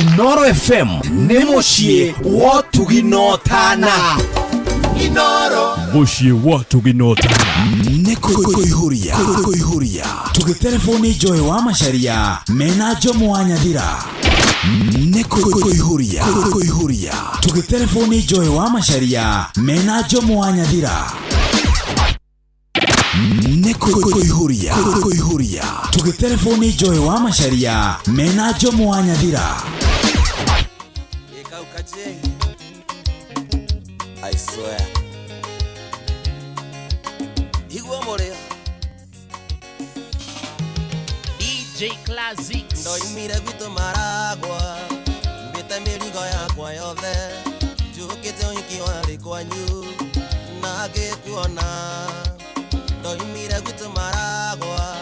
Inoro FM nĩ mũciĩ wa ũtugi na ũtana. Inoro Mũciĩ wa ũtugi na ũtana. Nĩ kũihũria kũihũria tũgĩtereboni Joy wa Macharia mena Njomo wa Nyathira. Nĩ kũihũria kũihũria tũgĩtereboni Joy wa Macharia mena Njomo wa Nyathira. Nĩ kũihũria kũihũria tũgĩtereboni Joy wa Macharia mena Njomo wa Nyathira. I swear. Igua mũrĩo. DJ Classics. Ndoimire gwitũ Maragwa, mbĩte mĩrigo yakwa yothe, njũkĩte ũhiki warĩ kwanyu na ngĩkuona. Ndoimire gwitũ Maragwa,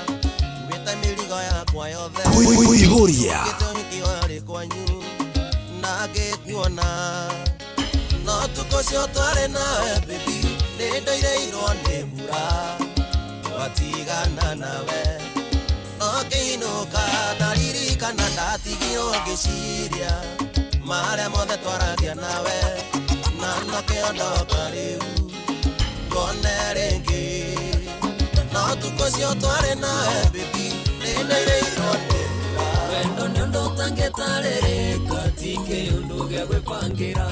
mbĩte mĩrigo yakwa yothe, Kũihũria njũkĩte ũhiki warĩ kwanyu na ngĩkuona. No tukũ ũcio twarĩ nawe baby, nĩndoirĩirwo nĩ mbura, twatigana nawe ũkĩinũka ndaririkana ndatigirwo ngĩciria marĩa mothe twaragia nawe na nokĩo ndoka rĩu ngone rĩngĩ no tukũ ũcio twarĩ nawe baby nĩndairĩirwo nĩ mbura. Wendo nĩ ũndũ ũtangĩtarĩrĩka, ti kĩũndũ gĩa gwĩbangĩra,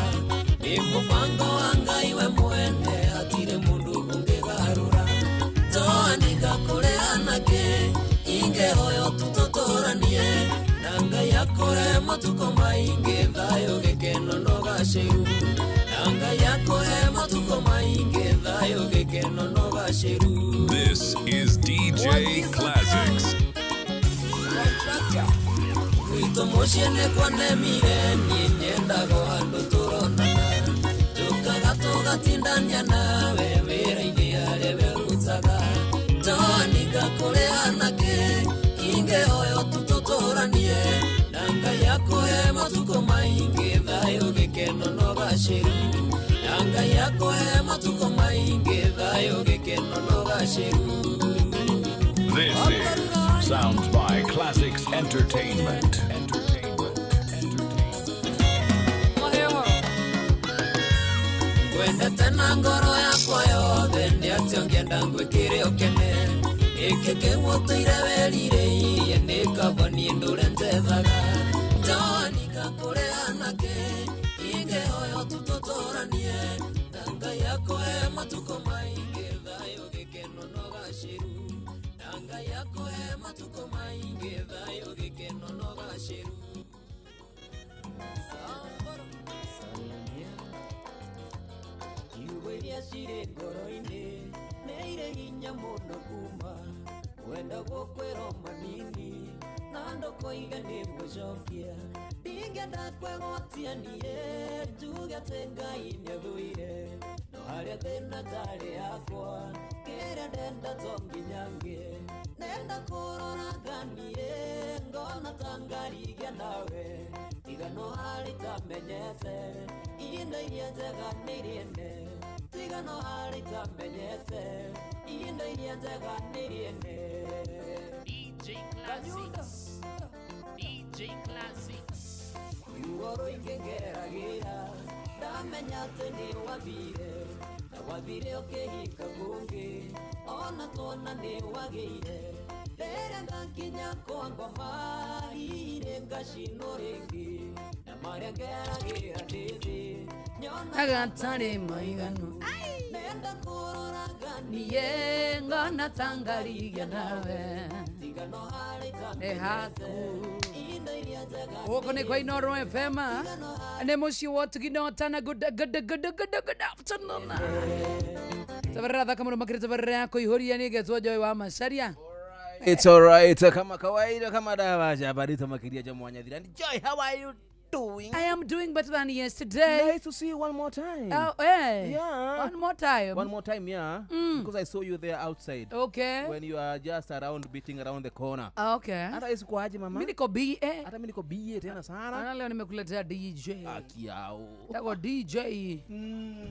nĩ mũbango wa Ngai we mwene, hatirĩ mũndũ ũngĩgarũra. Toanika kũrĩ anake ingĩhoyo tũtũtũranie na Ngai akũhe matukũ maingĩ, thayũ gĩkeno na ũgacĩru, na Ngai akũhe matukũ maingĩ, thayũ gĩkeno na ũgacĩru. This is DJ Classics. Gwitũ mũciĩ nĩ kwanemire, niĩ nyendaga o handũ tũronana, tũkaga tũgatindania nawe wĩra-inĩ harĩa werutaga. Toanika kũrĩ anake ingĩhoyo tũtũtũranie na Ngai akũhe matukũ maingĩ, thayũ gĩkeno na ũgacĩru, na Ngai akũhe matukũ maingĩ, thayũ gĩkeno na ũgacĩru. This is Sounds by Classics Entertainment. Entertainment. Entertainment. Ngwendete na ngoro yakwa yothe, nĩ atĩ ũngĩenda ngwĩkĩre ũkene, gĩkĩ kĩgũtũire werirĩirie, nĩ kaba niĩ ndũre njethaga. Toanika kũrĩ anake ingĩhoyo tũtũtũranie na Ngai akũhe matukũ maingĩ, thayũ gĩkeno na ũgacĩru, na Ngai akũhe matukũ maingĩ, thayũ gĩkeno na ũgacĩru. Kiugo iria cirĩ ngoro-inĩ nĩ irĩ hinya mũno kuma wenda gũkwĩrwo manini na ndũkoiga nĩ ngũcokia, ndingĩenda kwĩgwatia niĩ njuge atĩ Ngai nĩathũire, no harĩa thĩna ndarĩ yakwa kĩrĩa ndenda to nginya ngĩe, nenda kũrora niĩ ngona ta ngarigia nawe, tiga no harĩ itamenyete indo iria njega nĩ irĩene, tiga no harĩ itamenyete indo iria njega nĩ irĩene. DJ Classics. DJ Classics. Ruo rũingĩ ngeragĩra ndamenya atĩ nĩ wathire, na wathire ũkĩhika kũngĩ, ona tuona nĩ wagĩire, rĩrĩa ngakinya kwa ngoma hihi ngacinwo rĩngĩ, na marĩa ngeragĩra ndĩ thĩ nyona Agatarĩ maiganu nenda kũroraga niĩ ngona ta ngarigia nawe tiga no harĩ nĩ haku indo iria njega gũkũ nĩ kwa Inoro FM nĩ mũciĩ wa ũtugi na ũtana. Good good good good good afternoon. Tabarĩra thaka mũno makĩria tabarĩra ya kũihũria nĩ getwo Joy wa Macharia. It's alright, kama kawaida, kama dawa jabarito makiria Jomo wa Nyathira. And Joy, how are you doing? I am doing better than yesterday. Nice to see you one more time. Oh, hey. Yeah. One more time. One more time, yeah. Because I saw you there outside. Okay. When you are just around beating around the corner. Okay. Hata isiku aje mama. Mimi niko BA. Hata mimi niko BA tena sana. Ana leo nimekuletea DJ. Akiao. Tako DJ.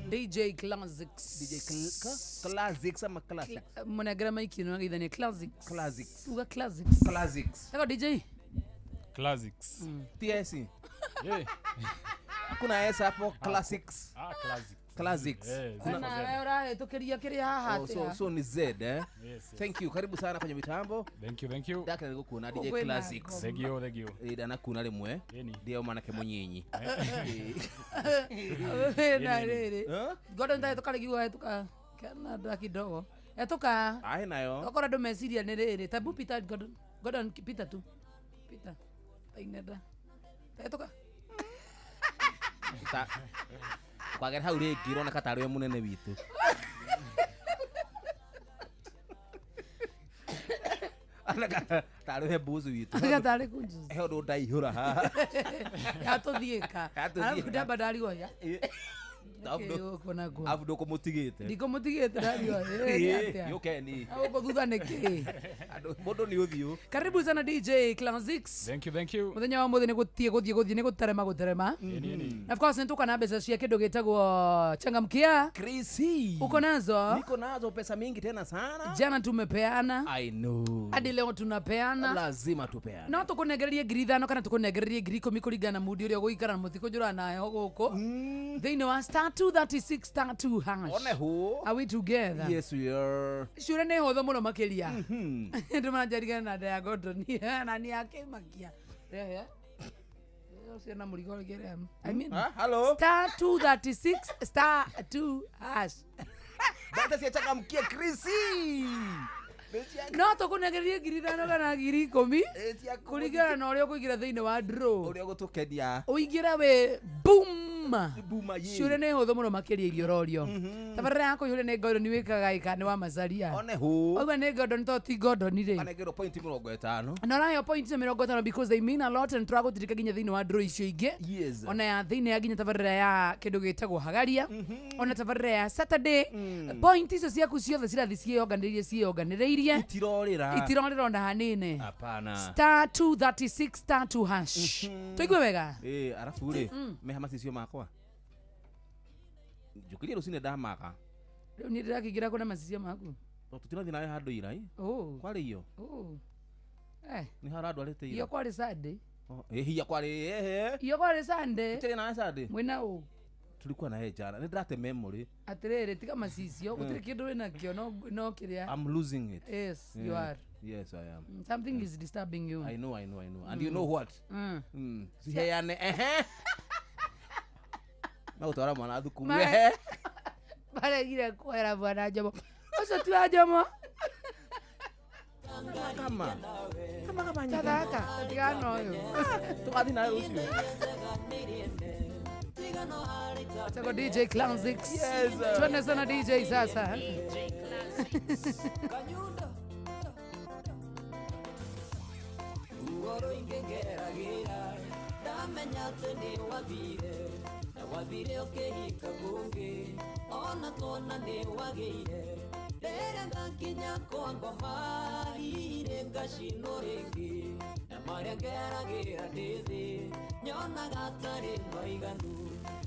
DJ Classics. DJ Classics ama Classics? Mnagira maiki no ngithania Classics. Classics. Uga Classics. Classics. Tako DJ. Classics. TSC. Hakuna S hapo Classics. Ah, Classics. Classics. Kuna wewe urahetukiria kiria haha atia. So ni Z eh. Yes, yes. Thank you. Karibu sana kwenye mitambo. Thank you, thank you. Ndakana nigukuona DJ Classics. Thank you, thank you. Ndana kuna rimwe. Ndio mwanake munyinyi. Na riri. Gordon ndahetuka rigi wahetuka Canada kidogo. Etuka. Ahe nayo. Okora ndo meciria ni riri. Tabu Peter Gordon. Gordon Peter tu. Peter. Taineda. Etuka. Ta kwagera hau ringi ironeka tarĩ we munene witũ. Anaka tarĩ we mbuzi witũ. Anaka tarĩ kunjuzi. He ũndũ ndaihũra haha. Yatũthiĩka. Arabu ndamba ndarigwo ya. Abu ndũkũmũtigĩte. Ndikũmũtigĩte ndarigwo. Yũkeni. Gũkũ thutha nĩkĩ? Mũndũ nĩ ũthiũ. Karibu sana DJ Classics. Thank you, thank you. Muthenya wa muthi nĩ gũthiĩ nĩ gũterema gũterema. Na of course nĩtũka na mbeca cia kĩndũ gĩtagwo changamkia. Crazy. Uko nazo? Niko nazo pesa mingi tena sana. Jana tumepeana. I know. Hadi leo tunapeana. Lazima tupeane. No tũkũnengererie 5,000 kana tũkũnengererie 10,000 kũringana na mudi ũrĩa ũgũikara na mũtikũnjũra nayo gũkũ. Thĩinĩ wa *236 *2 hash. One who? Are we together? Yes, we are. Shure nĩ hũthũ mũno makĩria. Ndũmanjarigana na nda ya Gordon. Na nĩ akĩmakia. Rehe. Ũcio na mũrigo rĩngĩ. I mean. Hello. *236 *2 hash. Bata cia changamkia Chrissy. No tũkũnengererie 5,000 kana 10,000 kũringana na ũrĩa ũkũingĩra thĩinĩ wa draw. Ũrĩa ũgũtũkenia. Ũingĩre wĩ boom. Shure nĩ hũthũ mũno makĩria irio ũrorio. Tabarĩra ya kũihũria nĩ Gordon wĩkaga ĩka nĩ wa Macharia. One who? Auga nĩ Gordon to ti Gordon rĩ. Anengerwo point 50. Na ũraheo point 50 because they mean a lot and tũragũtirika nginya thĩinĩ wa draw icio ingĩ. Yes. Ona ya thĩinĩ ya nginya tabarĩra ya kĩndũ gĩtagwo Hagaria. Ona tabarĩra ya Saturday. Point icio ciaku ciothe cirathi ciĩyonganĩrĩirie ciĩyonganĩrĩirie. Itirorĩra. Itirorĩra ona hanini. Hapana. *236 *2 hash. Tũigue wega. Arabu rĩ meha macicio makwa. Njukirie rũcinĩ ndamaga. Rĩu niĩ ndĩrakĩingĩra kũ na macicio maku? Tũtirathiĩ nawe handũ ira. Kwarĩ iyo. Nĩ hara andũ arĩte ira. Iyo kwarĩ Sunday. Hiya kwarĩ ehe. Iyo kwarĩ Sunday. Tũtirĩ nawe Sunday. Mwĩna ũ? Tulikuwa naye jana. Nĩ ndĩrate memory. Atĩrĩrĩ tiga macicio gũtirĩ kĩndũ wĩnakĩo no kĩrĩa. I'm losing it. Yes, you are. Yes, I am. Something is disturbing you. I know, I know, I know. And you know what? Ciheane ehe. Magũtwara mwana thukuru ehe. Maregire kuoera mwana Njomo. Ũcio ti wa Njomo. Kama. Kama kama Tathaka, tigana ũyũ. Tũgathiĩ nawe rũciũ. Chako DJ Classics. Yes. Twende sana DJ sasa. DJ Classics.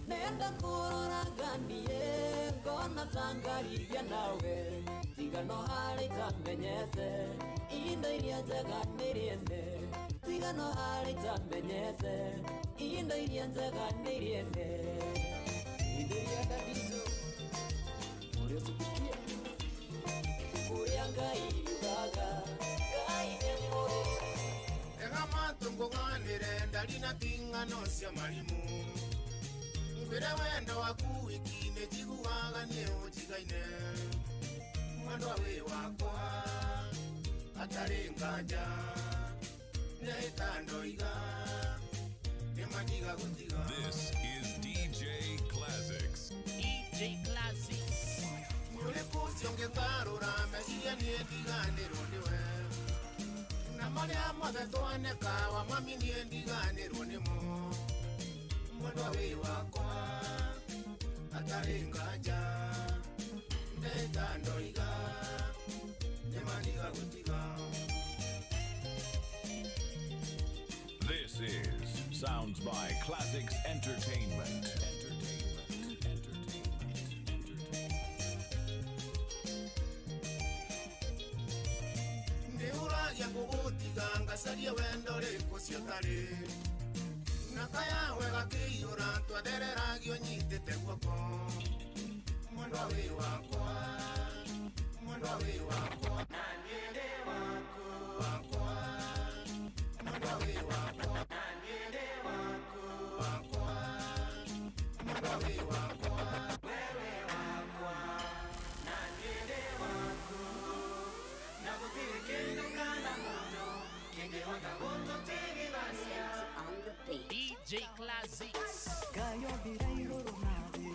Nenda kũroraganie ngona tangariria nawe tigano harĩ tamenyete indo iria njega nĩ rĩene tigano harĩ tamenyete indo iria njega nĩ rĩene indo iria ndandito ũrĩa tũkukia kũrĩa Ngai yugaga Ngai nĩ mũrĩ Ega matũngũganĩre ndari na ting'ano cia marimũ ngwĩre wendo waku wiki nĩ njiguaga niĩ ũnjigaine mwendwa wĩ wakwa atarĩ nganja nĩhĩta ndoiga nĩmandiga gũtiga. This is DJ Classics. DJ Classics. Mũrĩkũ ũcio ngĩtarũra meciria niĩ ndiganĩrwo nĩwe na marĩa mothe twaneka wa mami niĩ ndiganĩrwo nĩmo mwendwa wĩ wakwa atarĩ nganja ndeta ndoiga nĩmandiga gũtiga. This is Sounds by Classics Entertainment. Entertainment. Entertainment. Entertainment. Ndiũragia gũgũtiga ngacaria wendo rĩkũ ciotarĩ na kayawe Twathereragio nyitĩte guoko mwendwa wĩ wakwa mwendwa wĩ wakwa na niĩ ndĩ waku wakwa mwendwa wĩ wakwa na niĩ ndĩ waku wakwa mwendwa wĩ wakwa wewe wakwa na niĩ ndĩ waku na gũtirĩ kĩndũ kana mũndũ kĩngĩhota gũtũtigithania. DJ Classics. Ngayombire igũrũ na thĩ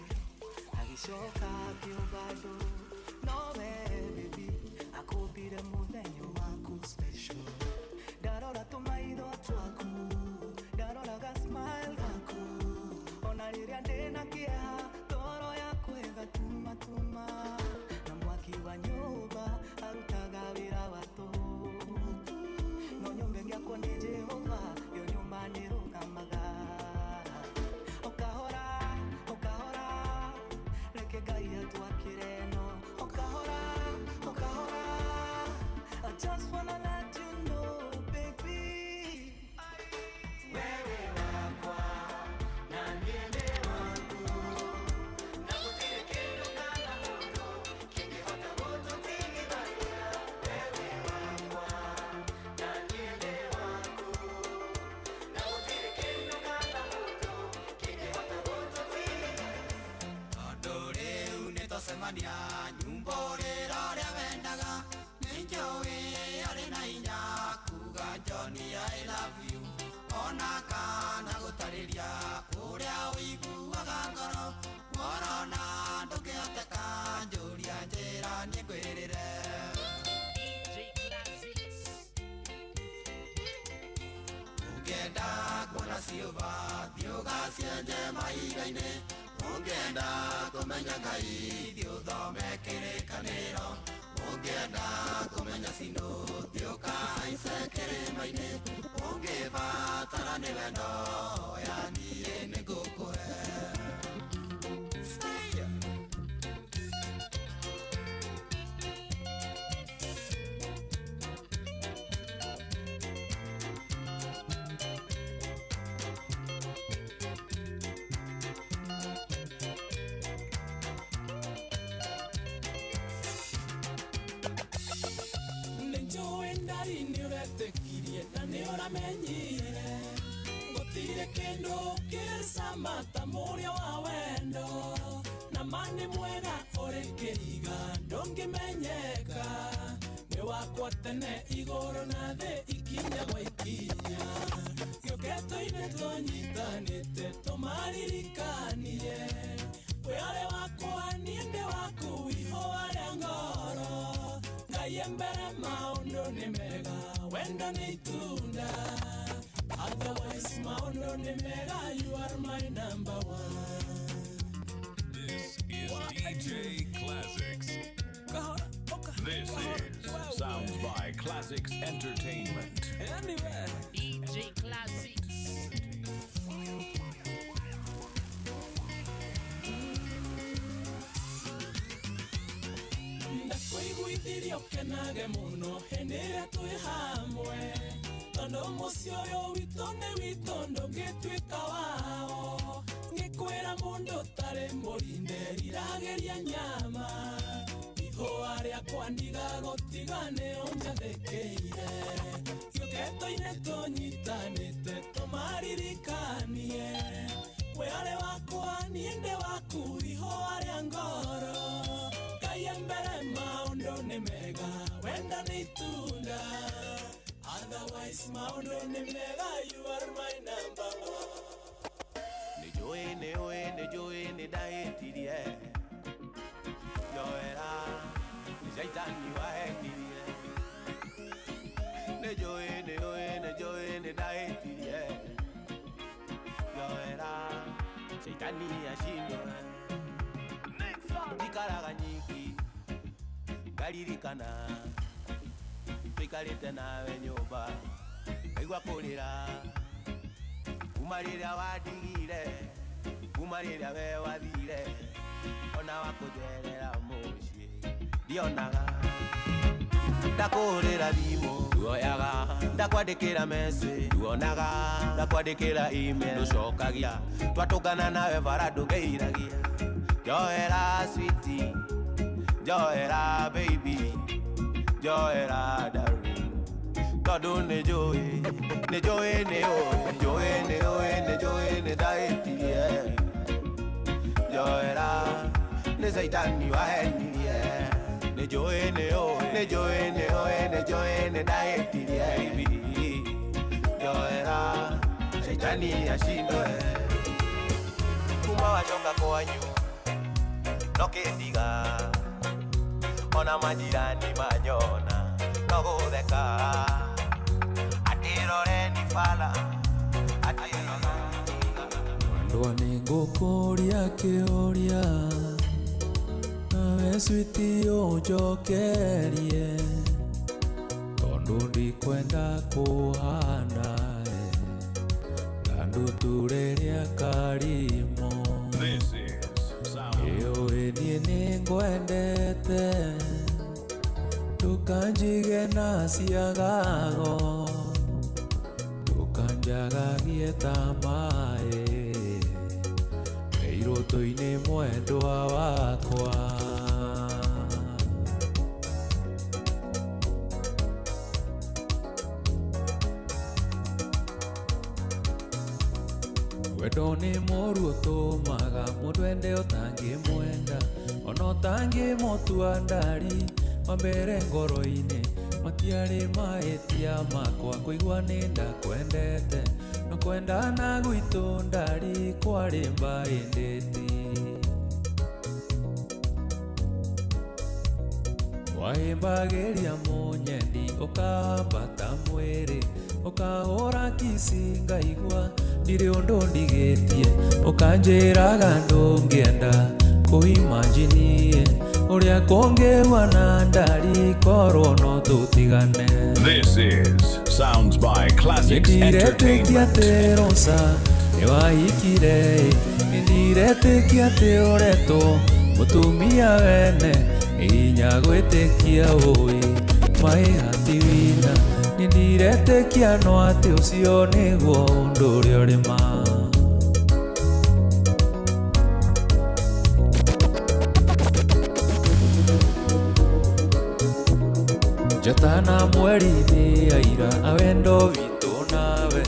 agĩcoka akĩũmba andũ nowe baby akũmbire mũthenya waku special ndarora tũmaitho twaku ndarora ga smile gaku ona rĩrĩa ndĩna kĩeha ngoro yakwa ĩgatumatuma na mwaki wa nyũmba arutaga wĩra wa tũhũ no nyũmba ĩngĩakwo nĩ Jehova yo nyũmba nĩrũgamaga okahora okahora reke Ngai atwakĩre no okahora okahora I just wanna let you know baby Wewe wakwa na niĩ ndĩ waku na gũtirĩ kĩndũ kana mũndũ kĩngĩhota gũtũtigithania. Wewe wakwa na niĩ ndĩ waku na gũtirĩ kĩndũ kana mũndũ kĩngĩhota gũtũtigithania. Tondũ rĩu nĩtwacemania nyumba ũrĩra ũrĩa wendaga nĩnjũĩ arĩ na hinya kuga Johnny I love you ona kana gũtarĩria ũrĩa ũiguaga ngoro worona ndũngĩhoteka njũria njĩra niĩ ngwĩrĩre. DJ Classics. Ũngĩenda kuona ciũmba thiĩ ũgacienje mahiga-inĩ ũngĩenda kũmenya Ngai thiĩ ũthome kĩrĩkanĩro ũngĩenda kũmenya Sinũ thiĩ ũkahaice kĩrĩma-inĩ ũngĩbatara nĩ wendo oya niĩ nĩngũkũhe. Stay. Nĩnjũĩ ndari nĩũretĩkirie na nĩũramenyire gũtirĩ kĩndũ kĩrĩ ta mũrĩo wa wendo na ma nĩ mwega ũrĩ kĩhiga ndũngĩmenyeka nĩ wakwa tene igũrũ na thĩ ikinya gwa ikinya gĩũkĩtwo-inĩ tũnyitanĩte tũmaririkanie wĩ arĩ wakwa niĩ ndĩ waku ihũa rĩa ngoro Ngai mbere maũndũ nĩ mega wendo nĩ itunda otherwise maũndũ nĩ mega you are my number one. This is DJ Classics. This is Sounds by Classics Entertainment. Anyway. DJ Classics. Ndakũiguithirie ũkenage mũno hĩndĩ ĩrĩa twĩ hamwe tondũ mũciĩ ũyũ witũ nĩ witũ ndũngĩtuĩka wao ngĩkwĩra mũndũ ũtarĩ mũrinde riragĩria nyama ihũa rĩakwa ndigagũtiga nĩ ũnjathĩkĩire gĩũkĩtwo-inĩ tũnyitanĩte tũmaririkanie wĩ arĩ wakwa niĩ ndĩ waku ihũa rĩa ngoro Ngai mbere maũndũ nĩ mega wendo nĩ itunda otherwise maũndũ nĩ mega you are my number one. Nĩnjũĩ nĩũĩ nĩnjũĩ nĩndahĩtirie njoera nĩ caitani wahetirie nĩnjũĩ nĩũĩ nĩnjũĩ nĩndahĩtirie njoera caitani acindwe njikaraga nyiki ngaririkana tũikarĩte nawe nyũmba ngaigua kũrĩra kuma rĩrĩa wandigire kuma rĩrĩa we wathire ona wakũnjerera mũciĩ ndionaga. Ndakũhũrĩra thimũ nduoyaga, ndakwandĩkĩra message nduonaga, ndakwandĩkĩra email ndũcokagia, twatũngana nawe bara ndũngeiragia. Njoera sweetie, njoera baby, njoera darling, tondũ nĩ njũĩ, nĩ njũĩ nĩ ũĩ, njũĩ nĩ ũĩ, nĩ njũĩ nĩ ndahĩtirie. Njoera nĩ caitani wahenirie, nĩ njũĩ nĩ ũĩ, nĩ njũĩ nĩ ũĩ, nĩ njũĩ nĩ ndahĩtirie. Baby, njoera caitani acindwe. Kuma wacoka kwanyu no kĩndiga, ona majirani manyona no gũtheka, atĩ roreni bara, atĩ Mwendwa nĩngũkũria kĩũria nawe switi ũnjokerie tondũ ndikwenda kũhana ta ndutura karimo. This is Sound. Ĩũĩ niĩ nĩngwendete ndũkanjige na ciagago ndũkanjagagie ta maĩ irũtũ-inĩ mwendwa wakwa. Wendo nĩ mũru ũtũmaga mũndũ ende ũtangĩmwenda ona ũtangĩmũtua ndari wa mbere ngoro-inĩ matiarĩ mahĩtia makwa kũigua nĩ ndakwendete no kwendana gwitũ ndari kwarĩ mbaĩ ndĩti. Wahĩmbagĩria mũnyendi ũkahambata mwĩrĩ ũkahũra kici ngaigua ndirĩ ũndũ ndigĩtie ũkanjĩraga ndũngĩenda kũimanjinie ũrĩa kũngĩhuana ndari korwo no tũtigane. This is Sounds by Classics Nĩndiretĩkia Entertainment. atĩ Rosa nĩwahikire nĩndiretĩkia atĩ ũretwo mũtumia wene nĩ hinya gwĩtĩkia ũĩ maĩ hatiwina nĩndiretĩkia no atĩ ũcio nĩguo ũndũ ũrĩa ũrĩ ma. Njata na mweri nĩ aira a wendo witũ nawe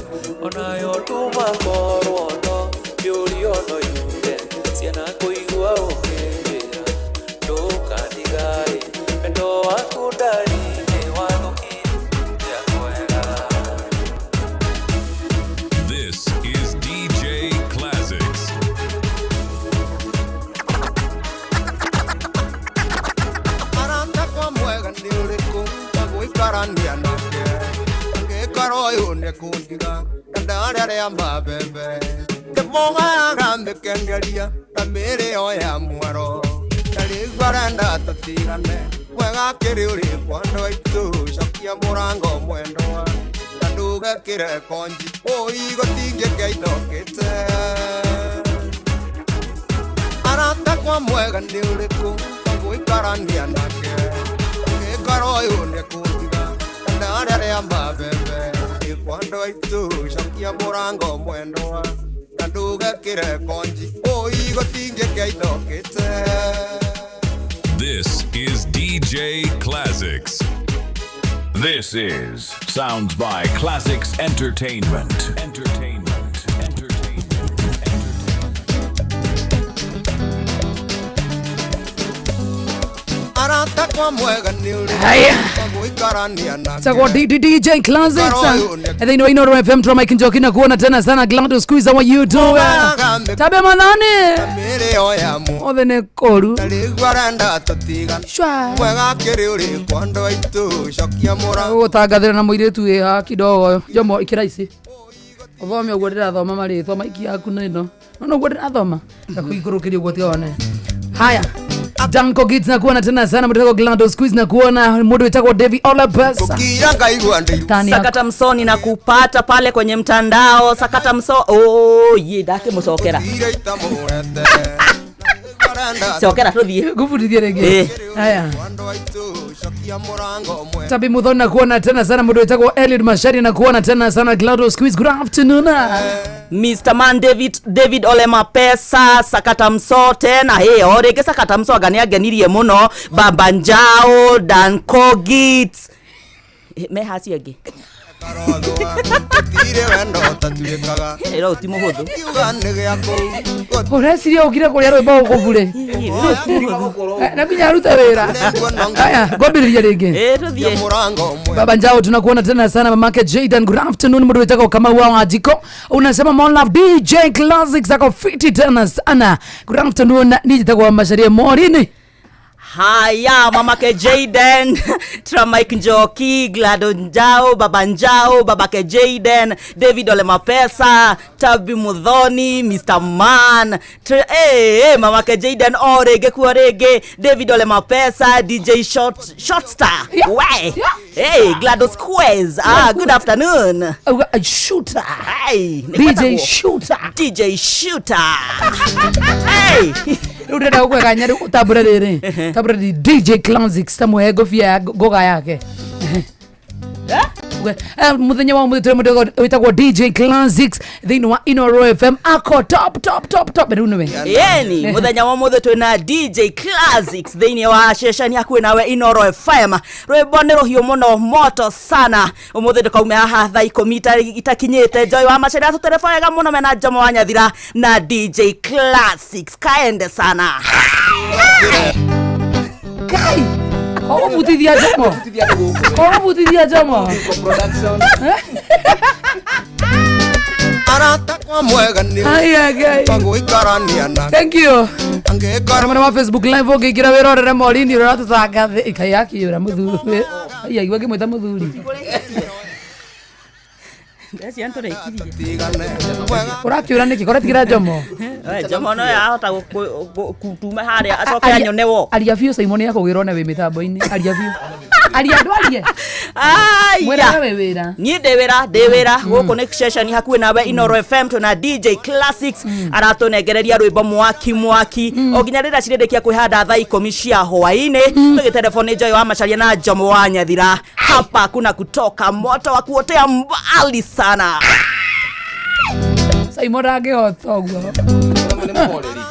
onayo ndũmakorwo no yũrio no yuge ciana kũigua ũkĩnjĩra ndũkandigaĩ wendo waku ndari nĩ wathũkirie kwega. This is DJ Classics. Arata kwa mwega nĩ ũrĩkũ ngagũikarania nake angĩkorwo ũyũ nĩekũndiga na ndarĩa mabembe ndĩmũgayaga mĩkengeria na mĩrĩo ya mwaro na rĩu arenda tũtigane mwega kĩrĩ ũrĩkũ andũ aitũ cokia mũrango mwendwa na ndũgekĩre konji ũi gũtingĩkĩaithokĩte. Arata kwa mwega nĩ ũrĩkũ ngagũikarania nake angĩkorwo ũyũ nĩekũndiga na ndarĩa mabembe ĩkwo andũ aitũ cokia mũrango mwendwa na ndũgekĩre konji ũi gũtingĩkĩaithokĩte. This is DJ Classics. This is Sounds by Classics Entertainment. Entertainment. Entertainment. Arata kwa mwega nĩ ũrĩkũ Haya. ngagũikarania nake Tagwa DJ Classics. Thĩinĩ wa Inooro FM twa Mike Njoki na kuona tena sana Gladys Squeeze, how are you doing? Tabe manane. mĩrĩo ya mũ Othe nĩ koru. na rĩu arenda tũtigane Shwa. mwega kĩrĩ ũrĩkũ andũ aitũ cokia mũrango Gũtangathĩra na mũirĩtu wĩ haha kidogo. Jomo ikĩra ici. Ũthome ũguo ndĩrathoma marĩtwa maiki yaku na ĩno. Nona ũguo ndĩrathoma. Ndakũikũrũkĩria ũguo tiga one. Haya. Danko Gids na kuona tena sana mtego Gladys Squeeze na kuona mũndũ wĩtagwo Davy Olabasa. kira ngaigua ndĩ Tani yako. Sakata Msoni na kupata pale kwenye mtandao Sakata Mso oh, ye ndakĩmũcokera ira itamũrete Cokera tũthiĩ. Ngũbundithie rĩngĩ. Ĩĩ. Haya. Tabi Muthoni na kuona tena sana mũndũ wĩtagwo Eliud Mashari na kuona tena sana Gladys Quiz. Good afternoon. Mr. Man David David Olema Pesa Sakata Mso tena hey o rĩngĩ Sakata Mso anga nĩangenirie mũno. Baba Njao Dan Kogit. Me haci angĩ. Gũtirĩ wendo ũtatuĩkaga. Ĩro ti mũhũthũ. Kiuga nĩ gĩa kũu. Ũreciria ũkire kũrĩa rwĩmbo gũkũ bure na nginya arute wĩra. Haya, ngwambĩrĩria rĩngĩ. Ĩ tũthiĩ. Baba Njao tunakuona tena sana mamake Jaden. Good afternoon mũndũ wĩtagwo Kamau wa Wanjiko. Unasema Mon Love DJ Classics ako fiti tena sana. Good afternoon, niĩ njĩtagwo Macharia Morini. Haya, mamake Jaden, Tra Mike Njoki, Glado Njao, Baba Njao, babake Jaden, David Ole Mapesa, Tabi Muthoni, Mr. Man, hey, hey, mamake Jaden o rĩngĩ kuo rĩngĩ, David Ole Mapesa, DJ Short, Short Star. Yeah. We. Yeah. Hey, Glado Squares. Ah, good afternoon. Auga, Shooter. Hey, DJ Shooter. DJ Shooter. Hey. Rĩu ndĩrenda gũkũhe kanya rĩu ũtambũre rĩrĩ tambũre rĩ DJ Classics tamũhe ngobia ya ngoga yake. Mũthenya wa ũmũthĩ tũrĩ mũndũ wĩtagwo DJ Classics thĩinĩ wa Inoro FM ako top top top top rĩu nĩwe. Yeni muthenya wa muthe twina DJ Classics thiini wa ceceni hakuhi nawe Inoro FM. Rwimbo nĩ rũhiũ mũno moto sana. Umuthi ndũkaume haha thaa 10 itakinyĩte. Joy wa Macharia atũtereba wega mũno mena Jomo wa Nyathira na DJ Classics. Kaende sana. Kai ũgũbutithia Jomo, ũgũbutithia Jomo. Arata kwa mwega nĩ Aya, Ngai. gũikarania na Thank you. angĩkorwo Mwena wa Facebook live ũngĩingĩra wĩrorere Morini ũrĩa ũratũtangatha ikai akĩũra mũthuri. Ai, aigua ngĩmwĩta mũthuri. tigane mwega. Ũrakĩũra nĩkĩ? Koretigĩra Jomo. We, Jomo no ahota kutuma harĩa acoke anyone wo. Aria biũ Simon akũgĩra one wĩ mĩtambo-inĩ. Aria biũ. Aria ndwarie. Mwĩra Aya. we wĩra. Niĩ ndĩ wĩra ndĩ wĩra gũkũ nĩ ceceni hakuhĩ nawe Inoro FM tũna DJ Classics aratũnengereria rwĩmbo mwaki mwaki o nginya rĩrĩa cirĩrĩkia kwĩhanda thaa 10 cia hwaĩ-inĩ tũgĩtelefoni Joy wa Macharia na Jomo wa Nyathira. Hapa kuna kutoka moto wa kuotea mbali sana. Simon ndangĩhota ũguo.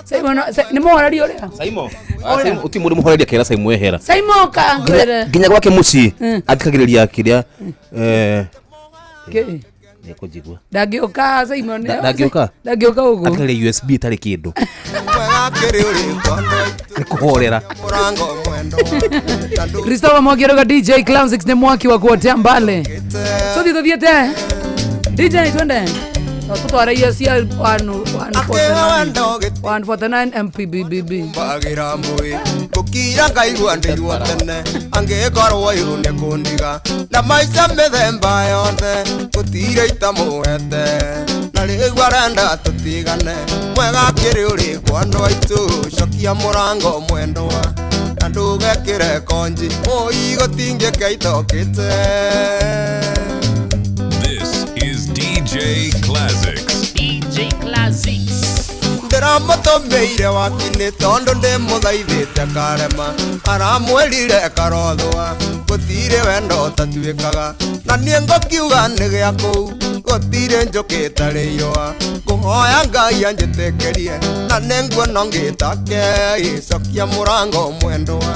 Simon nĩ mũhoreri ũrĩa. Saimo. Uti mũndũ mũhoreri akĩra Saimo ehera. Simon kangwĩre. Nginya gwake mũciĩ athikagĩrĩria kĩrĩa Kĩ? nĩekũnjigua. Ndangĩũka Simon. Ndangĩũka? Ndangĩũka ũguo. Athikagĩrĩria USB ĩtarĩ kĩndũ. Mwega kĩrĩ ũrĩ kwa Nĩ kũhorera. mũrango mwendo na ndũ Christopher Mwaki aroga DJ Classics nĩ mwaki wa kuotea mbale. Tũthiĩ tũthiĩte. DJ twende. Tũtware iria cia akĩwe 149 MPBBB. mbagĩra mbũĩ ngũkira ngaigua ndĩirwo tene angĩkorwo irũ nĩ kũndiga na maica mĩthemba yothe gũtirĩ itamũhete na rĩu arenda tũtigane mwega kĩrĩ ũrĩ kwa andũ aitũ cokia mũrango mwendwa na ndũgekĩre konji ũi gũtingĩke itokĩte. This is DJ Classics. DJ Classics. Ndĩramũtũmĩire wakinĩ tondũ ndĩmũthaithĩte karema aramwĩrire karothwa gũtirĩ wendo ũtatuĩkaga na niĩ ngũkiuga nĩ gĩa kũu gũtirĩ njũkĩ ĩtarĩ irũa ngũhoya Ngai anjĩtĩkĩrie na nĩnguona ngĩtake ĩcokia mũrango mwendwa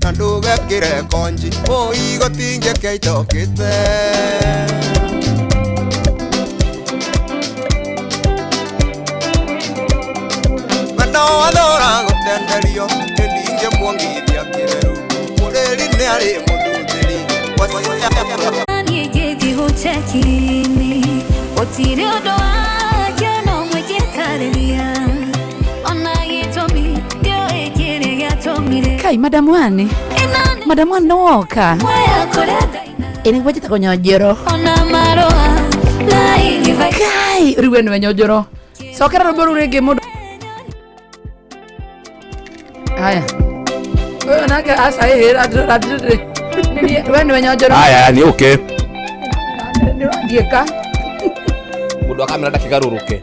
na ndũgekĩre konji ũi gũtingĩke itokĩte. Wendo wathora gũtenderio nĩ ndingĩmuongithia kĩreru mũrĩri nĩ arĩ mũthuthĩri. Niĩ gũchekini gũtirĩ ũndũ wake no mwĩgĩtarĩria ona gĩtũmi ndiũĩ kĩrĩa gĩatũmire. Kai madamu ani. Madamu ani nĩwoka. Mwaya kũrĩa Ĩ nĩguo njĩtagwo Nyonjoro. ona marũa na Kai rĩu we nĩwe Nyonjoro. Cokera rwĩmbo rũu rĩngĩ mũndũ. Haya. Ũyũ nake aca ĩhĩra we nĩwe Nyonjoro. Aya nĩ ũke. Nĩũrangiĩka. Mũndũ akamera ndakĩgarũrũke.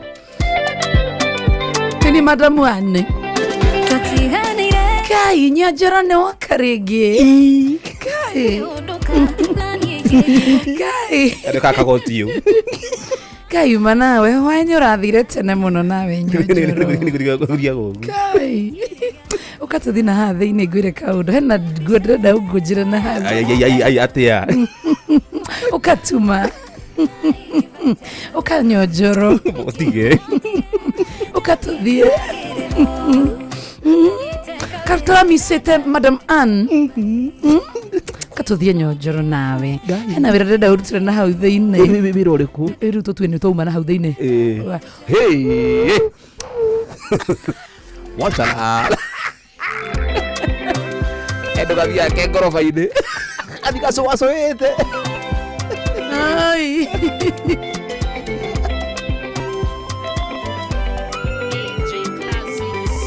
Nĩ madamu ani. Tũtiga Kai nyanjara nĩ waka rĩngĩ. Kai. Kai. Andå kakagotio. Kai uma nawe hwainĩ ũrathire tene mũno nawe nyanjoro. Kai. Ũkatũthi na haha thĩinĩ ngwĩre kaũndũ hena nguo ndĩrenda ũngũnjĩre na haha. Atä a. Ũkatuma. Ũkanyonjoro. Tige. Ũkatũthiĩ. Katũramisĩte Madam Ann. Katũthiĩ nyonjoro nawe. Hena wĩra ndĩrenda ũrutĩre na hau thĩinĩ. Wä ra å rä kå? Rĩu tũtue nĩ twauma na hau thĩinĩ. Wacana endo gathiaga ke ngoroba-inĩ gathi gacũacũĩte. Ai. DJ Classics.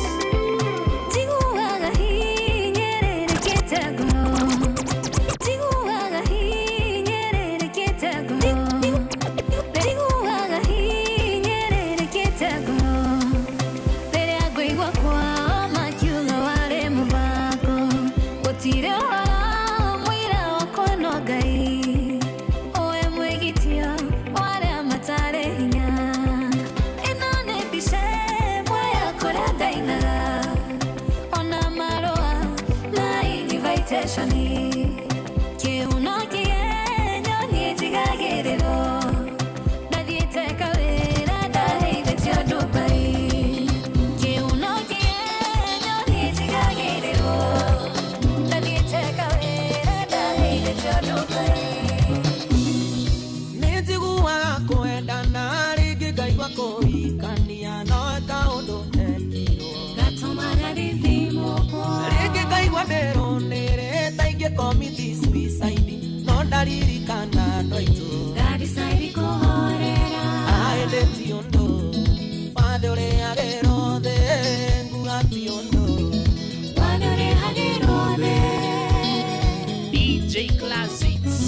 Njiguaga hinyĩrĩrĩkĩte ngoro. Njiguaga hinyĩrĩrĩkĩte ngoro. Njiguaga hinyĩrĩrĩkĩte ngoro. Rĩrĩa ngũigua kwao makiuga warĩ mũbango. Gũtirĩ ũhoro mũira wakwa no Ngai. Ũwe mwĩgitia wa arĩa matarĩ hinya. Ĩno nĩ mbica ĩmwe ya kũrĩa ndainaga. Ona marũa ma invitation. Kĩuno kĩgenyo niĩ njigagĩrĩrwo. Ndathiĩte kawĩra ndaheithĩtio Dubai. Kĩuno kĩgenyo niĩ njigagĩrĩrwo. Ndathiĩte kawĩra ndaheithĩtio Dubai. Nĩnjiguaga kwendana rĩngĩ ngaigua kũhikania no kaũndũ ndekirwo. Gatũmaga ndithimũkwo. Rĩngĩ ngaigua ndĩrũnĩrĩte ingĩkomiti suicide no ndaririkana andũ aitũ. Ngadecide kũhorera. Aĩndĩ ti ũndũ wathe ũrĩagĩrwo thĩ nguga ti ũndũ. Wathe ũrĩhagĩrwo thĩ. DJ Classics.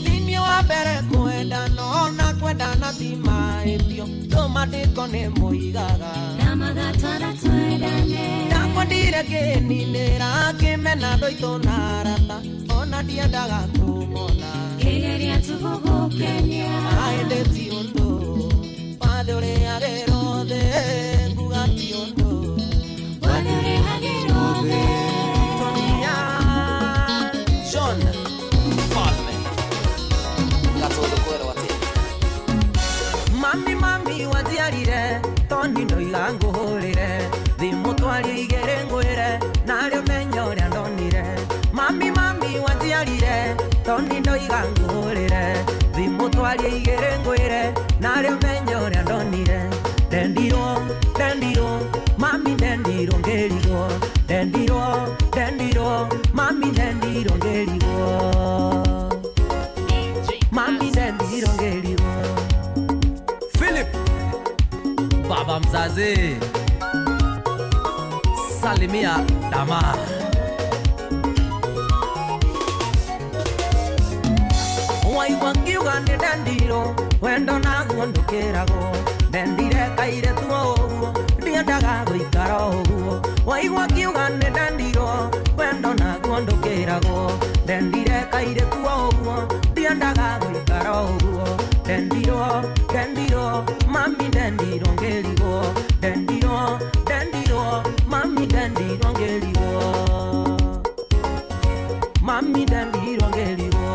Thĩinĩ wa mbere kwendana ona kwendana ti mahĩtio tũmandĩko nĩ moigaga. Na magatwara twendane. Ndakwendire kĩninĩra kĩmena andũ aitũ na arata ona ndiendaga kũmona. Kĩgeria tu gũgũkenia. Aĩndĩ ti ũndũ wathe ũrĩagĩrwo thĩ nguga ti ũndũ. Wathe ũrĩhagĩrwo thĩ. Tonia John Falme Gatũndũ kwerwo atĩ mami mami wanjiarire toni ndoiga ngũhũrĩre thimũ twarie igĩrĩ ngwĩre narĩ ũmenye ũrĩa ndonire. Mami mami wanjiarire toni ndoiga ngũhũrĩre thimũ twarie igĩrĩ ngwĩre narĩ ũmenye ũrĩa ndonire. Ndendirwo ndendirwo mami ndendirwo ngĩrigwo ndendirwo ndendirwo mami ndendirwo ngĩrigwo DJ mami ndendirwo ngĩrigwo. Philip baba mzazi salimia dama. Waigua ngiuga nĩ ndendirwo wendo naguo ndũkĩragwo ndendire kairĩtu o ũguo ndiendaga gũikara o ũguo. Waigua ngiuga nĩ ndendirwo wendo naguo ndũkĩragwo ndendire kairĩtu o ũguo ndiendaga gũikara o ũguo. Ndendirwo ndendirwo mami ndendirwo ngĩrigwo ndendirwo ndendirwo mami ndendirwo ngĩrigwo mami ndendirwo ngĩrigwo.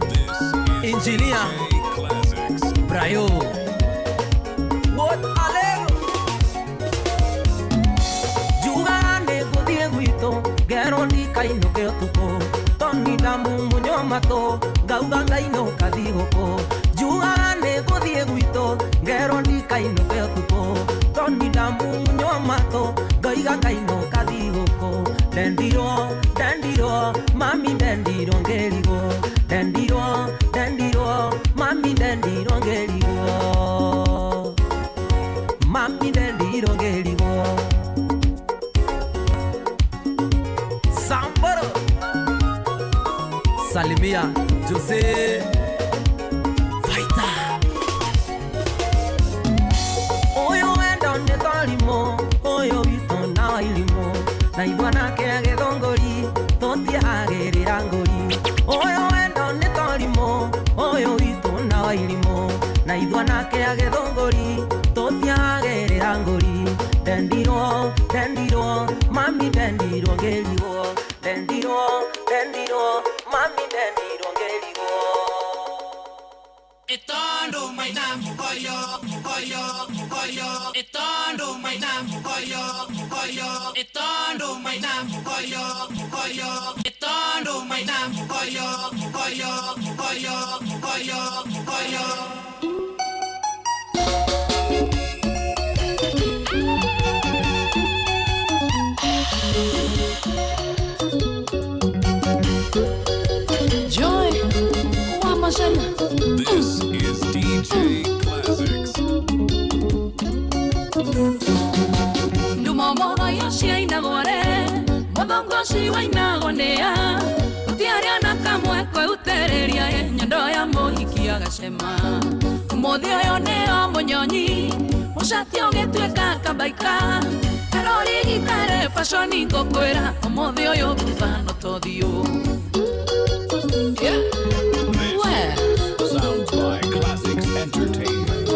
This is Engineer DJ Classics. Brayo. What alego. Njugaga nĩ ngũthiĩ gwitũ ngerwo ndikainũke ũtukũ toni ndamumunywo matũ ngauga ngainũka thigũkũ. Njugaga nĩ ngũthiĩ gwitũ ngerwo ndikainũke ũtukũ toni ndamumunywo matũ ngaiga ngainũka thigũkũ. Ndendirwo ndendirwo mami ndendirwo ngĩrigwo ndendirwo ndendirwo mami ndendirwo ngĩrigwo mami ndendirwo ngĩrigwo. Samboro. Salimia Jose Fighter. Ũyũ wendo nĩ thorimũ, ũyũ witũ na wairimũ, na ithuanake gĩthũngũri tũtiagĩrĩra ngũri. Ũyũ wendo nĩ thorimũ, ũyũ witũ na wairimũ, na ithuanake gĩthũngũri tũtiagĩrĩra ngũri. Ndendirwo, ndendirwo, mami ndendirwo ngĩrigwo, ndendirwo, ndendirwo, mami ndendirwo ngĩrigwo. Etondo maina mugoyo, mugoyo, mugoyo. Etondo maina mugoyo, mugoyo. Etondo maina mugoyo, mugoyo. Etondo maina mugoyo, mugoyo, mugoyo, mugoyo, mugoyo. Joy wa Macharia. This is DJ Classics. Ndumomogo yociainagore muthongo ũcio wainagonea gũtiarĩa na kamwe kwĩutereria nyondo ya mũhiki agacema ũmũthĩ ũyũ nĩo mũnyonyi mũcati ũgĩtuĩka kabaika karori gikare fashoni ngũkwĩra ũmũthĩ ũyũ thutha no tũthiũ. Yeah. This Sounds by Classics Entertainment.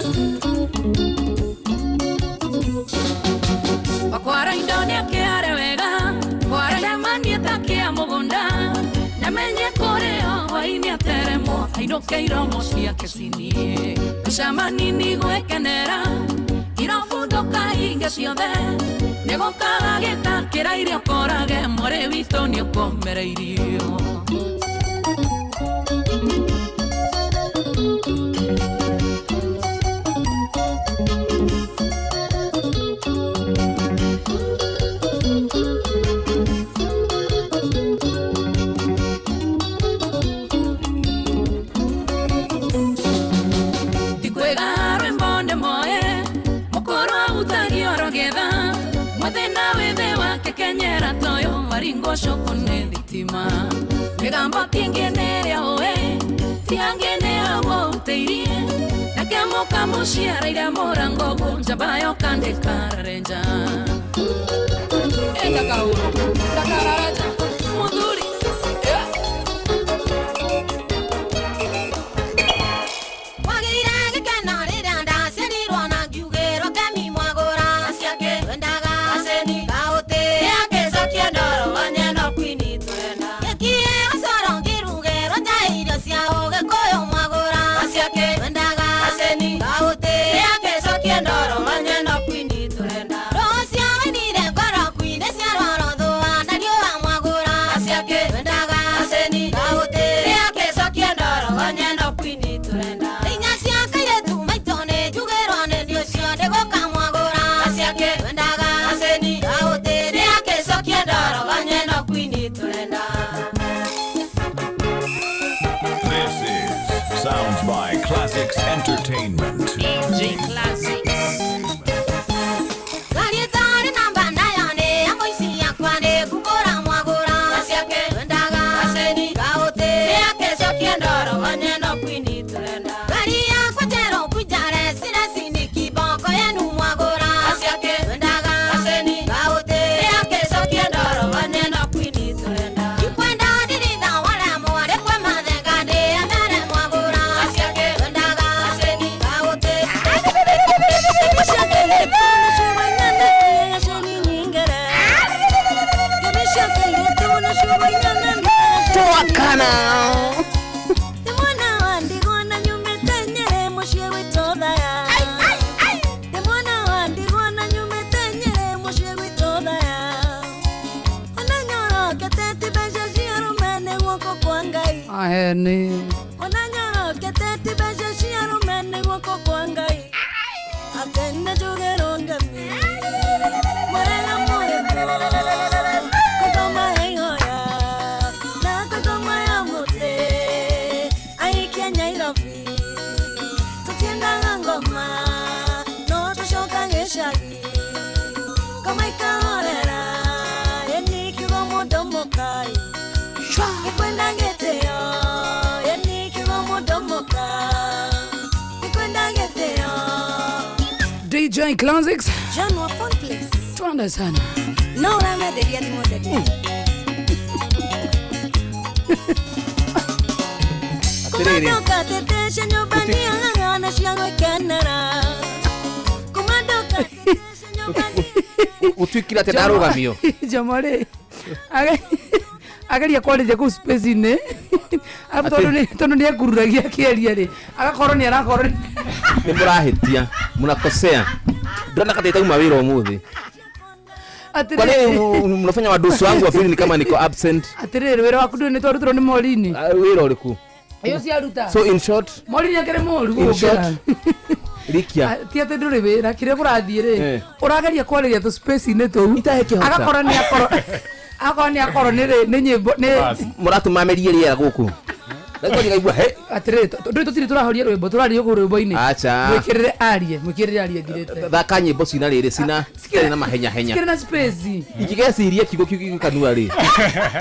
Wakwara indo nĩakĩare wega kwaramanie takĩa mũgũnda namenye kũrĩo hwainĩ ateremwo ainũke iromo ciake cinie mbeca manini gwĩkenera irobu ndũkahinge ciothe nĩgũkaga gĩtakĩra irio ũkorage mũrĩ witũ nĩũkũmereirio. Tikwega rwĩmbo ndĩmoe mũkũrũ ahutagia orogetha mũthĩna wĩthĩ wake kenyera toyo waringwo cũkũ nĩ thitima mĩgambo kĩngĩ nĩrĩa ũĩ ti angĩ nĩ agũutĩirie nake mũkamũciaraire mũrango ũguo njamba yoka ndĩkararenja. Enda kahũro ndakararenja mũthuri. Yeah. Wagĩire gĩkeno rĩrĩa ndaciarirwo na ngiugĩrwo kemi mwagũra twendaga kaũtĩ nĩakĩcokia ndoro wanyeno kwini twenda gĩkie gacoro ngĩrugĩrwo nja irio cia ũgĩkũyũ mwagũra twendaga kaũtĩ nĩakĩcokia ndoro wanyeno kwini twenda rũcio wainire ngoro kwini ciarwaro thũa na riũa mwagũra twendaga kaũtĩ nĩakĩcokia ndoro wanyeno kwini twenda inya cia kairĩtu maitũ nĩ njugĩrwo nĩ nĩ ũcio ndĩgũka mwagũra twendaga kaũtĩ nĩakĩcokia ndoro wanyeno kwini twenda. This is Sounds by Classics Entertainment. DJ Classics. Ngari ĩtarĩ namba nayo nĩ ya mũici yakwa nĩ ngũkũra mwagũra twendaga kaũtĩ nĩakĩcokia ndoro wanyeno kwini twenda ngari yakwa njerũ kunjare ciracini kiboko yenu mwagũra twendaga kaũtĩ nĩakĩcokia ndoro wanyeno kwini twenda ikwenda ndiritha waremwo rĩkwe mathenga ndĩamere mwagũra twendaga kaũtĩ. Twakana. Ndimwana wa ndigona nyumĩte Nyĩrĩ mũciĩ gwitũ Thaya. Ndimwana wa ndigona nyumĩte Nyĩrĩ mũciĩ gwitũ Thaya. Ona nyorokete ti mbeca cia arũme nĩ guoko kwa Ngai. Aheni. Ona nyorokete ti mbeca cia arũme nĩ guoko kwa Ngai. Atĩ nĩnjugĩrwo ngemi mũrĩga mũrĩmo kũgoma ya ihoya na kũgoma ya mũtĩ aikia Nyairobi tũtiendaga ngoma no tũcoka gĩcagi ngoma ikahorera ĩni kiugo mũndũ mũkai gĩkwenda gĩtĩo. DJ Classics. John wa phone please. Twende sana. No ũramenderia thimũ theri. Atĩrĩrĩ. Kumandoka tetesha nyũmba niagaga na cia gwĩkenera. Kumandoka tetesha nyũmba Gũtuĩkire atĩ ndarũgamio. Jomo rĩ. Ageria kwarĩria kũu space-inĩ. Arabu tondũ nĩ tondũ nĩ ekururagia akĩaria rĩ. Agakorwo nĩ arakorwo Nĩ mũrahĩtia. Mnakosea. Ndĩrona kata itauma wĩra ũmũthĩ. Kwa nini atĩrĩrĩ. mnafanya wadosi wangu wafeel ni kama niko absent? Atĩrĩrĩ wĩra waku ndũĩ nĩ twarutirwo nĩ Morini. Ah, Wĩra ũrĩkũ? Ĩyo ciaruta. So in short, Morini akĩrĩ mũru in short, gũkĩra. Rikia. Ti atĩ ndũrĩ wĩra kĩrĩa kũrathiĩ rĩ Eh. ũrageria kwarĩria tũ space-inĩ tũu Itakĩhota. agakorwo nĩ akorwo agakorwo nĩ akorwo nĩ rĩ- nĩ nyĩmbo nĩ Mũratũma merie rĩera gũkũ. Ndagĩka ngaigua he. atĩrĩrĩ ndũĩ tũtirĩ tũrahoria rwĩmbo tũraria gũkũ rwĩmbo-inĩ Acha. mwĩkĩrĩre arie mwĩkĩrĩre arie thirĩte Thaka nyĩmbo cina rĩrĩ cina citarĩ na mahenya henya. cikĩrĩ na space Ingĩgeciria kiugo kiu gĩ kanua rĩ.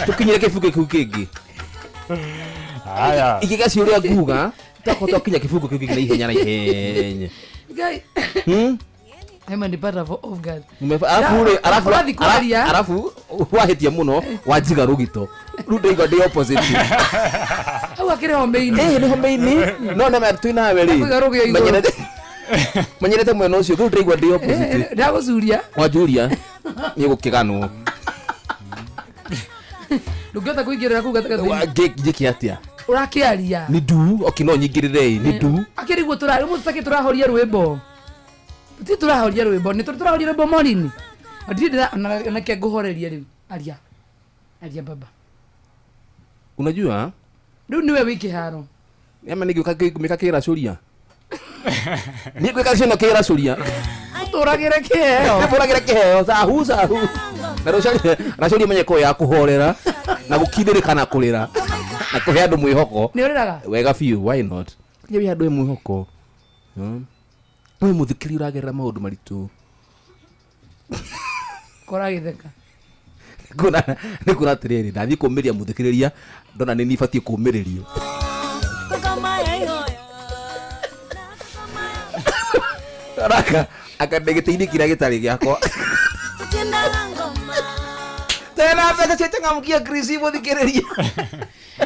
Tũkinyire kĩbungo kĩu kĩngĩ. Haya. Ingĩgeciria ũrĩa nguga twakorwo twakinya kĩbungo kĩu kĩngĩ na ihenya na ihenya. Ngai Hmm? Amenipata for off guard. Arabu rĩ, arabu Ũrathiĩ kwaria. arabu wahĩtia mũno wanjiga rũgito. Rĩu ndaigua ndĩ opposite. Hau akĩrĩ home-inĩ. Eh, nĩ home-inĩ. No nĩ twĩ nawe rĩ. Akũiga rũgĩo igũrũ. Menyerete menyerete mwena ũcio rĩu ndĩraigua ndĩ opposite. Eh, ndagũcuria Wanjuria nĩ gũkĩganwo. ndũngĩhota kũingĩrĩra kũu gatagatĩ-inĩ Njĩke atĩa? ũrakĩaria Nĩ ndu, okay no nyingĩrĩre nĩ ndu. akĩriguo tũra rĩu tũtakĩ tũrahoria rwĩmbo tũtirĩ tũrahoria rwĩmbo nĩ tũrĩ tũrahoria rwĩmbo morini ndirĩ ndĩra onake ngũhoreria rĩu aria aria baba Unajua? rĩu nĩwe wĩ kĩharo Ama nĩngĩũka ngĩka kĩracũria. Nĩngwĩka ciana kĩracũria. ũtũragĩre kĩheo Tũragĩre kĩheo sahu sahu. Na rũcaria menye ko ya kũhorera na gũkindĩrĩka na kũrĩra na kũhe andũ mwĩhoko. nĩ ũrĩraga Wega biũ, why not? Kinya wĩ handũ he mwĩhoko. Wĩ mũthikĩri ũragerera maũndũ maritũ. koragĩtheka Nĩ kuona atĩrĩrĩ, ndathiĩ kũmĩria mũthikĩrĩria ndona nĩ niĩ batiĩ kũmĩrĩrio. tũkamaya ihoya. Araka akande gĩtĩ-inĩ kĩrĩa gĩtarĩ gĩakwa. Tũtiendaga ngoma. Tena mbeca cia changamkia Chris mũthikĩrĩria.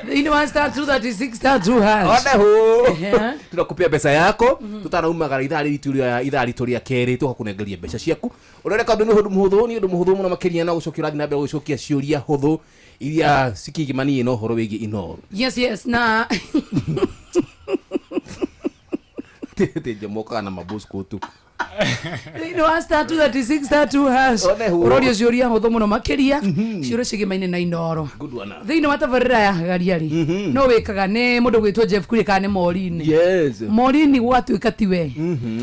thĩinĩ wa star 236 star 2 hash One hu. Ehe. Tunakupea mbeca yako tutanaumagara ithaa rĩritũ rĩa ithaa ritũ rĩa kerĩ tũgakũnengeria mbeca ciaku ũrereka ũndũ nĩ ũndũ mũhũthũ nĩ ũndũ mũhũthũ mũno makĩria na gũcokia ũrathiĩ na mbere gũcokia ciũria hũthũ iria cikĩgimanie na ũhoro wĩgiĩ inooro yes yes na tĩ njomokaga na mabosco tu thĩinĩ wa star 236 star 2 hash One hu. ũrorio ciũria hũthũ mũno makĩria ciũria cigĩmaine na inooro Good one. thĩinĩ wa tabarĩra ya hagaria rĩ no wĩkaga nĩ mũndũ gwĩtwo Jeff Kuria kana nĩ Morini yes Morini gwatuĩka tiwe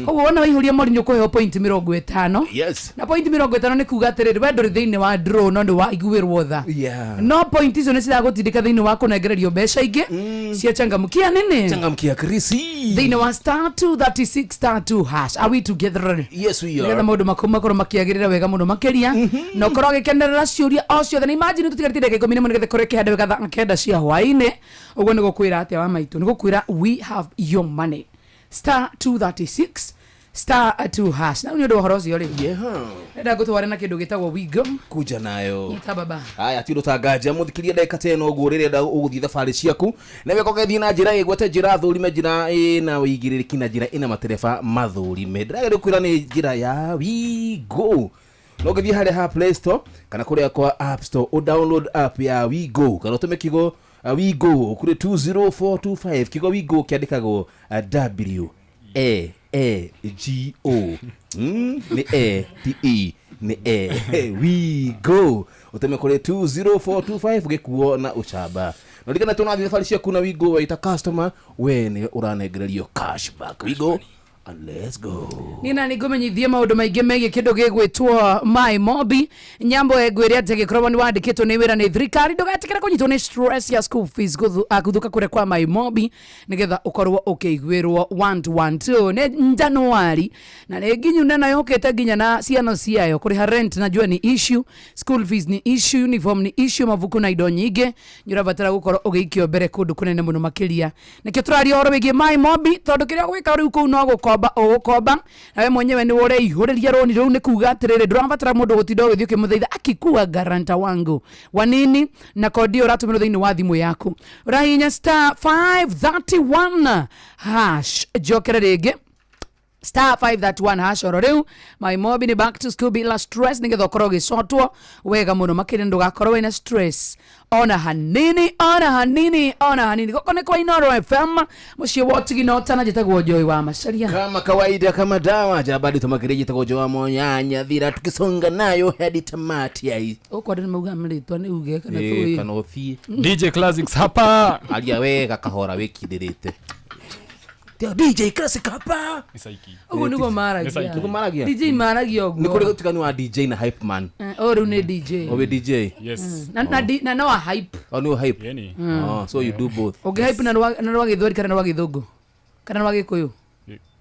koguo wona waihũria Morini ũkũheo point 50 yes na point 50 nĩ kuga atĩrĩrĩ we ndũrĩ thĩinĩ wa draw no nĩ waiguĩrwo tha yeah no point icio nĩ ciragũtindĩka thĩinĩ wa kũnengererio mbeca ingĩ cia changamkia nini changamkia Chris thĩinĩ wa star 236 star 2 hash are we together yes we nĩgetha are maũndũ maku makorwo makĩagĩrĩra wega mũno makĩria na ũkorwo ũgĩkenerera ciũria o ciothe na imagine tũtigarĩtie ndagĩka 11 nĩgetha ĩkorwo ĩkĩhanda wega thaa kenda cia hwaĩ-inĩ ũguo nĩ gũkwĩra atĩa wa maitũ nĩ gũkwĩra we have your money star 236 star 2 hash na rĩu nĩ ũndũ wa ũhoro ũcio rĩ yeah ndenda ngũtware na kĩndũ gĩtagwo wigo kuja nayo nyita baba haya ti ũndũ ta nganja mũthikĩria ndagĩka ta ĩno ũguo rĩrĩa ũgũthiĩ thabarĩ ciaku na weka ũgĩthiĩ na njĩra ĩgwete njĩra thũrime njĩra ĩna wĩigĩrĩrĩki na njĩra ĩna matereba mathũrime ndĩrageria kwĩra nĩ njĩra ya wigo no ũngĩthiĩ harĩa ha play store kana kũrĩa kwa app store ũ download app ya wigo kana ũtũme kiugo wigo kũrĩ 20425 kiugo wigo kĩandĩkagwo w e e g o nĩ e t e nĩ e we go ũteme kũrĩ 20425 ũgĩkuo na ũcamba na ririkana tũnathiĩ thabarĩ ciaku na wigo waita customer we nĩwe ũranengererio cashback wigo and let's go niĩ na nĩngũmenyithie maũndũ maingĩ megiĩ kĩndũ gĩgwĩtwo my mobi nyambo ngwĩre atĩ gĩkorwo nĩ wandĩkĩtwo nĩ wĩra nĩ thirikari ndũgetĩkĩre kũnyitwo nĩ stress ya school fees gũthũka kũrĩa kwa my mobi nĩgetha ũkorwo ũkĩiguĩrwo 112 nĩ januari na nĩ nginyu nene yũkĩte nginya na ciana ciayo kũrĩha rent najua ni issue school fees ni issue uniform ni issue mabuku na indo nyingĩ nĩ ũrabatara gũkorwo ũgĩikio mbere kũndũ kũnene mũno makĩria nĩkĩo tũraria ũhoro wĩgiĩ my mobi tondũ kĩrĩa ũgwĩka rĩu kũu no gũkomba gũkomba ũgũkomba, nawe mwenyewe nĩ ũreihũrĩria rũni rũu. Nĩ kuga atĩrĩrĩ, ndũrabatara mũndũ gũtinda ũgĩthiĩ ũkĩmũthaitha akikuwa guarantor wangu wa nini, na kodi ĩyo ũratũmĩrwo thĩinĩ wa thimũ yaku. Ũrahihinya star 531 hash. Njokere rĩngĩ, star 531 hash oro rĩu. My mobi ni back to school bila stress, nĩgetha ũkorwo ũgĩcotwo wega mũno makĩria, ndũgakorwo wĩna stress ona hanini, ona hanini, ona hanini. Gũkũ nĩ kwa Inoro FM, mũciĩ wa Ũtigi Ũtana. Njĩtagwo Joy wa Macaria. Kama kawaida, kama dawa jabadi tumakireji tagojoa monyanya thira, tukisonga nayo hadi tamati ya hii. Ũkũ andũ nĩ maugaga marĩtwa nĩ uge kana Eh, tũĩ. kana ũthiĩ. DJ Classics hapa. Aria wega kahora wĩkindĩrĩte. Tio DJ Classic hapa. Ũguo nĩguo maragia. Nĩguo maragia. DJ maragia Nĩ ũguo. kũrĩ ũtiganu wa DJ na hype man. Eh, oh, rĩu nĩ DJ. Owe DJ. Yes. Na no a hype. Oh, no hype. Mm. Oh, so you do both. Ũngĩ hype na rwa Gĩthweri kana rwa Gĩthũngũ kana rwa Gĩkũyũ?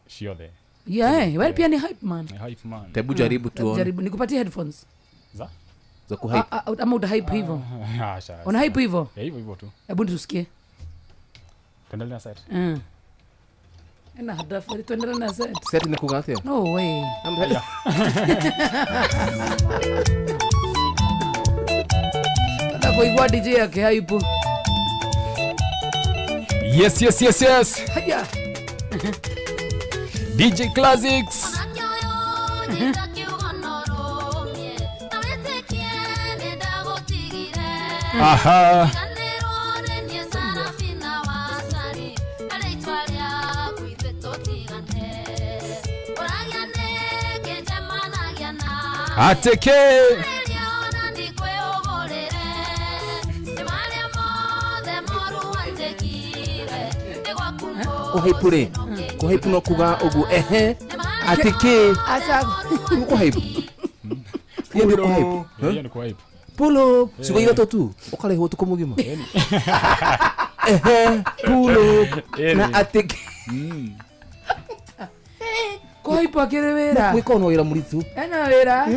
Ciothe. Yeah, wewe pia ni hype man. Ni hype man. Tebu jaribu tuone. Jaribu nikupatie headphones. Za? Za kuhype. Ah, ah, ama uta hype hivyo? Ah, sha. Una hype hivyo? Yeah, hivyo hivyo tu. Hebu tusikie. Tuendelee na set. Ena hadafu tuendelee na set. Set ni kuga atia? No way. Nataka kuigua DJ yake hype. Yes, yes, yes, yes. Haya. DJ Classics. Aha. Ateke. Kuhype rĩ, kuhype no kuga ũguo ehe atĩkĩ. Asa. Kuhype. Hiyo ndio kuhype. Hiyo ni kuhype. Pull up. Siku ithatũ tu ũkarĩhwo ũtukũ mũgima. Ehe, pull up na atĩkĩ. Kuhype akĩrĩ wĩra. Gwĩka no wĩra mũritũ. Ena wĩra.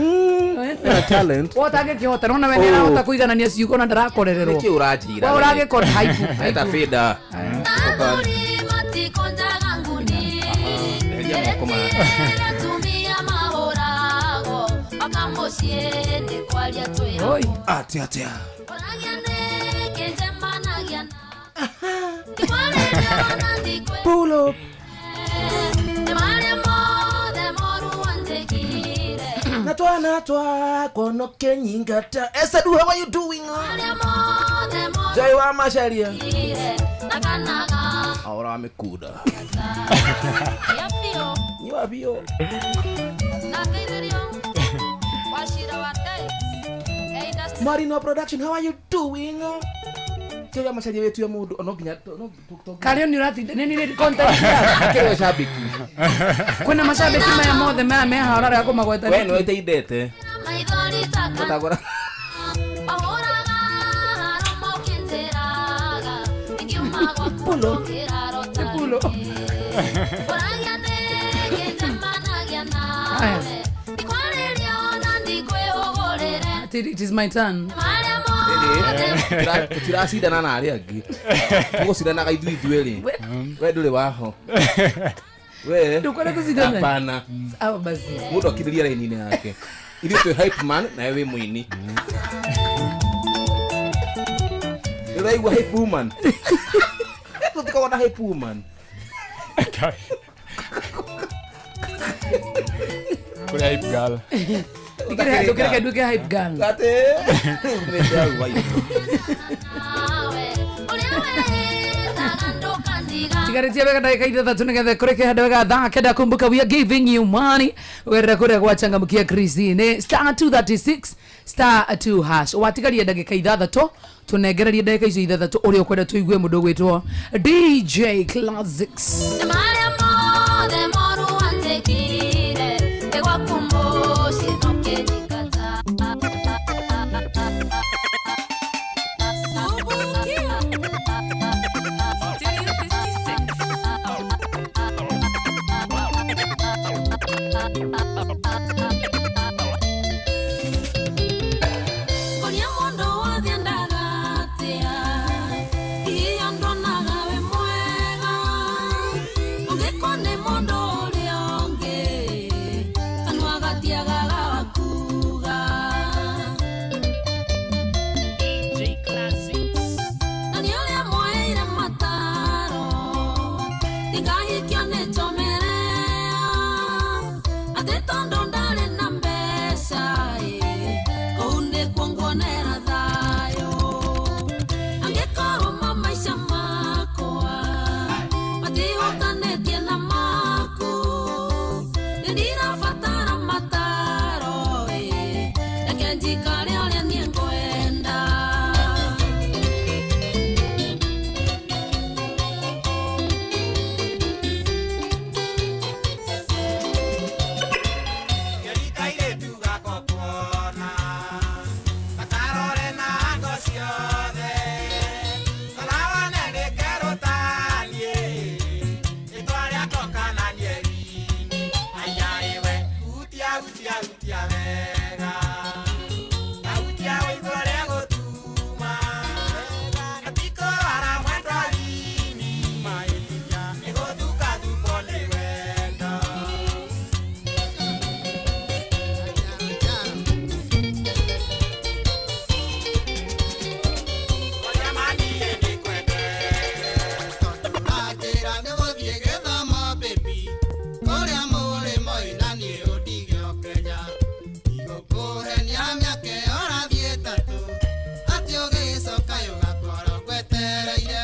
Ena talent. Wotha angĩkĩhota nona we nĩarahota kũiganania ciugo na ndarakorererwo. Nĩkĩ ũranjĩra? We ũragĩkora hype. Eta fida. Eheria moko maya. Oi. Atia atia. Pull up. Natwa natwa kono kenyingata. Esadu, how are you doing? Jai wa Macharia. Ahora me kuda. Niwa bio. Marino Production, how are you doing? Jai wa Macharia wetu ya mundu no nginya no. Kario ni uratinda nĩ nĩ content. Akĩrĩ shabiki. Kwĩna mashabiki maya mothe maya meha ũrarega kũmagweta. We nĩwe iteithete. Ũtagũra. Pulo. Pulo. Haya. It is my turn. Tũtiracindana na arĩa angĩ. Tũgũcindanaga ithuĩ ithuerĩ. We ndũrĩ waho. We. Ndũkwenda gũcindana? Hapana. Sawa basi. Mũndũ akirĩria raini-inĩ yake. Ithuĩ twĩ hype man nawe wĩ mũini. Ũraigua hype woman? Tũtikoragwo na hype woman. Kũrĩ hype girl. Ndũkĩreke nduĩke hype girl. Ate. Tigaretia wega ndagĩka ithathatũ nĩgetha kũrĩke handũ wega thaa kenda. Kumbuka we are giving you money ũgerera kũrĩa gwachangamkia Christine star 236 star 2 hash. Watigaria ndagĩka ithathatũ, tũnengererie ndagĩka icio ithathatũ ũrĩa ũkwenda tũigue mũndũ ũgwĩtwo DJ Classics. Mondo Ndũikare ũrĩa niĩ ngwenda. Anjĩra nĩgũthiĩ gĩthomo baby, kũrĩa mũrĩmo ĩna niĩ ũndige o Kenya. Ndigũkũhenia mĩaka ĩyo ũrathiĩ ĩtatũ, atĩ ũgĩcoka ũgakorwo ngwetereire.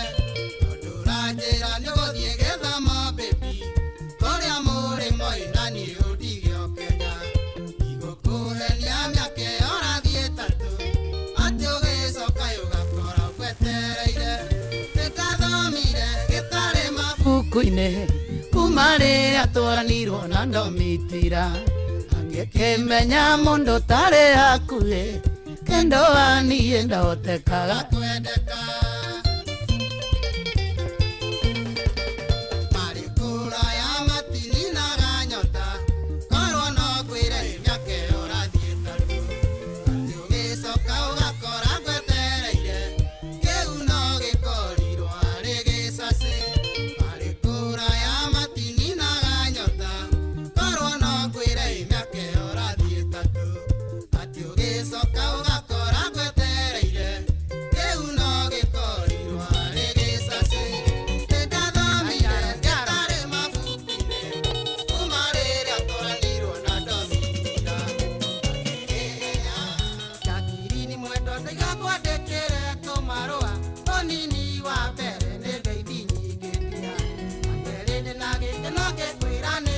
Tondũ ũranjĩra nĩgũthiĩ gĩthomo baby, kũrĩa mũrĩmo ĩna niĩ ũndige o Kenya. Ndigũkũhenia mĩaka ĩyo ũrathiĩ ĩtatũ, atĩ ũgĩcoka ũgakorwo ngwetereire. Nĩndathomire gĩtarĩ mabuku-inĩ kuma rĩrĩa twaranirwo na ndomitira angĩkĩmenya mũndũ tarĩ hakuhĩ kendo waniĩ ndahotekaga kwendeka. Marĩ kũraya matininaga nyota, korwo no ngwĩre mĩaka ĩyo ũrathiĩ ĩtatũ, atĩ ũgĩcoka ũgakora ngwetereire, kĩu no gĩkorirwo arĩ gĩcacĩ. Marĩ kũraya matininaga nyota, korwo no ngwĩre mĩaka ĩyo ũrathiĩ ĩtatũ, atĩ ũgĩcoka ũgakora ngwetereire, kĩu no gĩkorirwo arĩ gĩcacĩ. Nĩndathomire gĩtarĩ mabuku-inĩ, kuma rĩrĩa twaranirwo na ndomitira. Jacqueline mwendwa ndaiga kwandĩkĩre tũmarũa, tũnini wa mbere nĩ ngeithi nyingĩ nginya wa kerĩ ndĩna gĩkeno ngĩkwĩra nĩ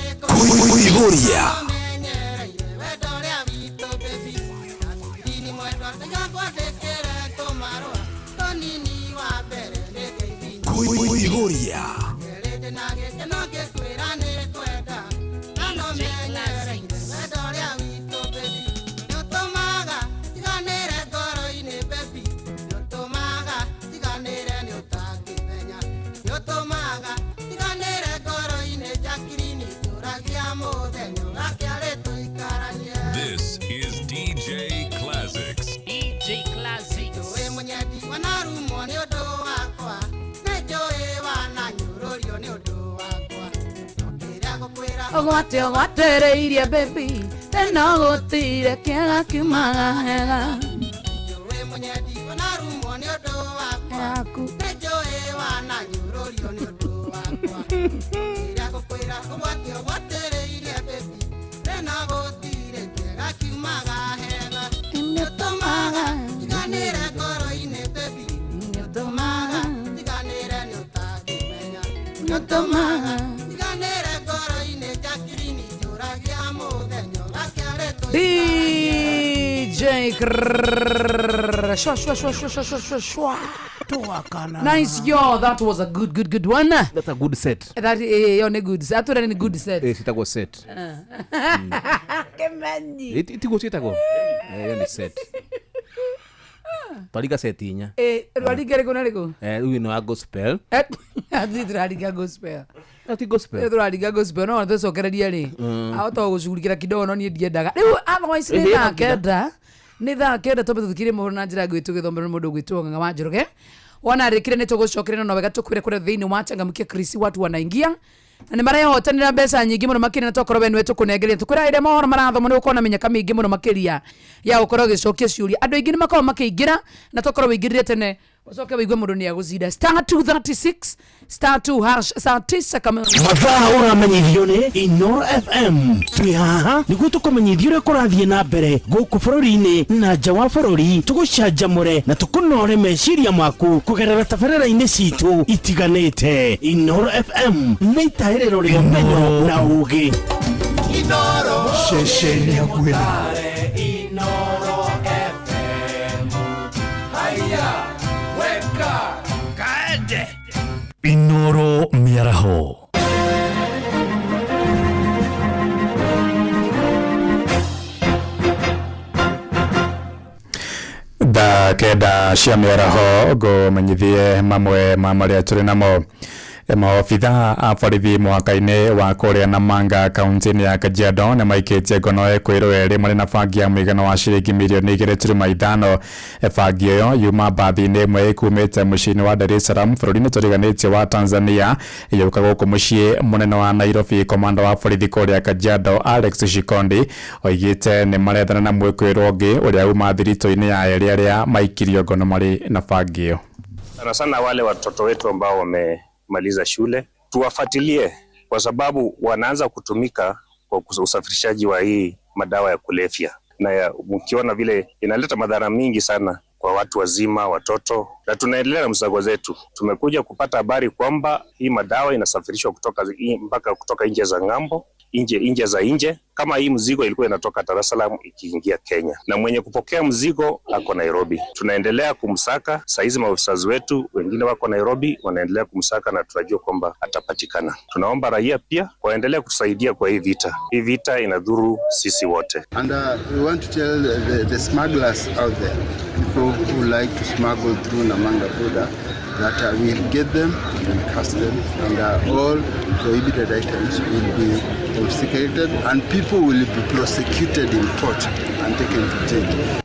Kuihuria. Menyereire wendo ũrĩa witũ baby. Jacqueline mwendwa ndaiga kwandĩkĩre tũmarũa, tũnini wa mbere nĩ ngeithi Kuihuria. kerĩ ndĩna gĩkeno ngĩkwĩra nĩ kwenda na no menyereire wendo ũrĩa witũ baby. Nĩũtũmaga tiganĩre ngoro-inĩ baby, nĩũtũmaga tiganĩre nĩũtangĩmenya, nĩũtũmaga tiganĩre ngoro-inĩ Jacqueline, njũragia mũthenya ũgakĩarĩ tũikaranie. This is DJ Classics. DJ Classics. Njũĩ mũnyendi wanarumwo nĩ ũndũ wakwa, nĩ njũĩ wananyũrũrio nĩ ũndũ wakwa, no kĩrĩa ngũkwĩra ũgwate ũgwatereirie baby tena gũtire kĩega kiumaga hega Njũĩ mũnyendi wanarumwo nĩ ũndũ wakwa, yaku nĩ njũĩ wananyũrũrio nĩ ũndũ wakwa, kĩrĩa ngũkwĩra ũgwate ũgwatĩrĩirie baby, tena gũtirĩ kĩega kiumaga hega, nĩũtũmaga tiganĩre ngoro-inĩ baby, nĩũtũmaga tiganĩre nĩũtangĩmenya, nĩũtũmaga tiganĩre ngoro-inĩ Jacqueline, njũragia mũthenya ũgakĩarĩ DJ Krrrr. Shwa, shwa, shwa, shwa, shwa, shwa, shwa, shwa. Nice yo, that was a good, good, good one. That's a good set. That yo nĩ good set. Atũra nĩ good set. Citagwo set. Kĩmenyi. Itiguo ciĩtagwo? Ĩyo nĩ set. Twaringa set inya. Rwaringa rĩkũ na rĩkũ? Rĩu ĩno ya gospel. Athuĩ tũraringa gospel. Ti gospel. Tũraringa gospel no tũcokererie rĩ. Ahota gũcugurikĩra kidogo no niĩ ndiendaga. Rĩu otherwise nĩ Ĩhĩ, thaa no nginya. kenda. Nĩ thaa kenda twambe tũthikĩrie mohoro na njĩra ngũĩ tũgĩthomerwo nĩ mũndũ ũgwĩtwo Ng'ang'a wa Njoroge. Wona rĩkire nĩ tũgũcokeria no wega tũkwĩre kũrĩa thĩinĩ wa changamkia Chris watu wanaingia na nĩ marehotanĩra mbeca nyingĩ mũno makĩria na tokorwo we nĩwe tũkũnengeria tũkwĩra rĩrĩa mohoro marathomwo nĩ ũkorwo na mĩnyaka mĩingĩ mũno makĩria ya gũkorwo ũgĩcokia ciũria andũ aingĩ nĩ makoragwo makĩingĩra na tokorwo wĩingĩrire tene ũcoke wĩigue mũndũ nĩ agũcinda star 236 star 2 hash saa 9 kamili Mathaa ũramenyithio nĩ Inoro FM. Twĩ haha nĩguo tũkũmenyithia ũrĩa kũrathiĩ na mbere gũkũ bũrũri-inĩ na nja wa bũrũri, tũgũcanjamũre na tũkũnore meciria maku kũgerera tabarĩra-inĩ citũ itiganĩte. Inoro FM nĩ itahĩrĩro rĩa ũmenyo na ũũgĩ. Ceceni hakuhĩ nawe. Inoro FM. Inoro Mĩaraho. Thaa 9 cia mĩaraho ngũmenyithie mamwe ma marĩa tũrĩ namo. Maobitha a borithi mũhaka-inĩ wa kũrĩa Namanga kaunti-inĩ ya Kajiado nĩ maikĩtie ngono ekwĩrwo erĩ marĩ na bangi ya mũigana wa ciringi mirioni 2.5. Bangi ĩyo yuma mbathi-inĩ ĩmwe ĩkumĩte mũciĩ-inĩ wa Dar es Salaam bũrũri-inĩ tũriganĩtie wa Tanzania ĩgĩũka gũkũ mũciĩ mũnene wa Nairobi. Komanda wa borithi kũrĩa Kajiado Alex Shikondi oigĩte nĩ marethana na mwĩkwĩrwo ũngĩ ũrĩa uma thiritũ-inĩ ya erĩ arĩa maikirio ngono marĩ na bangi ĩyo. Sana sana wale watoto wetu ambao wamemaliza shule tuwafuatilie, kwa sababu wanaanza kutumika kwa usafirishaji wa hii madawa ya kulevya, na mkiona vile inaleta madhara mingi sana kwa watu wazima, watoto, na tunaendelea na msako zetu. Tumekuja kupata habari kwamba hii madawa inasafirishwa kutoka mpaka kutoka nje za ng'ambo, nje za nje. Kama hii mzigo ilikuwa inatoka Dar es Salaam ikiingia Kenya, na mwenye kupokea mzigo ako Nairobi. Tunaendelea kumsaka saizi, maofisa wetu wengine wako Nairobi wanaendelea kumsaka na tunajua kwamba atapatikana. Tunaomba raia pia waendelee kutusaidia kwa hii vita. Hii vita inadhuru sisi wote. And we want to tell the smugglers out there, people who like to smuggle through Namanga border, that we'll get them and catch them, and all prohibited items will be confiscated and people will be prosecuted in court and taken to jail.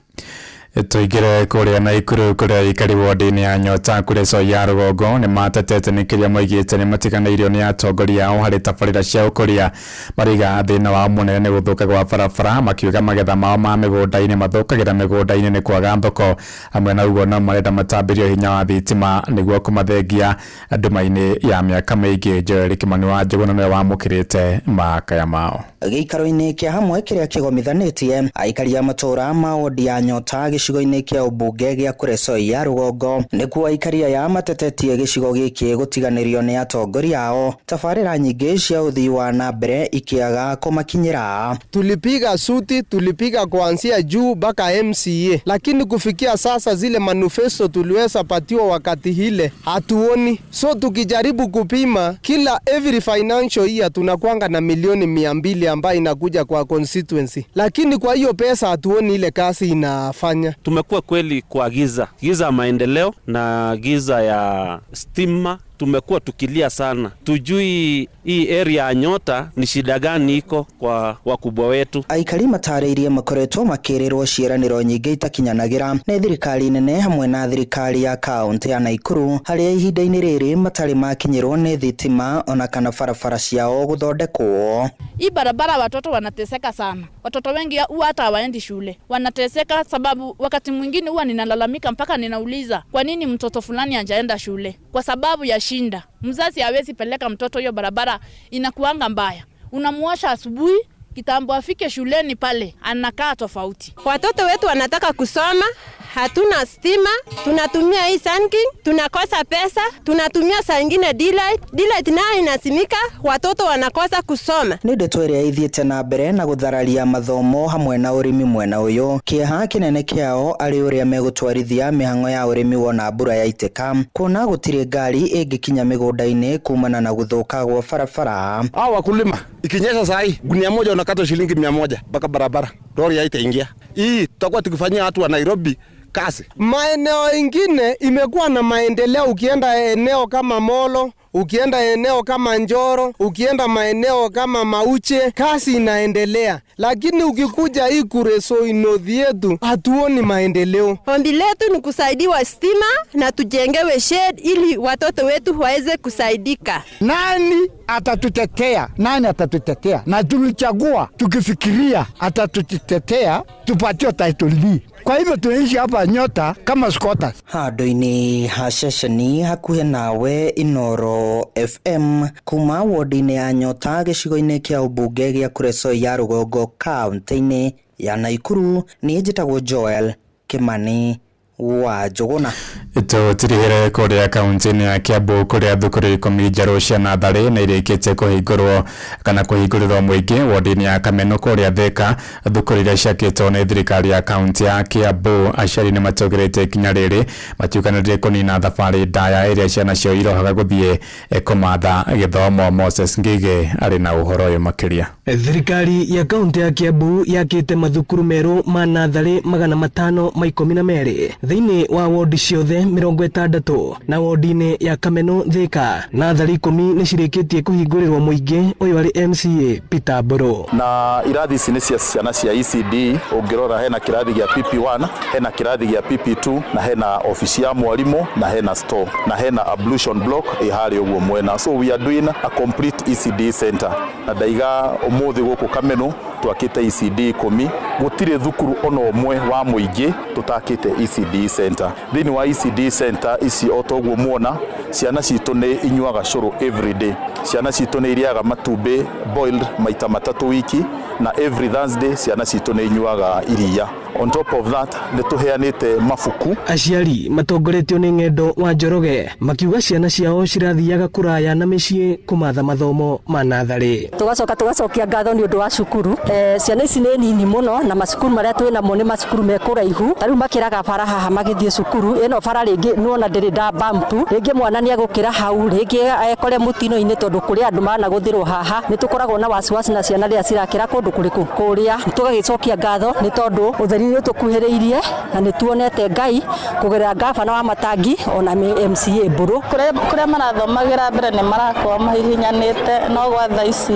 Tũingĩre kũrĩa Naikuru kũrĩa aikari wodi-inĩ ya Nyota Kuresoi ya rũgongo nĩ matetete nĩ kĩrĩa moigĩte nĩ matiganĩirio nĩ atongoria ao harĩ tabarĩra cia ũkũria. Marauga thĩna wao mũnene nĩ gũthũka gwa barabara, makiuga magetha mao ma mĩgũnda-inĩ mathũkagĩra mĩgũnda-inĩ nĩ kwaga thoko. Hamwe na ũguo no marenda matambĩrio hinya wa thitima nĩguo kũmathengia nduma-inĩ ya mĩaka mĩingĩ. Joel Kimani wa Njũgũna nĩwe wamũkĩrĩte makaya mao. Gĩikaro-inĩ kĩa hamwe kĩrĩa kĩgomithanĩtie aikari a matũũra ma wodi ya Nyota gĩcigo-inĩ kĩa ũmbunge gĩa Kuresoi ya rũgongo nĩkuo aikari aya matetetie gĩcigo gĩkĩ gũtiganĩrio nĩ atongoria ao, tabarĩra nyingĩ cia ũthii wa na mbere ikĩaga kũmakinyĩra. Tulipiga suti, tulipiga kuanzia juu mpaka MCA, lakini kufikia sasa zile manifesto tuliweza patiwa wakati hile hatuoni. So tukijaribu kupima kila every financial year tunakuanga na milioni 200 ambayo inakuja kwa constituency, lakini kwa hiyo pesa hatuoni ile kazi inafanya. Tumekuwa kweli kwa giza ya maendeleo na giza ya stima. Tumekuwa tukilia sana, tujui hii area ya Nyota ni shida gani iko kwa wakubwa wetu. Aikari matarĩirie makoretwo makĩrĩrwo ciĩranĩro nyingĩ itakinyanagĩra nĩ thirikari nene hamwe na thirikari ya kaunti ya Naikuru, harĩa ihinda-inĩ rĩrĩ matarĩ makinyĩrwo nĩ thitima ona kana barabara ciao gũthondekwo. Hii barabara watoto wanateseka sana. Watoto wengi huwa hata hawaendi shule. Wanateseka sababu wakati mwingine huwa ninalalamika mpaka ninauliza kwa nini mtoto fulani hajaenda shule? Kwa sababu ya shinda. Mzazi hawezi peleka mtoto, hiyo barabara inakuanga mbaya. Unamuosha asubuhi, kitambo afike shuleni pale anakaa tofauti. Watoto wetu wanataka kusoma, hatuna stima, tunatumia hii Sunking, tunakosa pesa, tunatumia saa ingine D-light nayo inasimika, watoto wanakosa kusoma. Nĩ ndeto ĩrĩa ithiĩte na mbere na gũthararia mathomo hamwe na ũrĩmi mwena ũyũ. Kĩeha kĩnene kĩao arĩ ũrĩa megũtwarithia mĩhang'o ya ũrĩmi wona mbura yaitĩka, kuona gũtirĩ ngari ĩngĩkinya mĩgũnda-inĩ kumana na gũthũka gwa barabara. Hao wakulima ikinyesha saa hii gunia moja unakata shilingi 100 mpaka barabara lori haitaingia. Hii tutakuwa tukifanyia watu wa Nairobi kazi. Maeneo ingine imekuwa na maendeleo, ukienda eneo kama Molo, ukienda eneo kama Njoro, ukienda maeneo kama Mauche, kazi inaendelea. Lakini ukikuja hii Kuresoi North yetu hatuoni maendeleo. Ombi letu ni kusaidiwa stima na tujengewe shed ili watoto wetu waweze kusaidika. Nani atatutetea? Nani atatutetea? Na tulichagua tukifikiria atatutetea, tupatie title deed. Kwa hivyo tunaishi hapa Nyota kama squatters. Handũ-inĩ ha ceceni hakuhĩ nawe Inoro FM kuma wodi-inĩ ya Nyota gĩcigo-inĩ kĩa ũmbunge gĩa Kuresoi ya rũgongo kaunti-inĩ ya Naikuru, niĩ njĩtagwo Joel Kimani wa Njũgũna. Tũtirihĩre kũrĩa kaunti-inĩ ya Kiambu kũrĩa thukuru 10 njerũ cia natharĩ nĩ irĩkĩtie kũhingũrwo kana kũhingũrĩrwo mũingĩ wodi-inĩ ya Kameno kũrĩa Thika. Thukuru iria ciakĩtwo nĩ thirikari ya kaunti ya Kiambu, aciari nĩ matũgĩrĩte ikinya rĩrĩ matiũkanĩrĩrie kũnina thabarĩ ndaya ĩrĩa ciana ciao irohaga gũthiĩ kũmatha gĩthomo. Moses Ngige arĩ na ũhoro ũyũ makĩria. Thirikari ya kaunti ya Kiambu yakĩte mathukuru merũ ma natharĩ 512 thĩinĩ wa wodi ciothe 60 na wodi-inĩ ya Kameno Thika. Natharĩ 10 nĩ cirĩkĩtie kũhingũrĩrwo mũingĩ. Ũyũ arĩ MCA Peter Mburu. Na irathi ici nĩ cia ciana cia ECD. Ũngĩrora hena kĩrathi gĩa PP1, hena kĩrathi gĩa PP2, na hena ofici ya mwarimũ, na hena store, na hena ablution block ĩ harĩa ũguo mwena. So we are doing a complete ECD center. Na ndaiga ũmũthĩ gũkũ Kameno twakĩte ECD 10, gũtirĩ thukuru ona ũmwe wa mũingĩ tũtakĩte ECD center. Thĩinĩ wa ECD center ici o toguo muona, ciana citũ nĩ inyuaga cũrũ every day, ciana citũ nĩ irĩaga matumbĩ boiled maita 3 wiki, na every Thursday ciana citũ nĩ inyuaga iria. On top of that nĩ tũheanĩte mabuku. Aciari matongoretio nĩ Ng'endo wa Njoroge makiuga ciana ciao cirathiaga kũraya na mĩciĩ kũmatha mathomo ma natharĩ. Tugacoka tugacokia ngatho nĩ ũndũ wa cukuru. Ciana ici nĩ nini mũno na macukuru marĩa twĩ namo nĩ macukuru me kũraihu. Ta rĩu makĩraga bara haha magĩthiĩ cukuru ĩno bara rĩngĩ nĩwona ndĩrĩ nda bump, rĩngĩ mwana nĩ egũkĩra hau, rĩngĩ ekore mũtino-inĩ tondũ kũrĩ andũ managũthĩrwo haha. Nĩ tũkoragwo na wasiwasi na ciana rĩrĩa cirakĩra kũndũ kũrĩkũ kũrĩa. Tũgagĩcokia ngatho nĩ tondũ ũtheri nĩ ũtũkuhĩrĩirie na nĩ tuonete Ngai kũgerera gavana wa Matangi ona MCA Mburu. Kũrĩa marathomagĩra mbere nĩ marakorwo mahihinyanĩte, no gwa thaa ici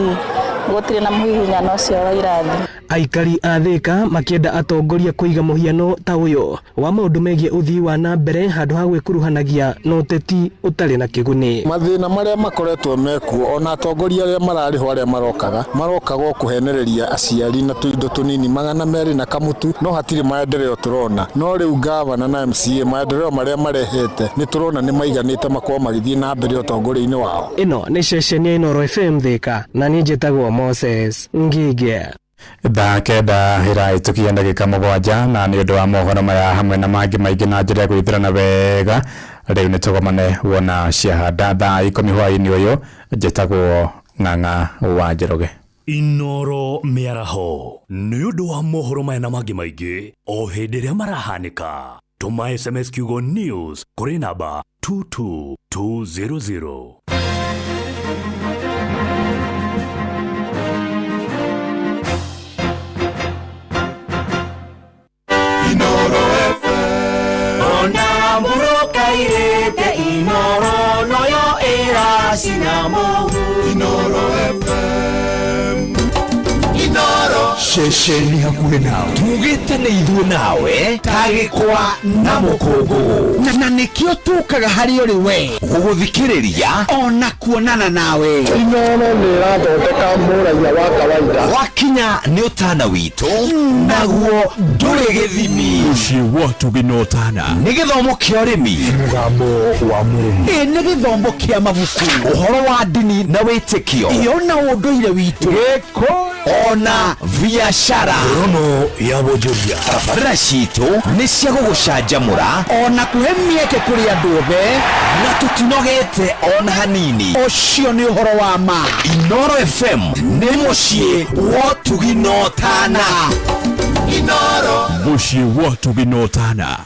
gũtirĩ na mũhihinyano ũcio wa irathi. Aikari a Thika makĩenda atongoria kũiga mũhiano ta ũyũ wa maũndũ megiĩ ũthii wa na mbere handũ ha gwĩkuruhanagia na ũteti ũtarĩ na kĩguni. Mathĩna marĩa makoretwo mekuo ona atongoria arĩa mararĩho arĩa marokaga o kũhenereria aciari na tũindo tũnini 200 na kamũtu, no hatirĩ maendeleo tũrona. No rĩu gavana na MCA maendeleo marĩa marehete nĩ tũrona nĩ maiganĩte makorwo magĩthiĩ na mbere ũtongoria-inĩ wao. Ĩno nĩ ceceni ya Inooro FM Thika na niĩ njĩtagwo Moses Ngige. Thaa 9 ĩrahĩtũkia ndagĩka 7, na nĩ ũndũ wa mohoro maya hamwe na mangĩ maingĩ na njĩra ya gwĩthurana wega, rĩu nĩ tũgomane wona ciahanda thaa 10 hwaĩ-inĩ ũyũ. Njĩtagwo Ng'ang'a wa Njoroge. Inooro mĩaraho nĩ ũndũ wa mohoro maya na mangĩ maingĩ o hĩndĩ ĩrĩa marahanĩka. Tũma SMS kiugo news kũrĩ namba 22200. Inooro FM. Ona murokairete Inooro noyo ĩracina mũhu. Inooro FM. Inooro. Ceceni hakuhĩ nawe tugĩte nĩ ithuĩ nawe ta gĩkwa na mũkũngũgũ, na nĩkĩo tũkaga harĩ ũrĩ we gũgũthikĩrĩria ona kuonana nawe. Inooro nĩ ĩrathondeka mũraiya wa kawaida. Wakinya nĩ ũtana witũ naguo ndũrĩ gĩthimi. Mũciĩ wa Tũgĩ na Ũtana nĩ gĩthomo kĩa ũrĩmi, mũgambo wa mũrĩmi, ĩ nĩ gĩthomo kĩa mabuku, ũhoro wa ndini na wĩtĩkio, ĩyo na ũndũire witũ, gĩkũyũ ona biashara. Ngorono ya wonjoria. Tabarĩra citũ nĩ cia gũgũcanjamũra ona kũhe mĩeke kũrĩ andũ othe, na tũtinogete ona hanini. Ũcio nĩ ũhoro wa ma. Inooro FM nĩ mũciĩ wa ũtugi na ũtana. Inooro. Mũciĩ wa ũtugi na ũtana.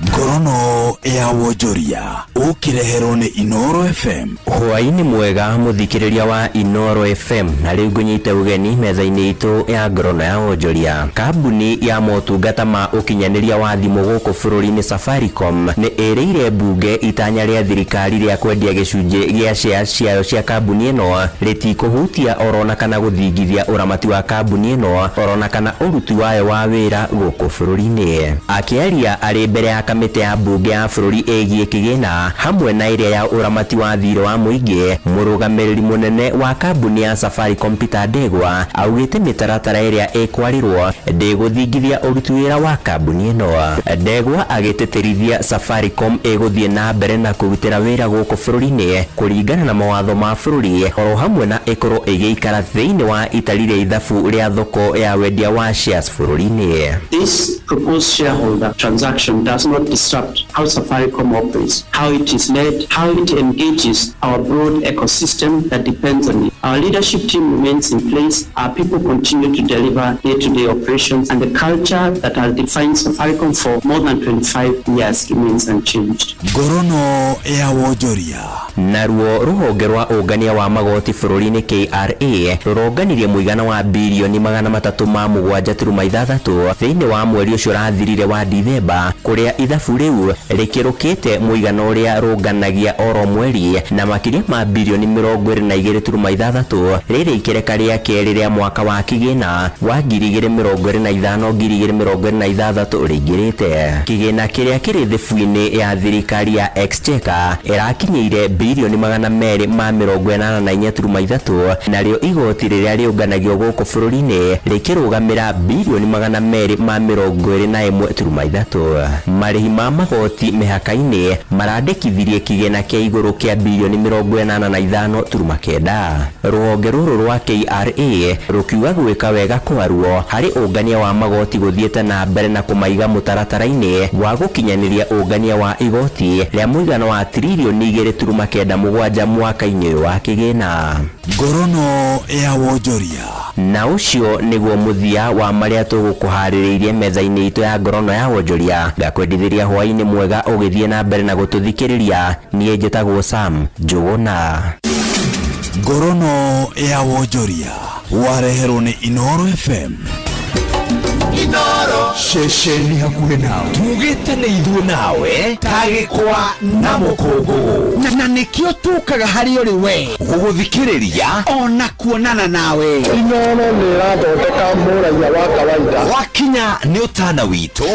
Ngorono ya wonjoria ũkĩreherwo nĩ Inooro FM. Hwaĩ-inĩ mwega mũthikĩrĩria wa Inooro FM, na rĩu ngũnyite ũgeni metha-inĩ itũ ya ngorono ya wonjoria. Kambuni ya motungata ma ũkinyanĩria wa thimũ gũkũ bũrũri-inĩ Safaricom nĩ ĩrĩire mbunge itanya rĩa thirikari rĩa kwendia gĩcunjĩ gĩa shares ciayo cia kambuni ĩno rĩtikũhutia orona kana gũthingithia ũramati wa kambuni ĩno orona kana ũruti wayo wa wĩra gũkũ bũrũri-inĩ. Akĩaria arĩ mbere ya kamĩtĩ kamĩtĩ ya mbunge ya bũrũri ĩgiĩ kĩgĩna hamwe na ĩrĩa ya ũramati wa thirĩ wa mũingĩ. Mũrũgamĩrĩri mũnene wa kambuni ya Safaricom Peter Ndegwa augĩte mĩtaratara ĩrĩa ĩkwarĩrwo ndĩgũthingithia ũruti wĩra wa kambuni ĩno. Ndegwa agĩtĩtĩrithia Safaricom ĩgũthiĩ na mbere na kũrutĩra wĩra gũkũ bũrũri-inĩ kũringana na mawatho ma bũrũri, oro hamwe na ĩkorwo ĩgĩikara thĩinĩ wa itari rĩa ithabu rĩa thoko ya wendia wa shares bũrũri-inĩ. This proposed shareholder transaction does not disrupt how Safaricom operates, how it is led, how it engages our broad ecosystem that depends on it. Our leadership team remains in place, our people continue to deliver day-to-day operations, and the culture that has defined Safaricom for more than 25 years remains unchanged. Ngorono ya wonjoria. Naruo rũhonge rwa ũngania wa magoti bũrũri-inĩ KRA rũronganirie mũigana wa birioni 307.6 thĩinĩ wa mweri ũcio ũrathirire wa Dithemba, kũrĩa ithabu rĩu rĩkĩrũkĩte mũigana ũrĩa rũnganagia oro mweri na makĩria ma birioni 22.6 rĩrĩ ikereka rĩa kerĩ rĩa mwaka wa kĩgĩna wa 2025 2026 rĩingĩrĩte. Kĩgĩna kĩrĩa kĩrĩ thĩbu-inĩ ya thirikari ya Exchequer ĩrakinyĩire birioni 284.3, narĩo igoti rĩrĩa rĩũnganagio gũkũ bũrũri-inĩ rĩkĩrũgamĩra birioni 221.3. Marĩhi ma magoti mĩhaka-inĩ marandĩkithirie kĩgĩna kĩa igũrũ kĩa birioni 85.9. Rũhonge rũrũ rwa KRA rũkiuga gwĩka wega kwaruo harĩ ũngania wa magoti gũthiĩte na mbere na kũmaiga mũtaratara-inĩ wa gũkinyanĩria ũngania wa igoti rĩa mũigana wa tririoni 2.97 mwaka-inĩ ũyũ wa kĩgĩna. Ngorono ya wonjoria. Na ũcio nĩguo mũthia wa marĩa tũgũkũharĩrĩirie metha-inĩ itũ ya ngorono ya wonjoria. Ngakwendithĩria hwaĩ-inĩ mwega ũgĩthiĩ na mbere na gũtũthikĩrĩria. Niĩ njĩtagwo Sam Njũgũna. Ngorono ya wonjoria wareherwo nĩ Inooro FM. Inoro ceceni hakuhĩ nawe, tugĩte nĩ ithuĩ nawe ta gĩkwa na mũkũngũgũ, na nĩkĩo tũkaga harĩ ũrĩ we gũgũthikĩrĩria ona kuonana nawe. Inoro nĩ ĩrathondeka mũraiya wa kawaida. Wakinya nĩ ũtana witũ,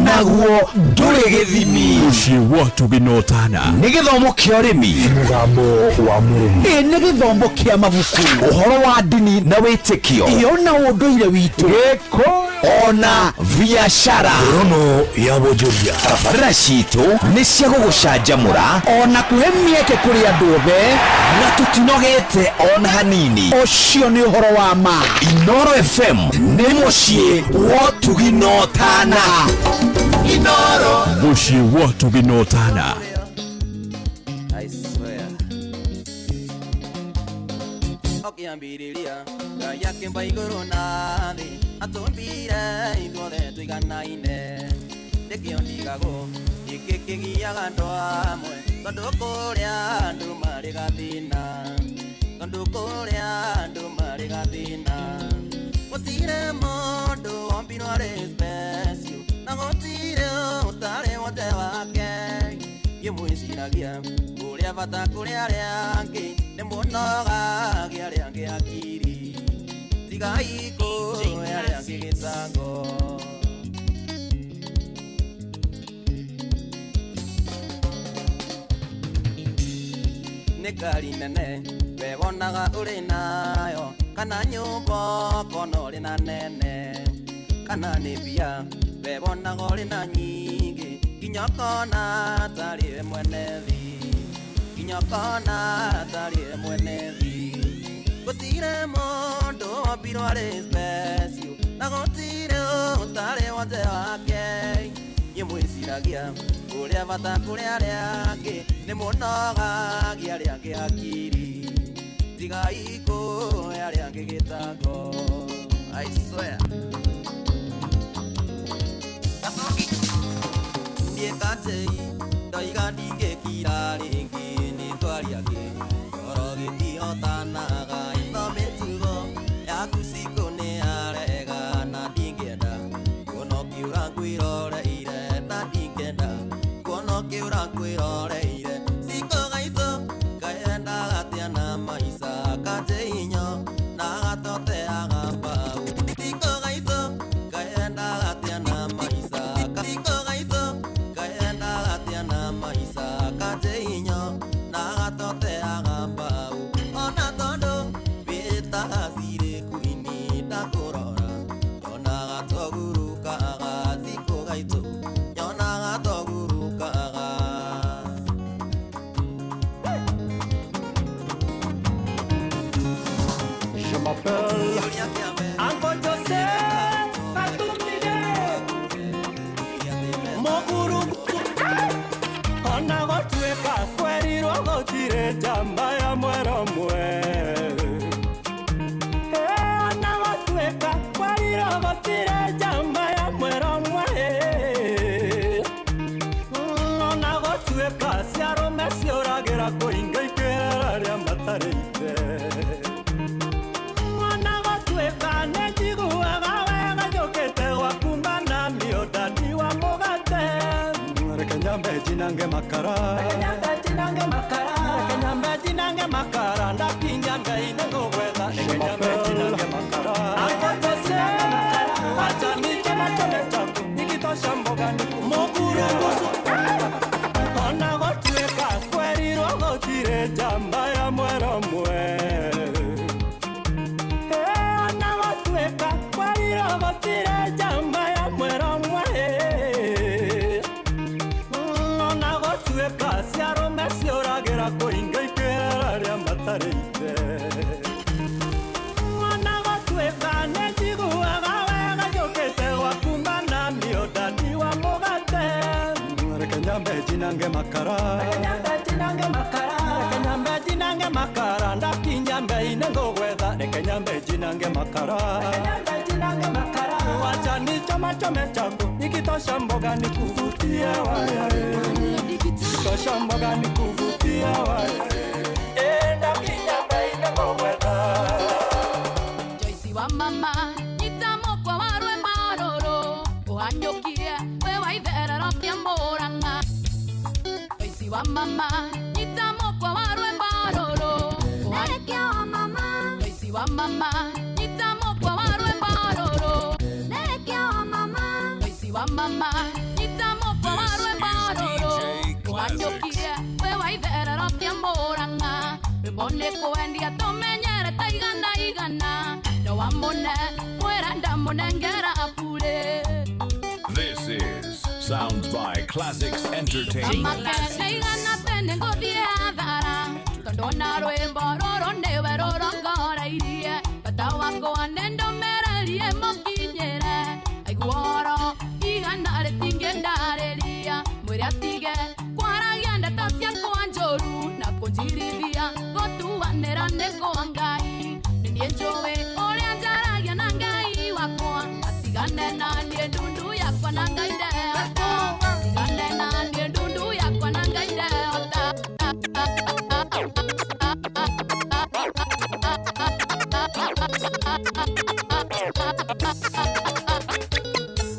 naguo ndũrĩ gĩthimi. Mũciĩ wa ũtugi na ũtana. Nĩ gĩthomo kĩa ũrĩmi, mũgambo wa mũrĩmi, ĩ nĩ gĩthomo kĩa mabuku, ũhoro wa ndini na wĩtĩkio, ĩ ona ũndũire witũ, gĩkũyũ ona biacara. Ngorono ya wonjoria. Tabarĩra citũ nĩ cia gũgũcanjamũra ona kũhe mĩeke kũrĩ andũ othe, na tũtinogete ona hanini. Ũcio nĩ ũhoro wa ma. Inoro FM nĩ mũciĩ wa ũtugi na ũtana. Inoro, mũciĩ wa ũtugi na ũtana. I swear. Ũkĩambĩrĩria Ngai akĩmba igũrũ na thĩ, atũmbire ithuothe tũiganaine. Nĩkĩo ndigagwo gĩkĩ kĩgiaga andũ amwe, tondũ kũrĩa andũ marĩ gathĩna, tondũ kũrĩa andũ marĩ gathĩna. Gũtirĩ mũndũ wombirwo arĩ special, na gũtirĩ ũtarĩ wothe wake. Ngĩmwĩciragia ũrĩa bata kũrĩ arĩa angĩ, nĩ mũnogagia arĩa angĩ hakiri, tigai kũhe arĩa angĩ gĩcango. Nĩ ngari nene we wonaga ũrĩ nayo, kana nyũmba ũkona ũrĩ na nene, kana nĩ mbia we wonaga ũrĩ na nyingĩ, nginya ũkona tarĩ we mwene thĩ, nginya ũkona tarĩ we mwene thĩ. Gũtirĩ mũndũ wombirwo arĩ special, na gũtirĩ ũtarĩ wothe wake. Niĩ mwĩciragia ũrĩa bata kũrĩ arĩa angĩ, nĩ mũnogagia arĩa angĩ hakiri, tigai kũhe arĩa angĩ gĩtango. I swear. Niĩ Kajei ndoiga ndingĩkira rĩngĩ, nĩ twaria angĩ ngoro gĩtihotanaga, itho mĩtugo yaku cikũ nĩ yarega, na ndingĩenda kuona ũkĩũra ngwĩroreire, na ndingĩenda kuona ũkĩũra ngwĩroreire. Cikũ gaitũ kaendaga atĩa na maica, Kajei nyo na gatoteaga mbau. Cikũ gaitũ kaendaga atĩa na maica, Cikũ gaitũ kaendaga nyambe njinange makara, reke nyambe njinange makara, reke nyambe njinange makara, ndakinya Ngai nĩngũgwetha, reke nyambe njinange makara, akatose acha nichome chaku nikitosha mboga mũkurugucu ona gũtuĩka kwerirwo gũtirĩ njamba ya mwero mwe. Ona gũtuĩka kwerirwo gũtirĩ njamba ya mwero mwe. Ona gũtuĩka ciarũme ciũragĩra kũinga ikĩra rĩa matarĩte. Ona gũtuĩka nĩ njiguaga wega njũkĩte gwaku mana nĩ wa mũgate. Reke nyambe njinange makara, reke nyambe njinange makara, reke nyambe njinange makara, ndakinya Ngai nĩngũgwetha, reke nyambe njinange makara, reke nyambe njinange makara, wacha nichome chaku nikitosha mboga nikuvutie waya, nikitosha mboga nikuvutie waya, ndakinya Ngai nĩngũgwetha. Joyce wa mama nyitamokwa wa rwĩmbo rũrũ ũhanyũkie wĩ wa itherero kĩa Mũrang'a. Joyce wa mama nyitamokwa wa rwĩmbo rũrũ Nerekio wa mama. Joyce wa mama nyitamokwa wa rwĩmbo rũrũ Nerekio wa mama. Joyce wa mama nyitamokwa wa rwĩmbo rũrũ ũhanyũkie wĩ wa itherero kĩa Mũrang'a. Rwĩmbo nĩ kwendia tũmenyere ta igana igana no wa mũne mwĩra ndamũnengera bure. This is Sounds by Classics Entertainment. Amakene igana tene ngũthiĩ hathara tondũ na rwĩmbo rũrũ nĩwe rũrongoreirie bata wakwa nĩ ndũmĩrĩrie mũkinyĩre aiguoro igana rĩtingĩndarĩria mwĩre atige kwaragia ndeto ciakwa njũru na kũnjirithia gũtuanĩra nĩ kwa Ngai nĩ niĩ njũĩ ũrĩa njaragia na Ngai wakwa atigane na niĩ ndundu yakwa na Ngai ndehota atigane na niĩ ndundu yakwa na Ngai ndehota.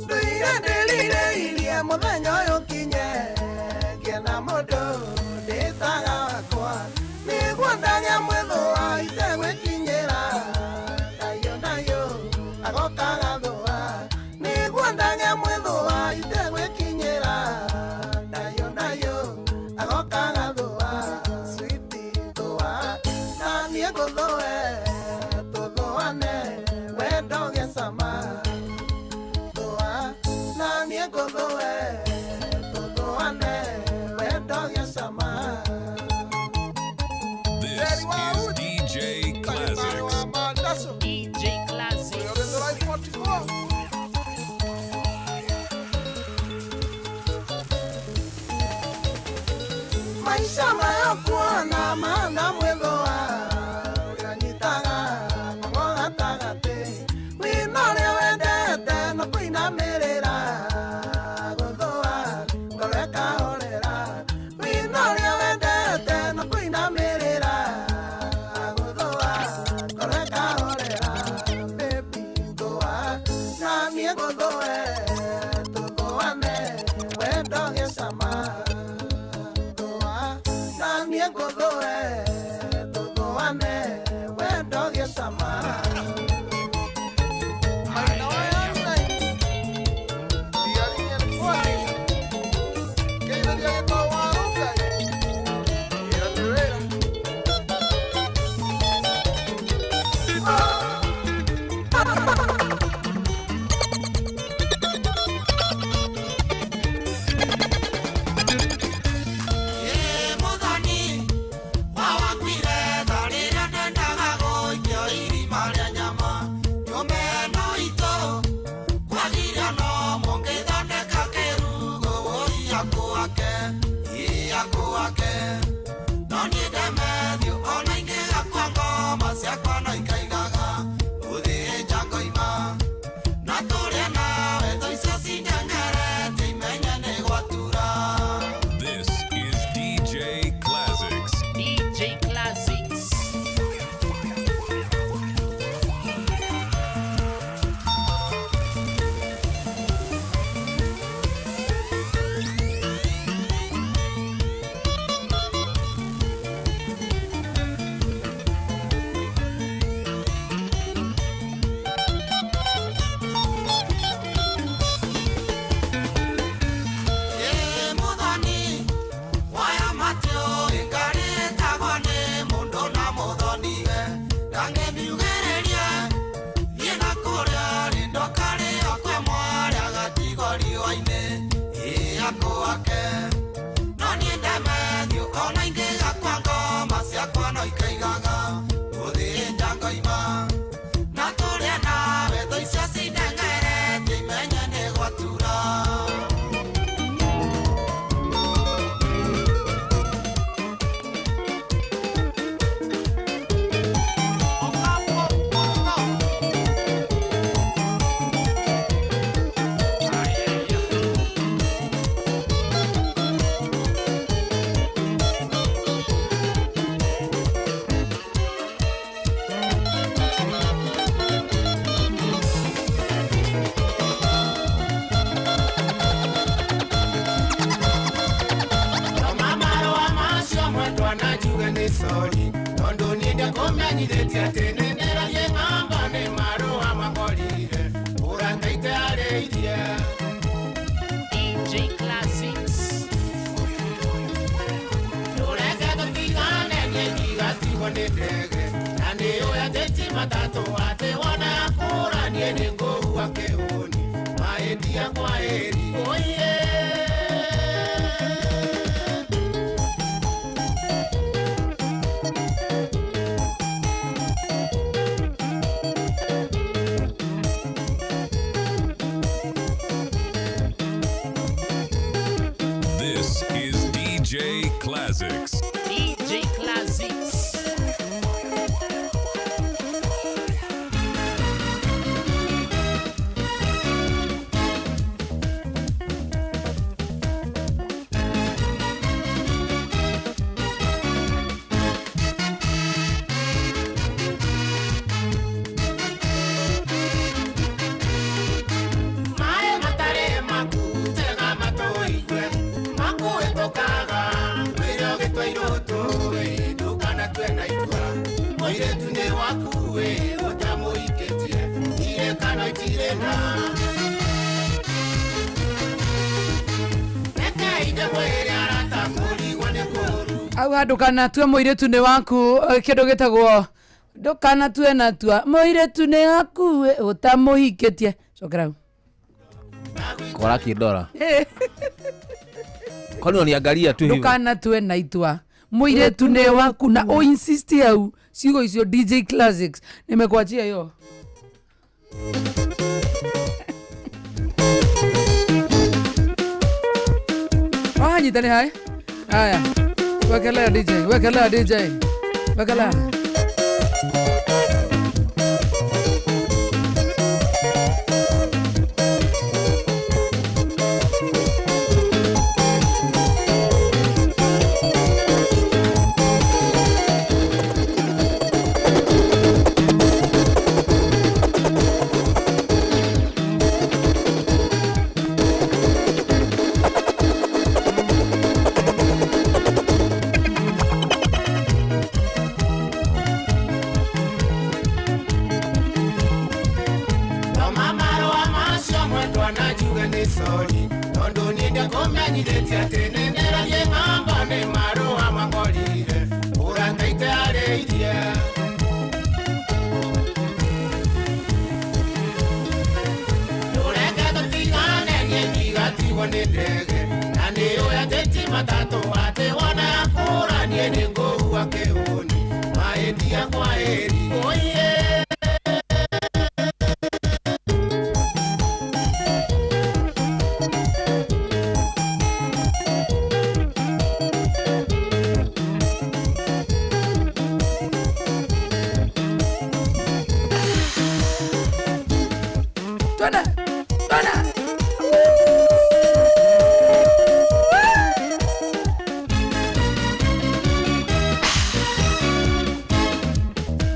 Nduire ndĩrirĩirie mũthenya ũyũ ũkinye ngĩe na mũndũ ndĩtaga wakwa nĩguo ndagĩa mwĩthũa itegwĩkinyĩra ndayo ndayo agokaga thũa nĩguo ndagĩa mwĩthũa itegwĩkinyĩra ndayo ndayo agokaga thũa switi thũa na niĩ ngũthũe tũthũane wendo gĩcama thũa na niĩ ngũthũe tũthũane wendo gĩcama. This is DJ Classics. DJ Classics. Maisha mayokuona maana mwĩthũa ũrĩa ũnyitaga ng'ong'o gatagatĩ wĩna ũrĩa wendete no kũinamĩrĩra gũthũa ngoro ĩkahorera wĩna ũrĩa wendete no kũinamĩrĩra gũthũa ngoro ĩkahorera baby thũa na niĩ ngũthũe tũthũane wendo gĩcama thũa na niĩ ngũthũe tũthũane. Ndĩkũmenyithĩtie atĩ nĩ ndĩrathiĩ ng'ambo nĩ marũa makorire ũrataite arĩirie. DJ Classics. Ndũreke tũtigane niĩ ndigatigwo nĩ ndege na nĩũĩ atĩ ti matatũ atĩ wona yakũra niĩ nĩngũua kĩhũni maĩndia kwa ĩri oiye. This is DJ Classics. DJ Classics. Maĩ matarĩ maku tega matũ ũigue makũhĩtũkaga wĩra ũgĩtwairwo tũĩ ndũkanatue na itua mũirĩtu nĩ waku wĩ ũtamũhikĩtie irĩ kana itirĩ na reke inde mwĩrĩ arata kũrigwo nĩ kũũru. Auga ndũkanatue mũirĩtu nĩ waku, kĩndũ gĩtagwo ndũkanatue na tua mũirĩtu nĩ waku ũtamũhikĩtie. Cokera hau. Kora kindora. Kwani unaniangalia tu hivi? Ndũkanatue na itua mũirĩtu nĩ waku na ũinsist hau ciugo icio. DJ Classics, nimekuachia hiyo. Wanyitane hai haya, wekelea DJ, wekelea DJ, wekelea. Thoma marũa macio mwendwa na njuge nĩ sori tondũ niĩ ndĩkũmenyithĩtie atĩ nĩ ndĩrathiĩ ng'ambo nĩ marũa makorire ũrataite arĩirie. Ndũreke tũtigane niĩ ndigatigwo nĩ ndege na nĩũĩ atĩ ti matatũ atĩ wona yakũra niĩ nĩngũua kĩhũni maĩndia kwa ĩri oiye. Twende, twende.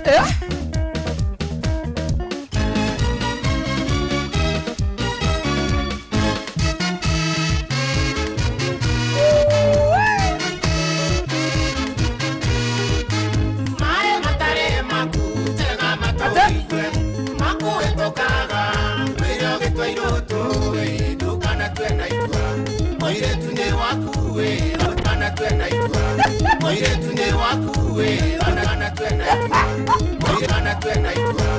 Eh? Maĩ matarĩ maku tega matũ ũigue makũhĩtũkaga wĩra ũgĩtwairwo tũĩ ndũkanatue na itua mũirĩtu nĩ waku wĩ ndũkanatue na itua mũirĩtu nĩ waku wĩ ndũkanatue na itua ndũkanatue na itua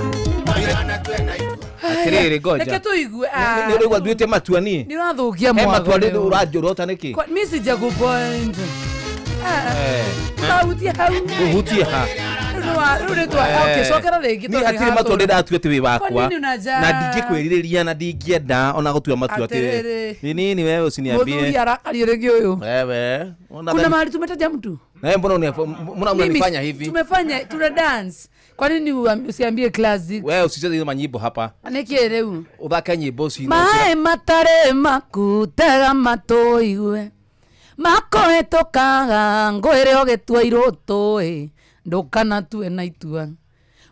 ndũkanatue na itua. Atiriri ngoja. Reke tuigue. Nĩ ũraigua nduĩte matua niĩ? Nĩ ũrathũkia He mwatho matua rĩu. rĩu ũranjũrota nĩkĩ? Mi sijakupoint. Eh. Ũkahutia hau. Ũhutie ha? Rĩu nĩ rĩu nĩ twa okay, cokera rĩngĩ Niĩ tondũ hatirĩ matua nĩ ndĩ ndatua atĩ wĩ wakwa Kwa nini unajaa? na ndingĩkwĩrirĩria na ndingĩenda ona gũtua matua atĩ Atĩrĩrĩ. ni nini wewe usiniambie Mũthuri arakario rĩngĩ ũyũ. wewe ona Kuna dhani- mahali tumetaja mtu. na wewe mbona mbona Mimi unanifanya hivi? Tumefanya tuna dance. Kwa nini usiambie classic? Wewe usicheze hizo manyimbo hapa. Nĩkĩ rĩu? Uthake nyimbo ci Maĩ matarĩ maku tega matũ igue makũhĩtũkaga ngwĩre ũgĩtua irũtũ ndũkanatue na itua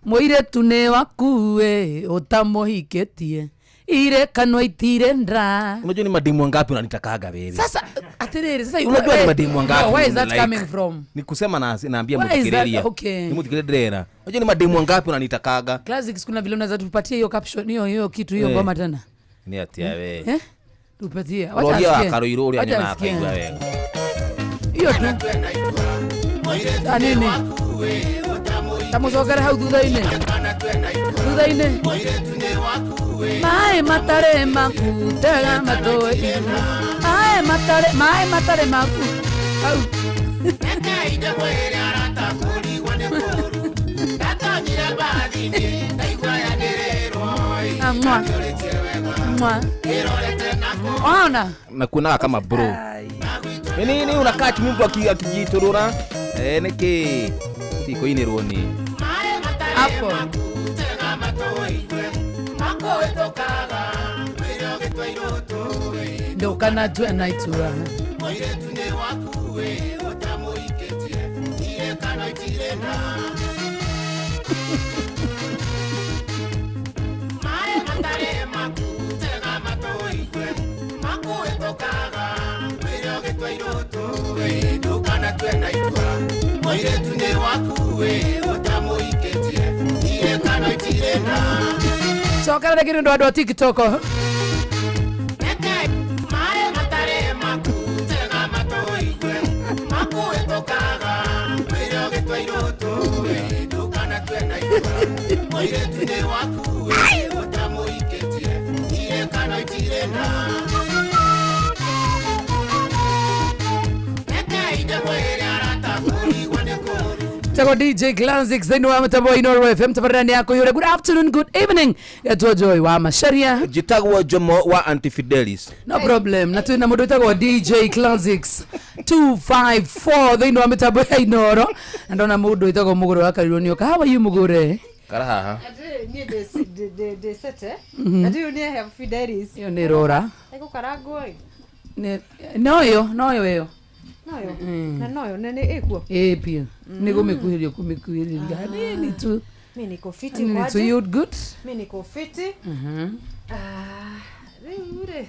mũirĩtu nĩ waku ĩ ũtamũhikĩtie Ire kanwa itire ndra. Unajua ni mademu wangapi unanitakaga wewe? Sasa atiriri sasa Unajua ni mademu wangapi? No, where is that like, coming from? Ni kusema na naambia Where is that? mutikireria. Okay. Ni mutikirera. Unajua ni mademu wangapi unanitakaga? Classics kuna vile unaweza tupatie hiyo caption hiyo kitu hiyo ngoma tena. Ni atia wewe. Eh? Tupatie. Wacha asikie. Karoiro uri Wacha anyona asikie. akaigua wega. Hiyo tu. Anini? Tamucokere hau thutha-inĩ. Thutha-inĩ. Maĩ matarĩ maku tega matũ igua. Maĩ matarĩ maku. Hau. Ah, mwa. Mwa. Ona. Na kuonaga kama bro. Nini unakaa chini mtu akijitorora? Niki tikoinirwo ni. Hapo. Ndukana tue na itura. Cokera rĩngĩ nĩ ũndũ wa andũ a TikTok. Tagwo DJ Classics thĩinĩ wa mũtambo wa Inooro FM tabarĩra yako yũre. Good afternoon, good evening. Etwo Joy wa Macharia. Njĩtagwo Jomo wa Antifidelis. No problem. Na twĩna mũndũ wĩtagwo DJ Classics 254 thĩinĩ wa mĩtambo ya Inooro. Na ndona mũndũ wĩtagwo Mũgũre wa Karirũ nĩoka. How are you Mũgũre? Kara haha. Niĩ ndĩcete. Na ndiũĩ nĩ have Fidelis. Ĩyo nĩ rora. Ĩgũkarangwo ĩ. Noyo ĩyo. Noyo. Na noyo nĩ ĩkuo. Ĩ biũ. Nĩ gũmĩkuhĩrĩria kũmĩkuhĩrĩria hanini tu. Mimi niko fiti Hanini tu, you good? Mimi niko fiti. Rĩu rĩ.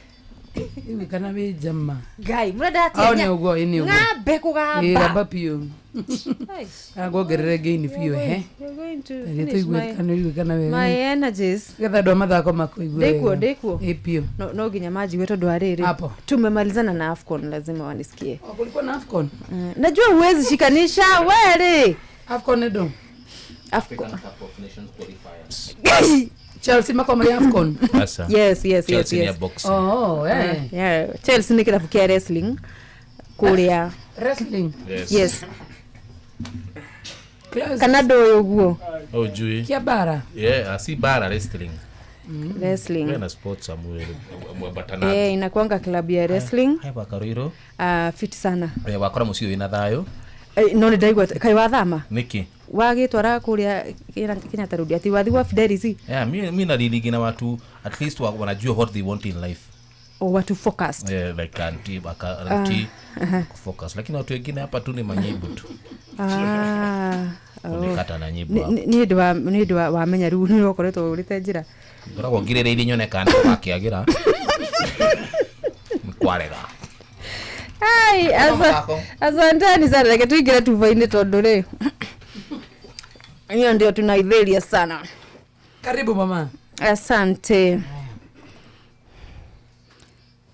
Iwe kana wĩ njama. Ngai, mũrenda atĩa? Au nĩ ũguo, ĩ nĩ ũguo. Ng'ambe kũgamba. Ĩ gamba biũ. Kana nguongerere gain biũ he. You're going to Reke finish tũigue my kana ũigue kana wega. my energies. Getha andũ a mathako makũigue Ndĩkuo, wega. ndĩkuo. Ĩ biũ. No nginya manjigue tondũ wa rĩrĩ. Hapo. Tumemalizana na AFCON, lazima wanisikie. Kulikuwa na AFCON? Najua huwezi shikanisha wewe. AFCON nĩ ndũ? AFCON. Chelsea makoma ya AFCON. Asa. Yes, yes, yes, Chelsea ni yes. ya boxing. Oh, eh. Yeah, Chelsea nĩ kĩrabu kĩa wrestling kũrĩa. Wrestling. Yes. Yes. Kana ndũĩ ũguo. Oh, jui. Kia bara. Yeah, si bara wrestling. Wrestling. Wewe na sports amwe mwambatana. Eh, inakuanga club ya wrestling. Hai Bakaroiro. Fit sana. Eh, wakora mũciĩ wĩna thayũ. No nĩ ndaigua kaĩ wathama? Niki. Wagĩtwara kũrĩa Kenyatta Road ati wathi gwa Fidelis. Yeah, mi na na watu at least wanajua what they want in life. O watu focused. Yeah, like anti baka anti focus. Lakini watu wengine hapa tu ni manyibu tu. Unikata na nyibu hapo. Ni ndwa wamenya rĩu nĩ ũkoretwo ũrĩte njĩra. Ngoragwo ngirĩrĩirie nyone kana wakĩagĩra. Kwarega. Ai, asanteni sana. Reke tuingire tuva-inĩ tondũ rĩ. Hiyo ndio tunaidheria sana. Karibu mama. Asante.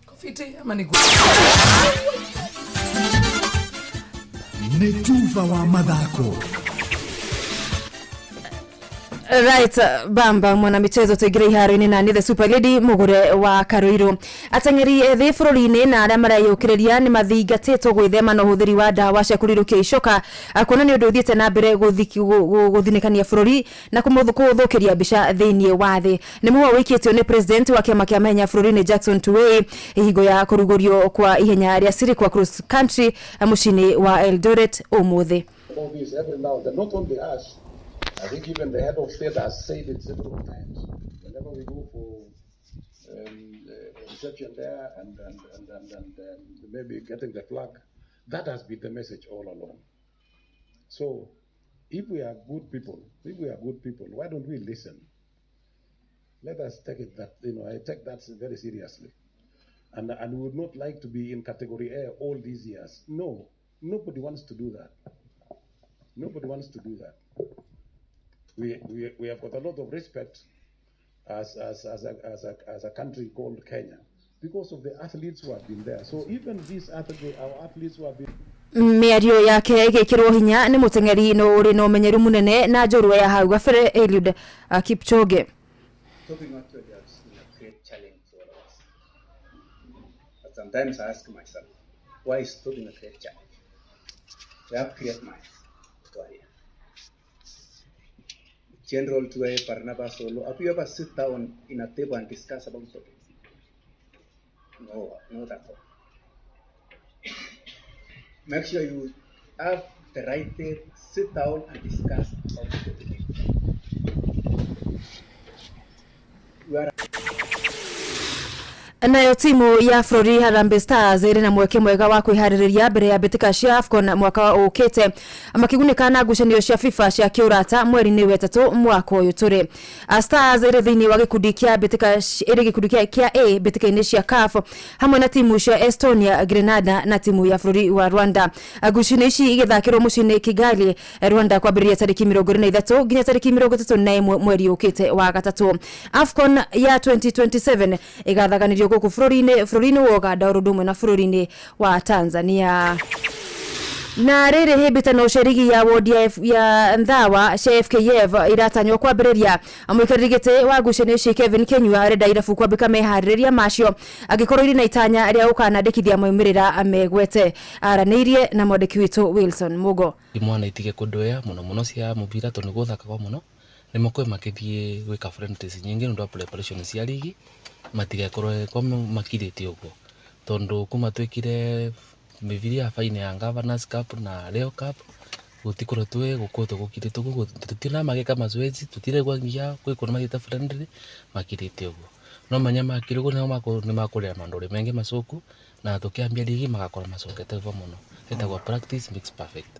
Kofiti ama ni Nĩ tuva wa mathako. Right, bamba mwana michezo tuingire iharo-inĩ na nĩ the super lady Mugure wa Karuiru. Ateng'eri ethĩ bũrũri-inĩ na arĩa mareyũkĩrĩria nĩ mathingatĩtwo gwĩthema na ũhũthĩri wa ndawa cia kũrirũkia icoka kuona nĩ ũndũ ũthiĩte na mbere gũthinĩkania bũrũri na kũmũthũkĩria mbica thĩinĩ wa thĩ. Nĩ mũhwa wĩkĩtio nĩ president wa kĩama kĩa mahenya bũrũri-inĩ Jackson Tuwei ihingo ya kũrugũrio kwa ihenya rĩa Sirikwa Cross Country mũciĩ-inĩ wa Eldoret ũmũthĩ. All this every now and then, not only us, I think even the head of state has said it several times. Whenever we go for reception there and maybe getting the flag, that has been the message all along. So if we are good people, why don't we listen? Let us take it that, you know, I take that very seriously. And, and we would not like to be in category A all these years. No, nobody wants to do that. Nobody wants to do that. We, we, we have got a lot of respect as, as, as, a, as, a, as a country called Kenya because of the athletes who have been there. So even these athletes, our athletes who have been mĩario yake ĩgĩkĩrwo hinya nĩ mũteng'eri no ũrĩ na ũmenyeru mũnene na njorua ya hau gabere Eliud Kipchoge. Topping actually has been a great challenge to all of us. But sometimes I ask myself, why is stopping a great challenge? We have great minds who are here. General Tuwe, Barnabas Solo, have you ever sit down in a table and discuss about topics? No, not at all. Make sure you have the right date, sit down and discuss about the topic. We are Nayo timu ya bũrũri Harambee Stars ĩrĩ na mweke mwega wa kwĩharĩrĩria mbere ya mbĩtĩka cia AFCON mwaka ũkĩte makĩgunĩka na ngucanio cia FIFA cia kĩũrata mweri-inĩ wa ĩtatũ mwaka ũyũ tũrĩ. Stars ĩrĩ thĩinĩ wa gĩkundi kĩa mbĩtĩka ĩrĩ gĩkundi kĩa A mbĩtĩka-inĩ cia CAF hamwe na timu cia Estonia, Grenada na timu ya bũrũri wa Rwanda. Ngucanio ici igĩthakĩrwo mũciĩ-inĩ Kigali, Rwanda kwambĩrĩria tarĩki 23 nginya tarĩki 31 mweri ũkĩte wa gatatũ. AFCON ya 2027 ĩgathaganĩrio gũkũ bũrũri-inĩ wa Uganda ũndũ ũmwe na bũrũri-inĩ wa Tanzania. Na rĩrĩ hĩmbĩtano cia rigi ya wodi ya Nthawa cia FKF iratanywo kwambĩrĩria. Mũikarĩri gĩtĩ wa ngucanio ici Kevin Kinyua arenda irabu kwambĩka meharĩrĩria macio angĩkorwo irĩ na itanya rĩa gũkanandĩkithia maumĩrĩra megwete. Aranĩirie na mwandĩki witũ Wilson Mugo. Imwana itige kũndũĩa mũno mũno cia mũbira tondũ nĩ gũthakagwo mũno nĩ makorwo makĩthiĩ gwĩka friendlies nyingĩ nĩ ũndũ wa preparation cia rigi matigakorwo kwa makirĩte ũguo tondũ kuma twĩkire mĩbira ya final ya Governors Cup na Leo Cup gũtikorwo twĩ gũkũ gũkirĩte ũguo tũtina magĩka mazoezi tũtiregwa nginya kwĩ kũndũ mathiĩte friendly makirĩte ũguo no manya makire ũguo nĩo nĩ makũrĩa maũndũ maingĩ macoku na tũkĩambia rigi magakorwo macokete ũguo mũno ĩtagwo practice makes perfect.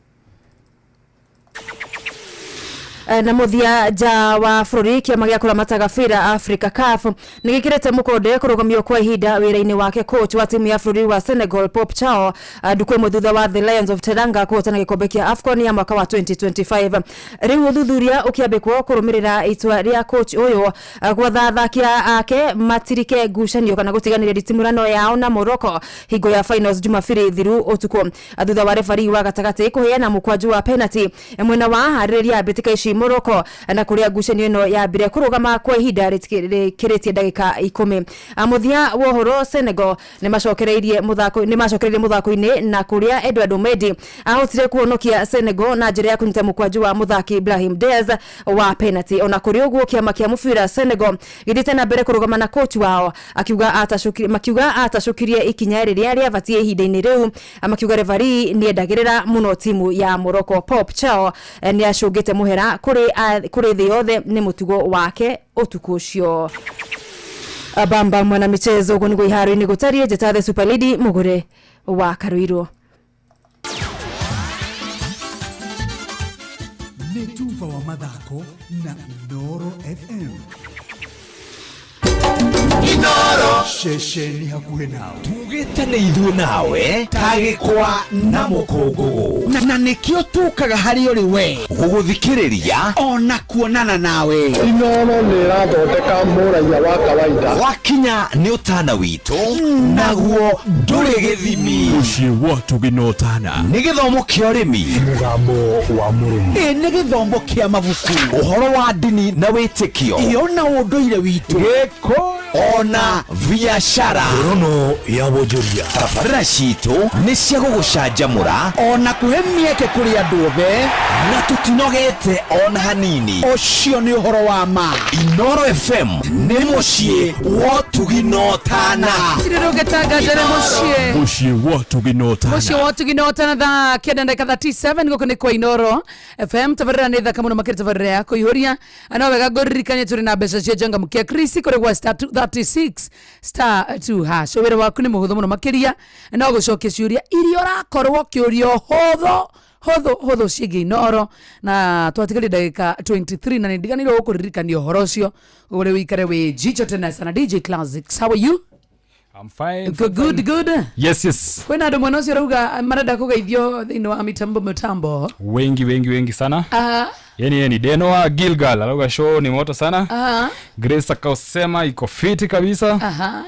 Na muthia nja wa bũrũri kĩama gĩa kũramata gabira Africa CAF nĩ gĩkĩrĩte mũkonde kũrũgamio kwa ihinda wĩra-inĩ wake coach wa timu ya bũrũri wa Senegal Pop Chao ndukũ ĩmwe thutha wa The Lions of Teranga kũhotana gĩkombe kĩa AFCON ya mwaka wa 2025. Rĩu ũthuthuria ũkĩambĩkwo kũrũmĩrĩra itua rĩa coach ũyũ gwatha athaki ake matirike ngucanio kana gũtiganĩria nditimũrano yao na Morocco hingo ya finals Jumapili thiru ũtukũ thutha wa referee wa gatagatĩ kũheana mũkwanju wa penalty mwena wa harĩrĩria mbĩtĩka ici Morocco na kuria ngucanio ĩno yambire kũrũgama kwa ihinda rĩkĩrĩtie ndagĩka 10. Mũthia wa ũhoro Senegal nĩmacokereirie mũthako-inĩ na kũrĩa Edouard Mendy ahotire kuhonokia Senegal na njĩra ya kũnyita mũkwanju wa mũthaki Brahim Diaz wa penalty. Ona kũrĩ ũguo kĩama kĩa mũbira Senegal gĩthiĩte na mbere kũrũgama na coach wao makiuga atacũkirie ikinya rĩrĩa rĩabatiĩ ihinda-inĩ rĩu makiuga referee nĩendagĩrĩra mũno timu ya Morocco. Pop Chao nĩacũngĩte mũhera kũrĩ thĩ yothe nĩ mũtugo wake ũtukũ ũcio. Bamba mwana michezo ũguo nĩguo iharo-inĩ gũtariĩ. Njĩta The Super Lady Mũgũre wa Karuirũ. Nĩ tuba wa mathako na Inooro FM. Inooro ceceni hakuhĩ nawe. Tugĩte nĩ ithuĩ nawe ta gĩkwa na mũkũngũgũ na nĩkĩo tũkaga harĩ ũrĩ we gũgũthikĩrĩria ona kuonana nawe. Inooro nĩ ĩrathondeka mũraiya wa kawaida. Wakinya nĩ ũtana witũ naguo ndũrĩ gĩthimi. Mũciĩ wa Ũtugi na Ũtana nĩ gĩthomo kĩa ũrĩmi, mũgambo wa mũrĩmi, ĩ nĩ gĩthomo kĩa mabuku, ũhoro wa ndini na wĩtĩkio, ĩyo na ũndũire witũ, Gĩkũyũ ona biashara. Ngorono ya wonjoria. Tabarĩra citũ nĩ cia gũgũcanjamũra ona kũhe mĩeke kũrĩ andũ othe na tũtinogete ona hanini. Ũcio nĩ ũhoro wa ma. Inooro FM nĩ mũciĩ wa ũtugi na ũtana. Tirĩrũgĩtangathĩre mũciĩ Mũciĩ wa ũtugi na ũtana. Mũciĩ wa ũtugi na ũtana thaa kenda ndagĩka 37 gũkũ nĩ kwa Inooro FM. Tabarĩra nĩ thaka mũno makĩria tabarĩra ya kũihũria no wega ngũririkanie tũrĩ na mbeca cia Changamkia Chris kũrĩ gwa star 236 star 2 hash. Wĩra waku nĩ mũhũthũ mũno makĩria no gũcokia ciũria iria ũrakorwo ũkĩũrio hũthũ Hũthũ hũthũ ciĩgiĩ Inooro na twatigaria ndagĩka 23 na nĩndiganĩirwo gũkũririkania ũhoro ũcio ũrĩ wĩikare wĩ jicho tena sana. DJ Classics, how are you? I'm fine. Good, good, good. Yes. Kwĩna andũ mwena ũcio ũrauga marenda kũgeithio thĩinĩ wa mitambo mitambo. Wengi wengi wengi sana. Aha. Yani Deno wa Gilgal arauga show ni moto sana. Aha. Grace akausema iko fiti kabisa. Aha.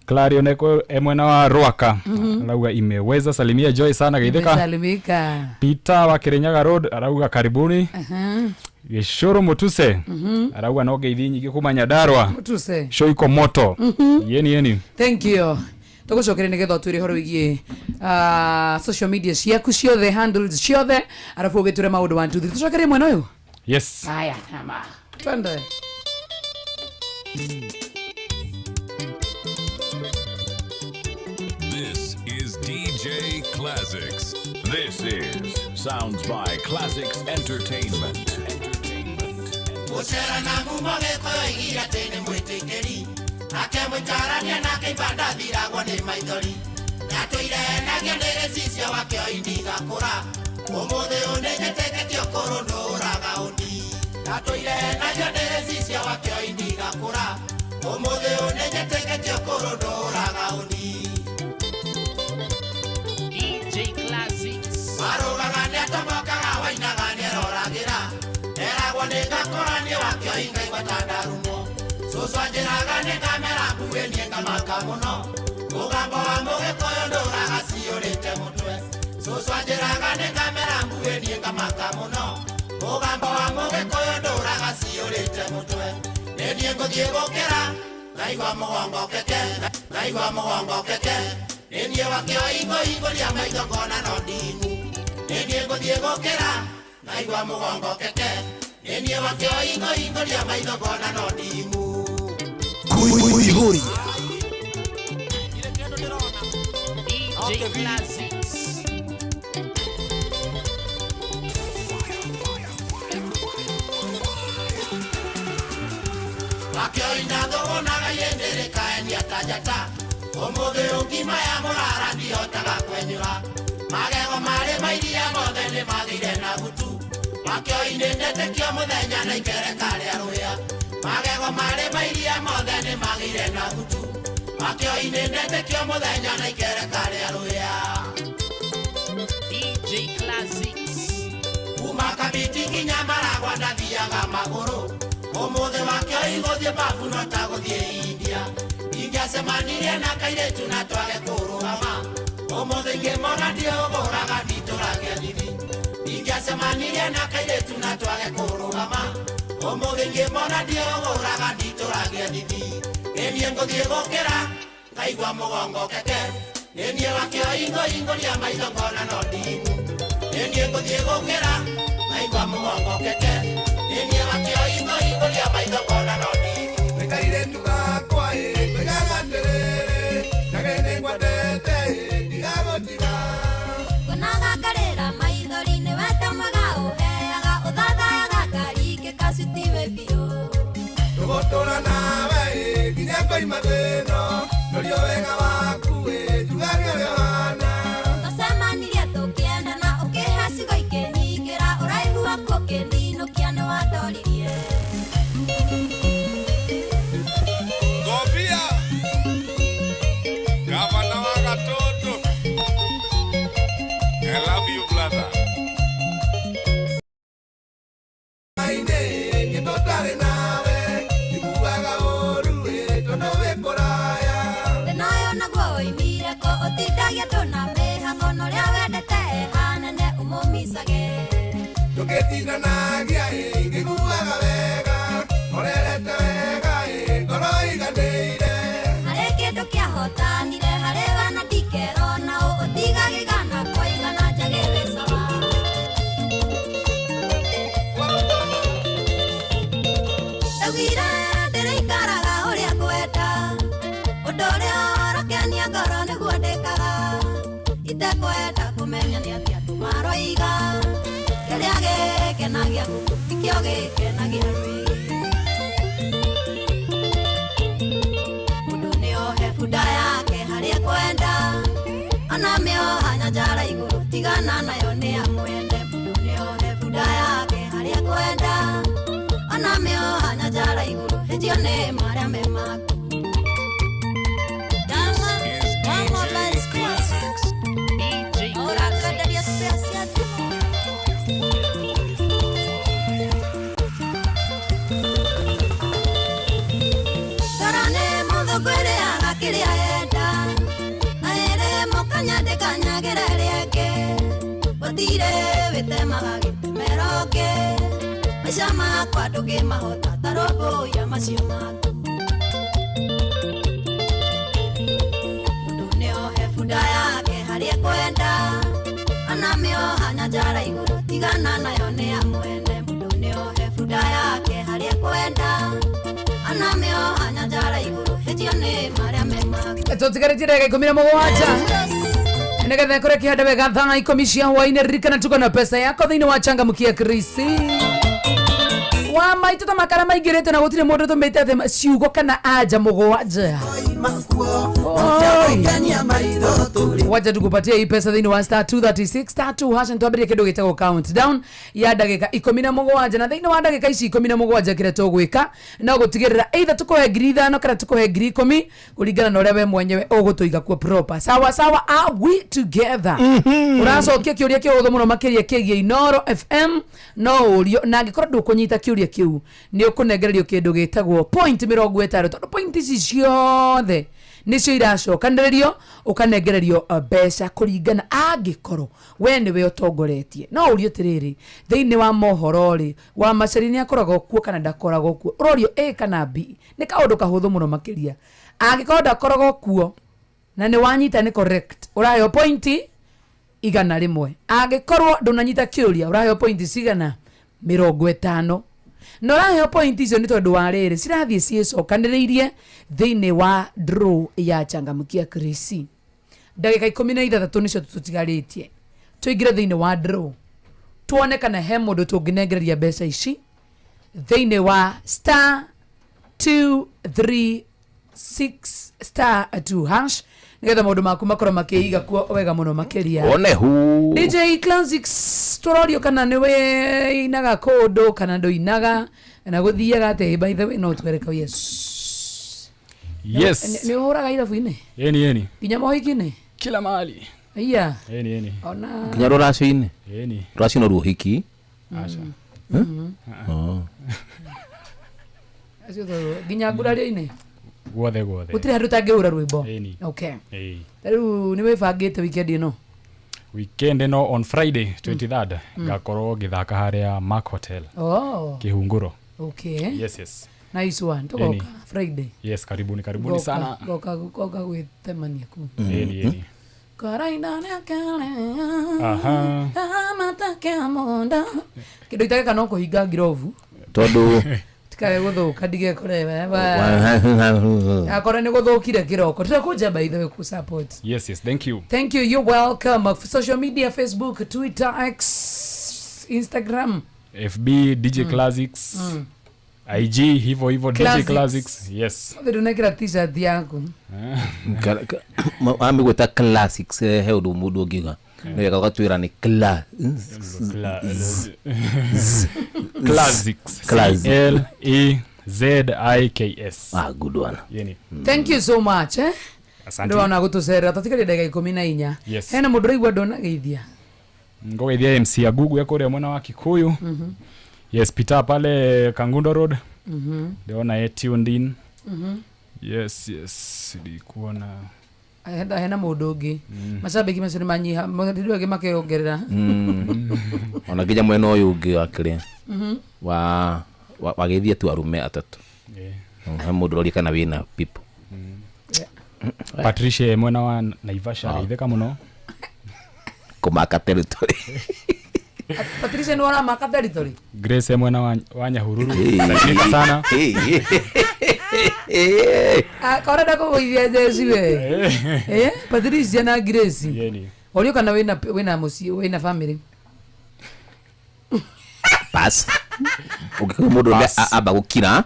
Clarion eko mwena wa Ruaka. Arauga imeweza, salimia Joy sana geithika. Salimika. Peter wa Kirinyaga Road arauga karibuni. Aha. Gĩcũrũ Mutuse arauga no ngeithi nyingĩ kuma Nyandarua. Mutuse. Show iko moto. Yeni yeni. Thank you. Tũgũcokeria nĩgetha ũtwĩre ũhoro wĩgiĩ social media ciaku ciothe, handles ciothe, arabu ũgĩtwĩre maũndũ 1 2 3. Tũcokerie mwena ũyũ. Yes. Haya, ama. Twende. This is DJ Classics. This is Sounds by Classics Entertainment. Gũcera na ngumo gĩkũyũ oigire atĩ nĩ mwĩtĩkĩri nake mũikarania nake ibanda thiragwo nĩ maithori ndatũire nagio nĩ gĩcicio wakĩo indigakũra ũmũthĩ ũyũ nĩnjĩtĩkĩtie ũkũrũ ndũraga ũni ndatũire nagio nĩ gĩcicio wakĩo indigakũra ũmũthĩ ũyũ nĩnjĩtĩkĩtie ũkũrũ ndũraga ũni. DJ Classics. Warũgaga nĩatobokaga wainaga nĩeroragĩra eragwo nĩngakũra niĩ wakĩo ingaigua ta ndarumo cũcũ anjĩraga nĩngamera mbuĩ niĩ ngamaka mũno mũgambo wa mũgĩkũyũ ndũraga ciũrĩte mũtwe cũcũ anjĩraga nĩngamera mbuĩ niĩ ngamaka mũno mũgambo wa mũgĩkũyũ ndũraga ciũrĩte mũtwe nĩ niĩ ngũthiĩ gũkĩra ngaigua mũgongo keke ngaigua mũgongo keke nĩ niĩ wakĩo ingũingũria maitho ngona no ndimu nĩ niĩ ngũthiĩ gũkĩra ngaigua mũgongo keke nĩ niĩ wakĩo ingũingũria maitho ngona no ndimu. Kuihuria. DJ Classics. Wakĩo indathũgũnaga yendĩrĩkaenia ta njata ũmũthĩ ũngima ya mũrara ndihotaga kwenyũra magego marĩ mairia mothe nĩ magĩire na gutu wakĩo inĩndetĩkio mũthenya na ikereka rĩa rũhĩa magego marĩ mairia mothe nĩ magĩire na gutu wakĩo inĩndetĩkio mũthenya na ikereka rĩa rũhĩa. DJ Classics. Kuma Kabiti nginya Maragwa ndathiaga magũrũ ũmũthĩ wakĩo igũthiĩ babu no ta gũthiĩ India ingĩacemanirie na kairĩtu na twage kũrũgama ũmũthĩ ingĩmona ndiũgũraga nditũragia thithi ingĩacemanirie na kairĩtu na twage kũrũgama ũmũthĩ ingĩmona ndiũgũraga nditũragia thithi nĩ niĩ ngũthiĩ gũkĩra ngaigua mũgongo keke nĩ niĩ wakĩo ingũingũria maitho ngona no ndimu nĩ niĩ ngũthiĩ gũkĩra ngaigua mũgongo keke nĩ niĩ wakĩo ingũingũria maitho ngona no ndimu. Nĩ kairĩtu gakwa ĩ ngoigaga atĩrĩrĩ njage nĩngwendete ĩ ndigagũtiga Ngonaga ngarĩra maithori nĩ wendo mwega ũheaga ũthathayaga ngarikĩka citiwe biũ tũgũtũra nawe ĩ nginya ngoima thĩno norio wega waku ĩ njugage ũrĩa ũhana. Twacemanirie tũkĩendana ũkĩhe cigo ikĩnyingĩra ũraihu waku ũkĩninũkia nĩ wandoririe. Ngobia gavana wa Gatoto I love you brother. Aine ngĩtũtarĩ nawe njiguaga ũru ĩ tondũ wĩ kũraya. Thĩna ũyũ naguo woimire kũ ũtindagia tũna mĩhang'o na ũrĩa wendete hanene ũmũmicage. Tũgĩtindanagia ĩ ngĩiguaga wega horerete wega ĩ ngoro iganĩire. Harĩ kĩndũ kĩahotanire harĩ we na ndikerona ũ ũtigagĩgana kwa igana njage wĩ sawa. Ndaugire ndĩrĩikaraga ũrĩa ngwenda ũndũ ũrĩa ũrakenia ngoro nĩguo ndĩkaga itekwenda kũmenya nĩ atĩa andũ maroiga kĩrĩa gĩkenagia ngũkũ tikĩo gĩkenagia rũĩ. Mũndũ nĩohe bunda yake harĩa ekwenda ona mĩoha nyanjara igũrũ tigana nayo nĩ amwende. Gũtirĩ wĩtemaga gĩtemero ngĩ maica makwa ndũngĩmahota ta rũmbũiya macio maku Mũndũ nĩohe bunda yake harĩa ekwenda anamĩoha nyanjara igũrũ tigana nayo nĩ ya mwene Mũndũ nĩohe bunda yake harĩa ekwenda anamĩoha nyanjara igũrũ hĩtio nĩ marĩa me maku tutigarĩtie ndagĩka 17 nĩgetha ĩkorwo ĩkĩhanda wega thaa 10 cia hwaĩ-inĩ. Ririkana tuko na pesa yako thĩinĩ wa changamkia krisi wa maitũ ta makara maingĩrĩte na gũtirĩ mũndũ tũmĩte atĩ ciugo kana anja mũgwanja. Oi. Wacha tukupatie hii pesa thĩinĩ wa star 236 star 2 hash twambĩrĩrie kĩndũ gĩtagwo countdown ya ndagĩka 17 na thĩinĩ wa ndagĩka ici 17 kĩrĩa tũgwĩka no gũtigĩrĩra either tũkũhe 5,000 kana tũkũhe 10,000 kũringana na ũrĩa we mwenyewe ũgũtũiga kuo proper. Sawa sawa, are we together? Ũracokia kĩũria kĩhũthũ mũno makĩria kĩgiĩ Inoro FM no ũrio, na angĩkorwo ndũkũnyita kĩũria kĩu nĩ ũkũnengererio kĩndũ gĩtagwo point 50, tondũ point ici ciothe nĩcio iracokanĩrĩrio ũkanengererio mbeca kũringana angĩkorwo we nĩwe ũtongoretie. No ũrio atĩrĩrĩ, thĩinĩ wa mohoro rĩ, wa macari nĩ akoragwo kuo kana ndakoragwo kuo? Ũrorio A kana B, nĩ kaũndũ kahũthũ mũno makĩria. Angĩkorwo ndakoragwo kuo na nĩ wanyita nĩ correct, ũraheo pointi 100. Angĩkorwo ndũnanyita kĩũria, ũraheo pointi cigana? 50. Na ũraheo pointi icio nĩ tondũ wa rĩrĩ cirathiĩ ciĩcokanĩrĩirie thĩinĩ wa draw ya changamkia krisi. Ndagĩka 16 nĩcio tũtigarĩtie tũingĩre thĩinĩ wa draw tuone kana he mũndũ tũngĩnengereria mbeca ici thĩinĩ wa star 236 star 2 hash nĩgetha maũndũ maku makorwo makĩiga kuo wega mũno makĩria. One hu DJ Classics tũrorio kana nĩwe inaga kũndũ kana ndũinaga na gũthiaga atĩa? By the way, no twere kau. Yes. Yes. Nĩ ũhũraga irabu-inĩ? Eni eni. Nginya mohiki-inĩ? Kila mahali. Iya. Eni eni. Ona nginya rũracio-inĩ? Eni. Rũracio no ruohiki. Aca. Oh. Acio nginya ngurario-inĩ? Guothe guothe. Gũtirĩ handũ ũtangĩhũra rwĩmbo. Eni. Okay. Ĩĩ. Ta rĩu nĩ wĩbangĩte weekend ĩno? Weekend ĩno on Friday 23rd ngakorwo ngĩthaka harĩa Mark Hotel. Oh. Kĩhunguro. Okay. Yes yes. Nice one. Tũgoka Eni. Friday. Yes, karibuni karibuni Ngoka- sana. Ngoka ngoka gwĩtemania kuu. Eni eni. Aha. Kĩndũ itageka no kũhinga ngirobu Tondũ tikae gũthũka ndigekore akorwo nĩ gũthũkire kĩroko tũrakũnja by the way ku support. Yes yes, thank you. Thank you, you're welcome. Social media, Facebook, Twitter, X, Instagram. FB DJ Classics. IG hivyo hivyo DJ Classics. Classics. Yes. Othe ndũnekĩra t-shirt yaku. Amĩgwĩta classics he ũndũ mũndũ ũngiuga nĩwega ũgatwĩra nĩ cla Classics. Classics. L E Z I K S. Ah, good one. Yeni. Thank you so much, eh. Asante. Ndona gũtũcerera tũtigarie ndagĩka 14. Yes. Hena mũndũ ũraigua ndũnageithia. Ngogeithia MC Agugu ya kũrĩa mwena wa Kikuyu. Yes, Peter pale Kangundo Road. Ndĩrona e tuned in. Yes, yes, ndikuona. Hena hena mũndũ ũngĩ. Macambĩki macio nĩ manyiha, mũndũ ũngĩ makĩongerera. Ona nginya mwena ũyũ ũngĩ wa kĩrĩa wa wagĩthia tu arume atatũ. Yeah. He mũndũ ũroria kana wĩna people. Patricia mwena wa Naivasha geithĩka mũno. Kũmaka territory. Patricia nĩ ũramaka territory. Grace mwena wa Nyahururu. Salimika sana. Ah, kora ndakũgũithia jeci we. Eh, Patricia na Grace. Yeni. Ũrio kana wĩna wĩna mũciĩ, wĩna family. Pass. Ũngĩkorwo mũndũ ũrĩa amba gũkira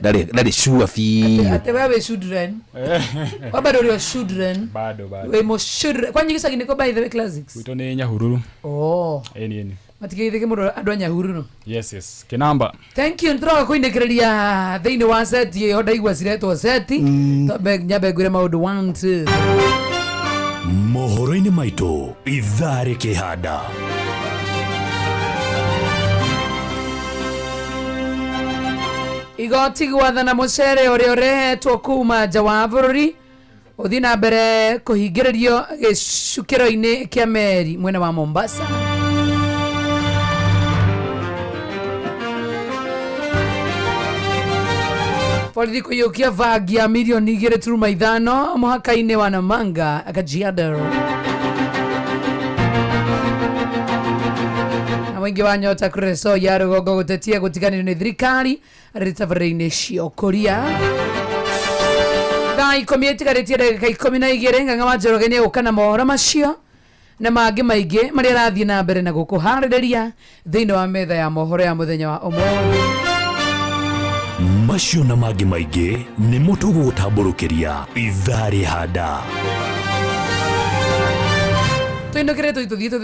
ndarĩ sure biũ. Atĩ we wĩ children. We bado ũrĩ o children. Bado bado. Wĩ mũ children. Kwanyu gĩcagi nĩkũ by the way Classics? Gwitũ nĩ Nyahururu. Oh. Eni eni. Matigeithĩke mũno andũ a Nyahururu. Yes yes. Kinamba. Thank you. Nĩtũroka kũinĩkĩrĩria thĩinĩ wa seti ĩyo ndaigua ciretwo seti. Twambe nyambe ngwĩre maũndũ 1 2. Mohoro-inĩ maitũ ithaa rĩkĩhanda. Igoti gwathana mũcere ũrĩa ũrehetwo kuma nja wa bũrũri ũthiĩ na mbere kũhingĩrĩrio gĩcukĩro-inĩ kĩa meri mwena wa Mombasa. Borithi kũiyũkia bangi ya mirioni 2.5 mũhaka-inĩ wa Namanga Kajiado. Na mũingĩ wa Nyota kũreco ya rũgongo gũtetia gũtiganĩrio nĩ thirikari arĩ tabarĩra-inĩ cia ũkũria. Thaa 10 ĩtigarĩtie ndagĩka 12 Ng'ang'a wa Njoroge nĩ egũka na mohoro macio na mangĩ maingĩ marĩa arathiĩ na mbere na gũkũharĩrĩria thĩinĩ wa metha ya mohoro ya mũthenya wa ũmũthĩ. Macio na mangĩ maingĩ nĩmo tũgũgũtambũrũkĩria ithaa rĩhanda. Tũinũkĩre tũthiĩ.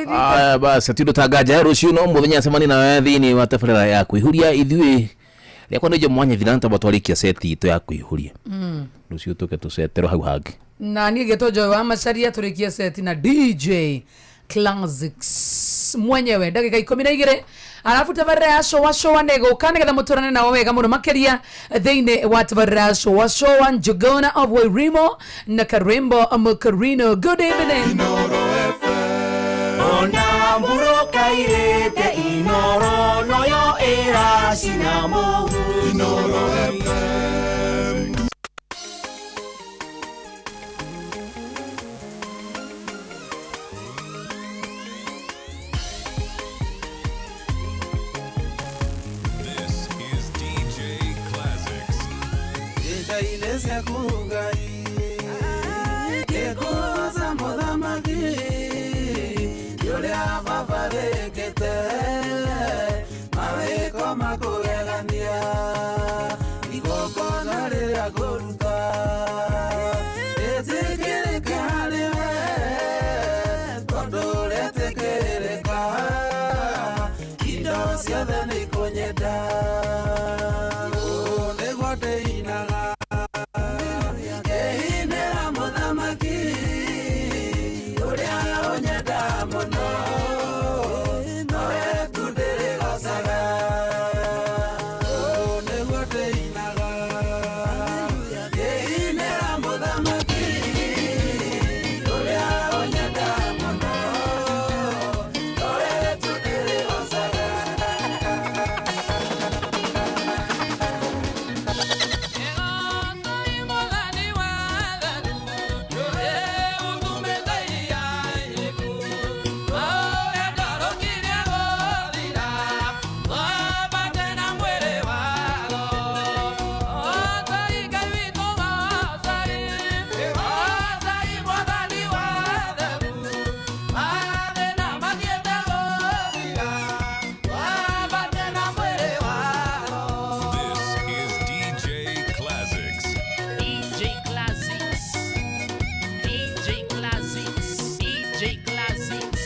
Aya basi atindo tangaja rũciũ no mũthenya cemani nawe thĩinĩ wa tabarĩra ya kwĩhuria. Ithuĩ rĩakwa nĩ Jomo Wanyathira nĩtwamba twarĩkia seti itũ ya kwĩhuria. Rũciũ tũke tũceterwo hau hangĩ. Na niĩ ngĩtwo Joy wa Macharia tũrĩkie seti na DJ Classics mwenyewe ndagĩka 12 alafu tabarĩra ya showa showa nĩgũka nĩgetha mũtũrane nao wega mũno makĩria thĩinĩ wa tabarĩra ya showa showa. Njuguna of Wairimo na Karimbo Mukarino. Good evening. Ona mburokairĩte Inoro noyo ĩracina mũhu. Inoro FM. This is DJ Classics. Njaine ciaku Ngai ngĩkũgoca mũthamaki ũrĩa baba wĩkĩte mawĩko makũgegania igongona rĩrĩa ngũruta rĩtĩkĩrĩke harĩ we tondũ rĩtĩkĩrĩka indo ciothe nĩikũnyenda. Ũũ nĩguo ndĩinaga ngĩinĩra mũthamaki ũrĩa ũnyenda mũno nowe tu ndĩrĩgocaga. Ũũ nĩguo ndĩinaga ngĩinĩra mũthamaki ũrĩa ũnyenda mũno nowe tu ndĩrĩgocaga. This is DJ Classics. DJ Classics. DJ Classics. DJ Classics.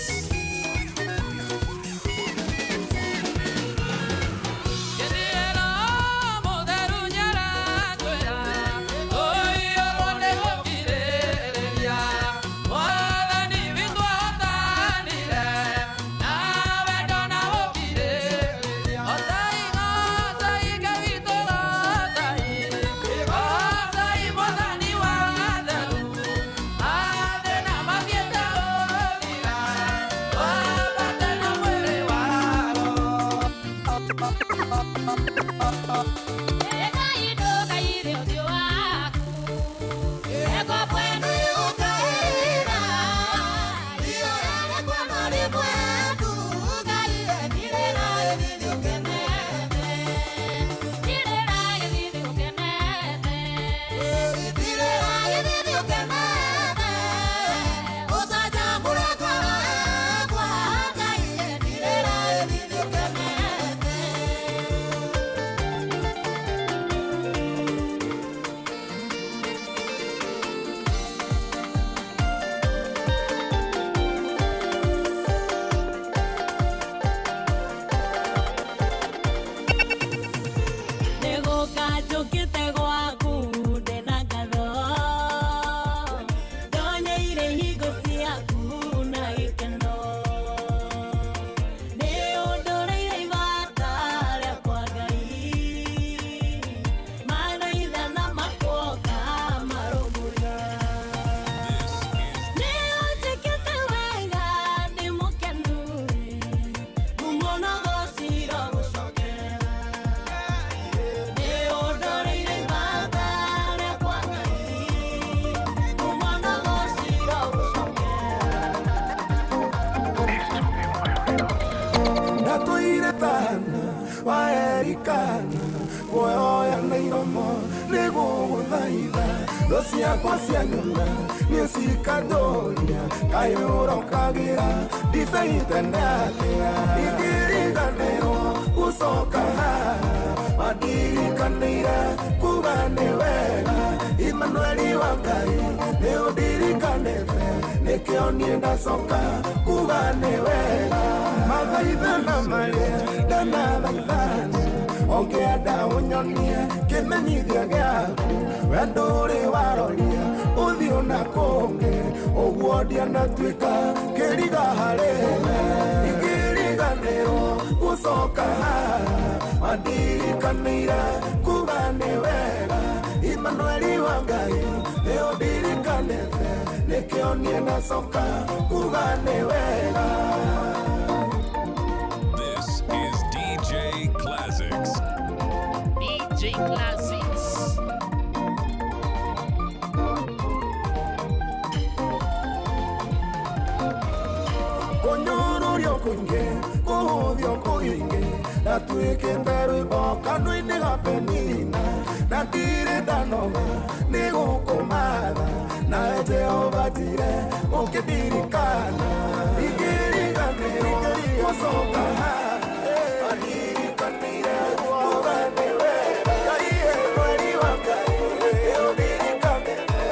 Wetana wa Erikana kuoya na iromo nĩgũgũthaitha thũ ciakwa cianyona nĩcikanjũria kaĩ ũrokagĩra ndibei tene atĩa ingĩriganĩrwo gũcoka haha mandirikanĩire kuga nĩ wega Imanueli wa Ngai nĩ ũndirikanĩte nĩkĩo niĩ ndacoka kuga nĩ wega mathaithana marĩa ndanathaithana ũngĩenda ũnyonie kĩmenyithia gĩaku wendo ũrĩ waroria ũthiũ na kũngĩ ũguo ndianatuĩka kĩriga harĩ we ingĩriganĩrwo gũcoka haha mandirikanĩire kuga nĩ wega Imanueli wa Ngai nĩ ũndirikanĩte nĩkĩo niĩ ndacoka kuga nĩ wega. This is DJ Classics. DJ Classics. Kũnyũrũrio kũingĩ kũhũthio kũingĩ ndatuĩkĩte rwĩmbo kanua-inĩ ga Penina na ndirĩ ndanoga nĩ gũkũmatha nawe Jehova njire ũkĩndirikana ingĩriganĩrwo gũcoka haha mandirikanĩire kuga nĩ wega Ngai Emanueli wa Ngai nĩ ũndirikanĩte.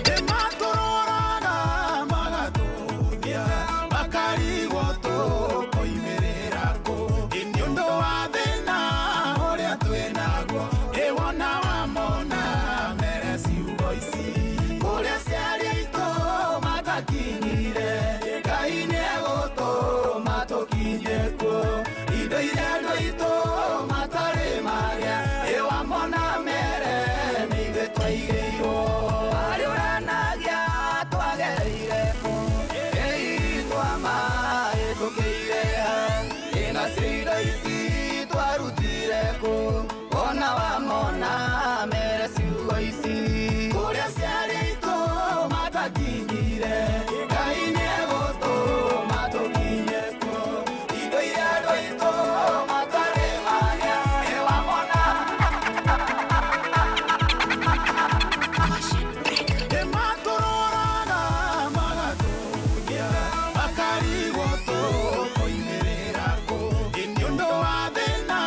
Nĩmatũroraga magatũthia makarigwo tũkoimĩrĩra kũ ĩ nĩ ũndũ wa thĩna ũrĩa twĩnaguo ĩ wona wamona mere ciugo ici kũrĩa ciarĩ aitũ matakinyire Ngai nĩegũtũma tũkinye kuo indo iria andũ aitũ matarĩ magĩa ĩ wamona mere nĩ ithuĩ twaigĩirwo harĩ ũranagia twagereire kũ ĩ twamahĩtũkĩire ha ĩ nacio indo ici twarutire kũ ona wamona mere ciugo ici kũrĩa ciarĩ aitũ matakinyire Ngai nĩegũtũma tũkinye kuo indo iria andũ aitũ matarĩ magĩa ĩ wamona Nĩmatũroraga magatũthia makarigwo tũkoimĩrĩra kũ ĩ nĩ ũndũ wa thĩna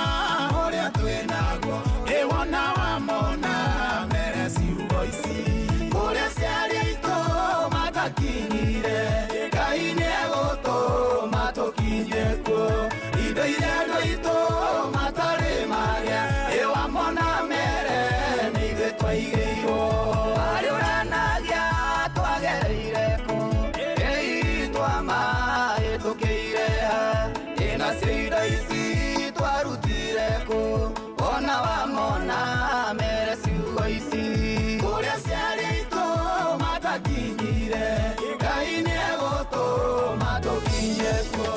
ũrĩa twĩnaguo ĩ wona wamona mere ciugo ici kũrĩa ciarĩ aitũ matakinyire Ngai nĩegũtũma tũkinye kuo indo iria andũ aitũ matarĩ magĩa ĩ wamona mere nĩ ithuĩ twaigĩirwo harĩ ũranagia twagereire kũ ĩ twamahĩtũkĩire ha ĩ nacio indo ici twarutire kũ ona wamona mere ciugo ici kũrĩa ciarĩ aitũ matakinyire Ngai nĩegũtũma tũkinye kuo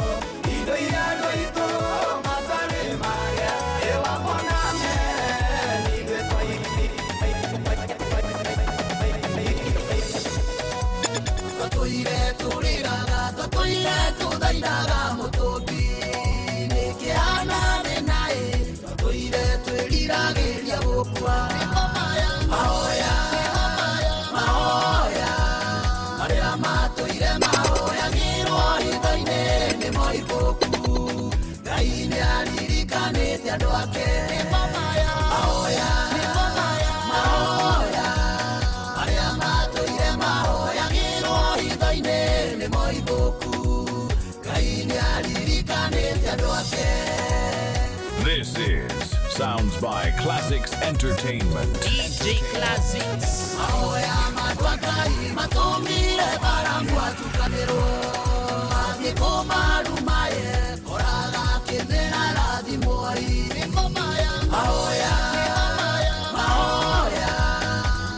indo iria andũ aitũ matarĩ magĩa ĩ wamona mere nĩ ithuĩ Tũtũire tũrĩraga tũtũire tũthaithaga mũtũmbi nĩkĩhana thĩna-ĩ tũtũire twĩriragĩria gũkua mahoya mahoya marĩa matũire mahoyagĩrwo hitho-inĩ nĩmo ibuku Ngai nĩaririkanĩte andũ ake mahoya mahoya marĩa matũire mahoyagĩrwo hitho-inĩ nĩmo ibuku Ngai nĩaririkanĩte andũ ake. This is Sounds by Classics Entertainment. DJ Classics. Mahoya matwa Ngai matũmire Baramu atukanĩrwo mathiĩ kũmarumaye koraga akĩmera rathimwoi mahoya mahoya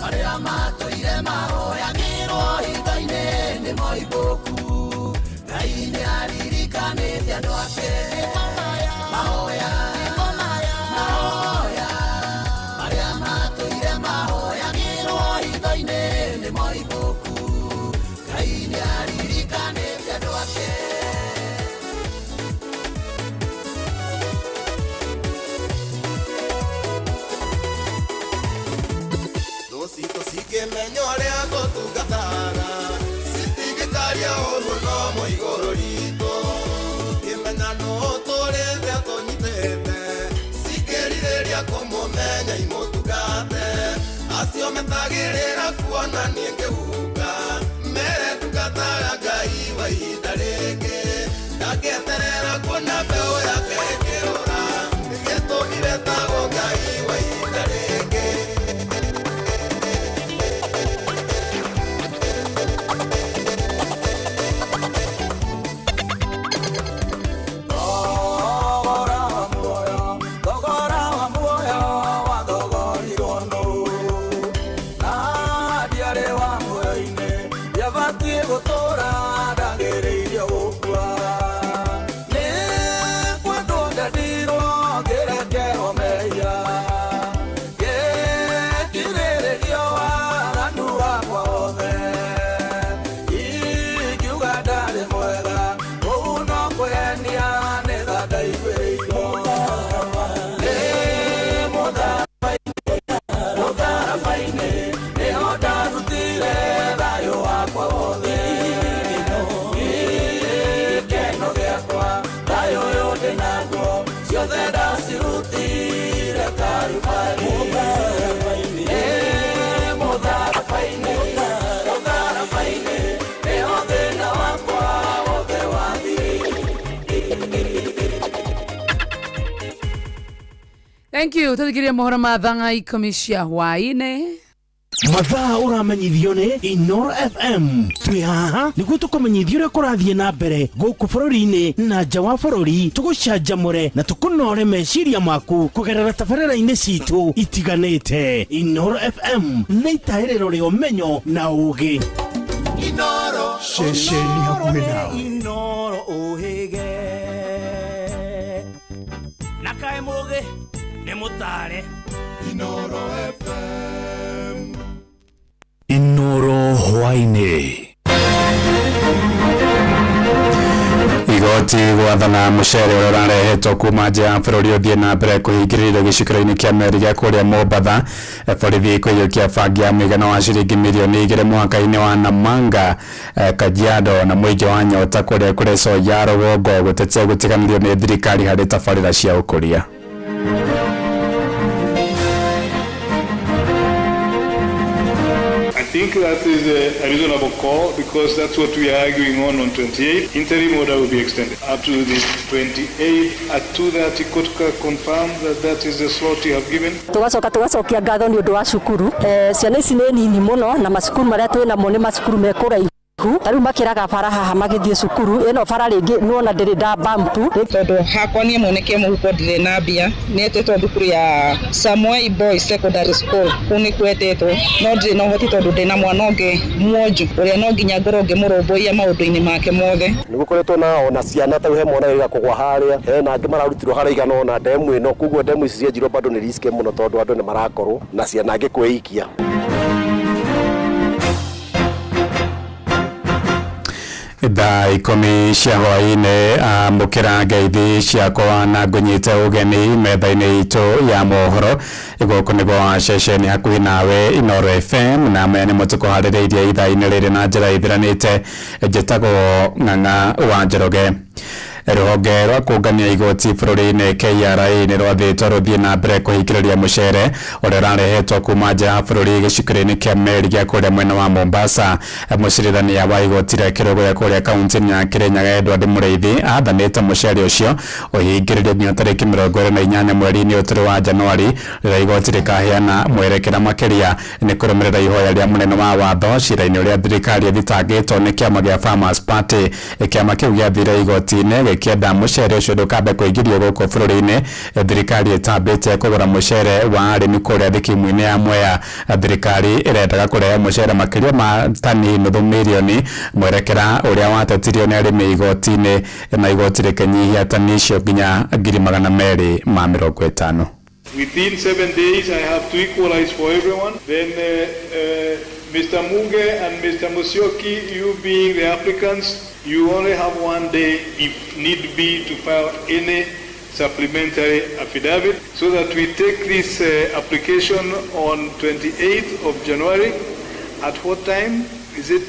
marĩa matũire mahoyagĩrwo hitho-inĩ nĩmo ibuku Ngai nĩaririkanĩte andũ ake mahoya mahoya marĩa matũire mahoyagĩrwo hitho-inĩ nĩmo ibuku Ngai nĩaririkanĩte andũ ake. arĩa tũtungataga citingĩkaria ũru no mũigũrũ ritũ kĩmenya nũ tũrĩte tũnyitĩte cikĩrirĩria kũmũmenya imũtungate acio metagĩrĩra kuona niĩ ngĩhuka mere ndungataga Ngai wa ihinda rĩngĩ ndangĩeterera kuona mbeũ yake ĩkĩũra gĩtũmi betagwo Ngai wa ihinda rĩngĩ. Thogora wa muoyo wathogorirwo nũ? Na ndiarĩ wa muoyo-inĩ, ndiabatiĩ gũtũũra, ndagĩrĩirio gũkua. Nĩ kwendwo ndendirwo, ngĩrekerwo mehia. Ngĩkirĩrĩrio waganu wakwa wothe. Ingiuga ndarĩ mwega, ũũ no kwĩhenia nĩ tha ndaiguĩrĩirwo. Mũtharaba-inĩ nĩho ndarutire thayũ wakwa wothe. Gĩkeno gĩakwa, thayũ ũyũ ndĩnaguo, ciothe ndacirutire Karubarĩ. Mũtharaba-inĩ, mũtharaba-inĩ, nĩho thĩna wakwa wothe wathirire. Thank you. Tuthikirie mohoro ma thaa 10 cia hwaĩ-inĩ. Mathaa ũramenyithio nĩ Inoro FM. Twĩ haha nĩguo tũkũmenyithia ũrĩa kũrathiĩ na mbere gũkũ bũrũri-inĩ na nja wa bũrũri, tũgũcanjamũre na tũkũnore meciria maku kũgerera tabarĩra-inĩ citũ itiganĩte. Inoro FM nĩ itahĩrĩro rĩa ũmenyo na ũũgĩ. Inoro Ceceni hakuhĩ nawe. Inoro ũhĩge na kaĩ mũgĩ nĩ mũtare. Inoro FM. Inoro hwaĩ-inĩ. Igoti gwathana mũcere ũrĩa ũrarehetwo kuma nja ya bũrũri ũthiĩ na mbere kũhingĩrĩrio gĩcukĩro-inĩ kĩa meri gĩa kũrĩa Mombatha. Borithi kũiyũkia bangi ya mũigana wa ciringi mirioni 2 mwaka-inĩ wa Namanga, Kajiado na mũingĩ wa Nyota kũrĩa kũrĩ ya rũgongo gũtetia gũtiganĩrio nĩ thirikari harĩ tabarĩra cia ũkũria. I think that is a reasonable call because that's what we are arguing on 28. Interim order will be extended up to the 28th at 2:30. Court confirm that that is the slot you have given. Tugacoka tugacokia ngatho nĩ ũndũ wa cukuru. Ciana ici nĩ nini mũno na macukuru marĩa twĩ namo nĩ macukuru me kũraihu, ta rĩu makĩraga bara haha magĩthiĩ cukuru ĩno bara rĩngĩ nĩwona ndĩrĩ nda bampu. Tondũ hakwa niĩ mwene kĩmũhuko ndirĩ na mbia, nĩetĩtwo thukuru ya Samuel Boys Secondary School, kũu nĩkuo etĩtwo, no ndirĩ na ũhoti tondũ ndĩna mwana ũngĩ mwonju ũrĩa no nginya ngorwo ngĩmũrũmbũiya maũndũ-inĩ make mothe. Nĩ gũkoretwo na ona ciana ta rĩu he mwana wĩrĩga kũgwa harĩa, hena angĩ mararutirwo harĩa igana ona ndemu ĩno, koguo ndemu ici cienjirwo bado nĩ risk mũno tondũ andũ nĩ marakorwo na ciana angĩ kwĩikia. Thaa 10 cia hwaĩ-inĩ, amũkĩra ngeithi ciakwa na ngũnyite ũgeni metha-inĩ itũ ya mohoro. Gũkũ nĩguo ceceni hakuhĩ nawe Inoro FM, na maya nĩmo tũkũharĩrĩirie ithaa-inĩ rĩrĩ na njĩra ithiranĩte. Njĩtagwo Ng'ang'a wa Njoroge. Rũhonge rwa kũngania igoti bũrũri-inĩ KRA nĩ rwathĩtwo rũthiĩ na mbere kũhingĩrĩria mũcere ũrĩa ũrarehetwo kuma nja ya bũrũri gĩcukĩro-inĩ kĩa meri gĩa kũrĩa mwena wa Mombasa. Mũcirithania wa igoti rĩa Kĩrũgũya kũrĩa kaunti-inĩ ya Kĩrĩnyaga Edward Mũrĩithi athanĩte mũcere ũcio ũhingĩrĩrio nginya tarĩki 28 mweri-inĩ ũyũ tũrĩ wa Januari, rĩrĩa igoti rĩkaheana mwerekera makĩria nĩ kũrũmĩrĩra ihoya rĩa mũnene wa watho cira-inĩ ũrĩa thirikari ĩthitangĩtwo nĩ kĩama gĩa Farmers Party. Kĩama kĩu gĩathire igoti-inĩ gĩkĩenda mũcere ũcio ndũkambe kũingĩrio gũkũ bũrũri-inĩ. Thirikari ĩtambĩte kũgũra mũcere wa arĩmi kũrĩa thikimu-inĩ ya Mwea. Thirikari ĩrendaga kũrehe mũcere makĩria ma tani nuthu mirioni, mwerekera ũrĩa watetirio nĩ arĩmi igoti-inĩ, na igoti rĩkĩnyihia tani icio nginya 250,000. Within 7 days, I have to equalize for everyone. Then Mr. Muge and Mr. Musyoki, you being the applicants, you only have 1 day, if need be, to file any supplementary affidavit, so that we take this application on 28th of January At what time? Is it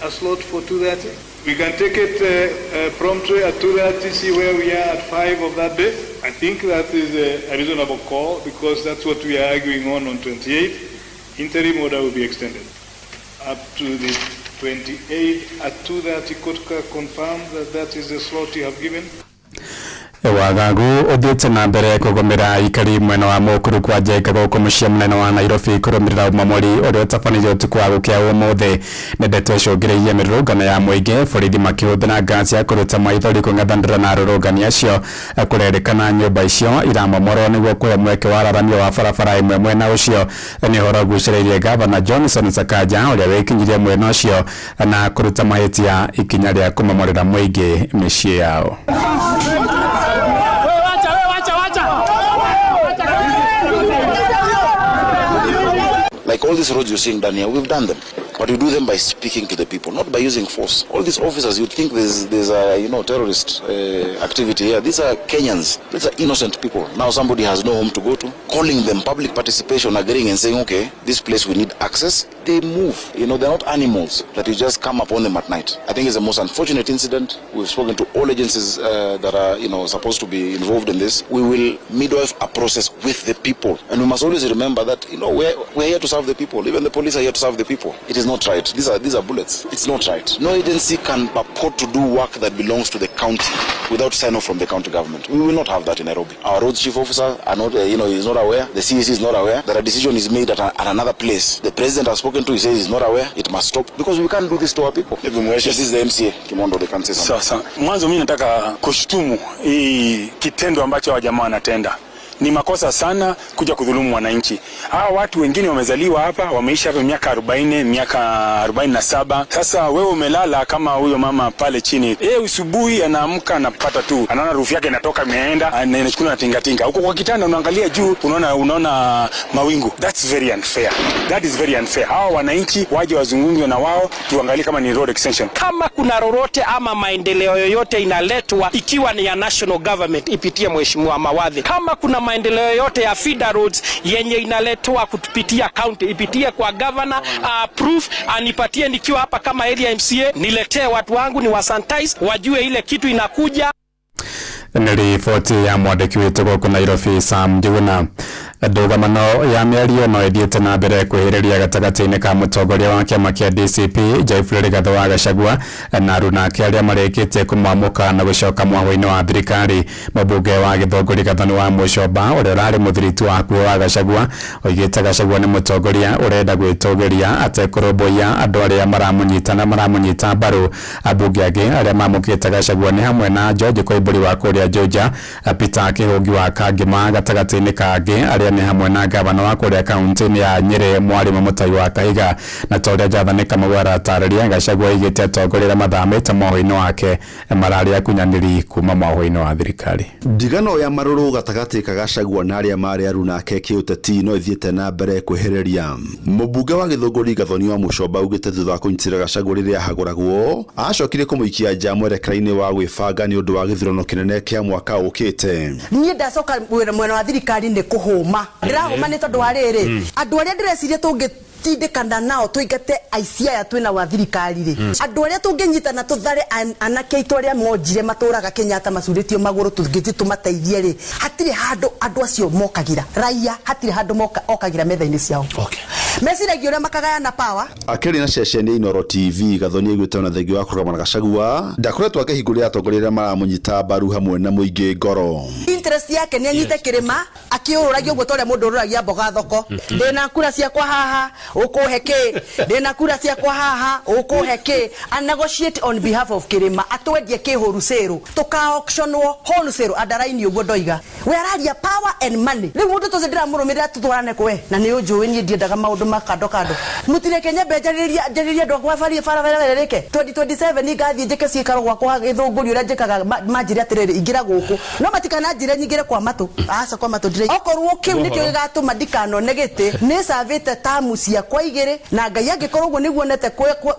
a slot for 2:30? We can take it promptly at 2:30, see where we are at 5 of that day. I think that is a reasonable call because that's what we are arguing on 28. Interim order will be extended up to the 28th at 2:30. Court confirmed that that is the slot you have given. Wagagu uthiĩte na mbere kũgũmĩra aikari mwena wa Mũkuru kwa Njenga gũkũ mũciĩ mũnene wa Nairobi kũrũmĩrĩra ũmomori ũrĩa ũtabanirio ũtukũ wa gũkĩa ũmũthĩ. Nĩ ndeto icũngĩrĩirie mĩrũrũngano ya mũingĩ, borithi makĩhũthĩra ngaci ya kũruta maithori kũng'ethanĩra na arũrũngani acio. Kũrerĩkana nyũmba icio iramomorwo nĩguo kũhe mweke wa araramio wa barabara ĩmwe mwena ũcio. Nĩ ũhoro ũgucĩrĩirie Gavana Johnson Sakaja ũrĩa wĩkinyirie mwena ũcio na kũruta mahĩtia ikinya rĩa kũmomorera mũingĩ mĩciĩ yao. Like all these roads you're seeing done here, we've done them. But we do them by speaking to the people, not by using force. All these officers, you'd think there's a terrorist activity here. These are Kenyans. These are innocent people. Now somebody has no home to go to. Calling them public participation, agreeing and saying, okay, this place we need access. They move. You know, they're not animals that you just come upon them at night. I think it's the most unfortunate incident. We've spoken to all agencies that are, supposed to be involved in this. We will midwife a process with the people. And we must always remember that, we're here to serve the people. Even the police are here to serve the people. It is not right. These are bullets. It's not right. No agency can purport to do work that belongs to the county without sign off from the county government. We will not have that in Nairobi. Our road chief officer are not, he's not aware. The CEC is not aware that a decision is made at another place. The president has spoken to, he says he's not aware. It must stop because we can't do this to our people. This is the MCA Kimondo, they can say something. Sasa mwanzo mimi nataka kushutumu hii kitendo ambacho hawa jamaa wanatenda. Ni makosa sana kuja kudhulumu wananchi. Hawa watu wengine wamezaliwa hapa, wameishi hapa miaka 40, miaka 47. Sasa wewe umelala kama huyo mama pale chini. Yeye usubuhi anaamka anapata tu, anaona rufu yake inatoka imeenda, inachukua na tinga tinga. Huko kwa kitanda unaangalia juu, unaona mawingu. That's very unfair. That is very unfair. Hawa wananchi waje wazungumzwe na wao, tuangalie kama ni road extension. Kama kuna lolote ama maendeleo yoyote inaletwa ikiwa ni ya national government ipitie Mheshimiwa Mawadhi. Kama kuna maendeleo yote ya feeder roads yenye inaletwa kupitia county ipitie kwa governor, approve anipatie nikiwa hapa kama area MCA, niletee watu wangu ni wasanitize wajue ile kitu inakuja. Nĩ riboti ya mwandĩki witũ gũkũ Nairobi Sam Njuguna. Ndũgamano ya mĩario no ĩthiĩte na mbere kwĩhĩrĩria gatagatĩ-inĩ ka mũtongoria wa kĩama kĩa DCP Geoffrey Rigathi wa Gachagua na arunake arĩa marĩkĩtie kũmwamũka na gũcoka mwahũ-inĩ wa thirikari. Mũmbunge wa Gĩthũngũri Gathoni wa Mũcomba ũrĩa ũrarĩ mũthiritu wa hakuhĩ wa Gachagua oigĩte Gachagua nĩ mũtongoria ũrenda gwĩtũgĩria atekũrũmbũiya andũ arĩa maramũnyita na maramũnyita mbaru. Ambunge angĩ arĩa mamũkĩte Gachagua nĩ hamwe na George Koimbũri wa kũrĩa Juja, Peter Kĩhũngi wa Kangema gatagatĩ-inĩ kangĩ arĩa nĩ hamwe na gavana wa kũrĩa kaunti-inĩ ya Nyĩrĩ Mwarimũ Mũtai wa Kahiga. Na ta ũrĩa Jathani Kamau aratarĩria, Gachagua oigĩte atongoria arĩa mathamĩte mwahũ-inĩ wake mararĩ akunyanĩri kuma mwahũ-inĩ wa thirikari. Ndigano ya marũrũ gatagatĩ ka Gachagua na arĩa marĩ arunake kĩũteti no ĩthiĩte na mbere kwĩhĩrĩria. Mũmbunge wa Gĩthũngũri Gathoni wa Mũcomba augĩte thutha wa kũnyitĩrĩra Gachagua rĩrĩa ahagũragwo acokire kũmũikia nja mwerekera-inĩ wa gwĩbanga nĩ ũndũ wa gĩthurano kĩnene kĩa mwaka ũkĩte. Niĩ ndacoka mwena wa thirikari nĩ kũhũma. Ndĩrahũma nĩ tondũ wa rĩrĩ, andũ arĩa ndĩreciria tũngĩtindĩkana nao tũingate aici aya twĩna wa thirikari rĩ, andũ arĩa tũngĩnyitana tũthare anake aitũ arĩa monjire matũraga Kenyatta macurĩtio magũrũ tũngĩthiĩ tũmateithie rĩ, hatirĩ handũ andũ acio mokagĩra raia, hatirĩ handũ okagĩra metha-inĩ ciao. Meciragia ũrĩa makagayana power. Akĩaria na ceceni ya Inooro TV, Gathoni aiguĩte ona thengia wa kũrũgama na Gachagua ndakoretwo akĩhingũrĩra atongoria arĩa maramũnyita mbaru hamwe na mũingĩ ngoro. Interest yake nĩ anyite kĩrĩma akĩũrũragia ũguo ta ũrĩa mũndũ ũrũragia mboga thoko. Ndĩna kura ciakwa haha ũkũhe kĩ, ndĩna kura ciakwa haha ũkũhe kĩ. A negotiate on behalf of kĩrĩma, atwendie kĩ wholesale, tũka auctionwo wholesale andaraini ũguo ndoiga. We araria power and money. Rĩu mũndũ tũcio ndĩramũrũmĩrĩra tũtwarane kwe, na nĩ ũnjũĩ niĩ ndiendaga maũndũ ma kando kando. Mũtireke nyambe njarĩrie andũ akwa barabara rĩke 2027 ngathiĩ njĩke ciikaro gwakwa Gĩthũngũri ũrĩa njĩkaga, manjĩre atĩrĩrĩ ingĩra gũkũ, no matikananjĩre nyingĩre kwa matũ. Aca kwa matũ ndirĩ. Okorwo kĩu nĩkĩo gĩgatũma ndikanone gĩtĩ, nĩ cavĩte tamu ciakwa igĩrĩ, na Ngai angĩkorwo ũguo nĩguo onete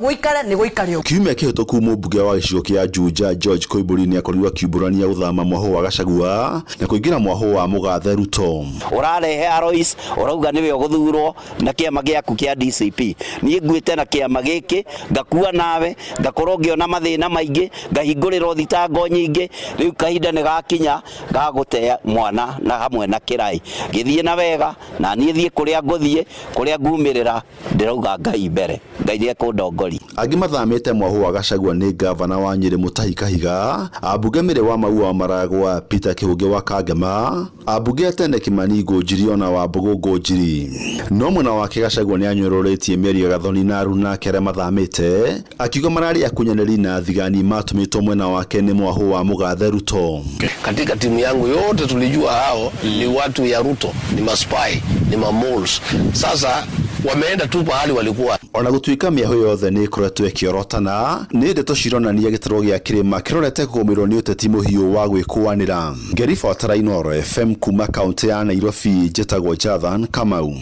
gũikare nĩ gũikare ũguo. Kiumia kĩhĩtũku mũmbunge wa gĩcigo kĩa Juja George Koimbũri nĩakorirwo akiumbũrania gũthama mwahũ wa Gachagua na kũingĩra mwahũ wa mũgathe Ruto. Ũrarehe Alois ũrauga nĩwe ũgũthurwo na kĩama gĩaku kĩa DCP. Niĩ nguĩte na kĩama gĩkĩ, ngakua nawe, ngakorwo ngĩona mathĩna maingĩ, ngahingũrĩrwo thitango nyingĩ. Rĩu kahinda nĩ gakinya ga gũte mwana na hamwe na kĩraĩ. Gĩthiĩ na wega na niĩ thiĩ kũrĩa ngũthiĩ, kũrĩa ngumĩrĩra, ndĩrauga Ngai mbere. Ngai nĩ ekũndongoria. Angĩ mathamĩte mwahu wa Gachagua nĩ ngavana wa Nyĩrĩ Mutahi Kahiga, ambunge Mĩrĩ wa Maua wa Maragwa Peter Kĩhũngĩ wa Kangema, ambunge a tene Kimani Ngũnjiri ona Wambũgũ Ngũnjiri. No mwena wake Gachagua nĩ anyororĩtie mĩario ya Gathoni na aruna ake arĩa mathamĩte, akiuga mararĩ akunyanĩri na thigani matũmĩtwo mwena wake nĩ mwahu wa mũgathe Ruto. Katika timu yangu yote tulijua hao ni watu ya Ruto, ni maspy, ni mamoles. Sasa wameenda tu pahali walikuwa. Ona gũtuĩka mĩahũ yothe nĩ ĩkoretwo ĩkĩorotana, nĩ ndeto cironania gĩtarũ gĩa kĩrĩma kĩrorete kũgũmĩrwo nĩ ũteti mũhiũ wa gwĩkũanĩra. Ngĩribotera Inooro FM kuma kaũntĩ ya Nairobi, njĩtagwo Jathan Kamau.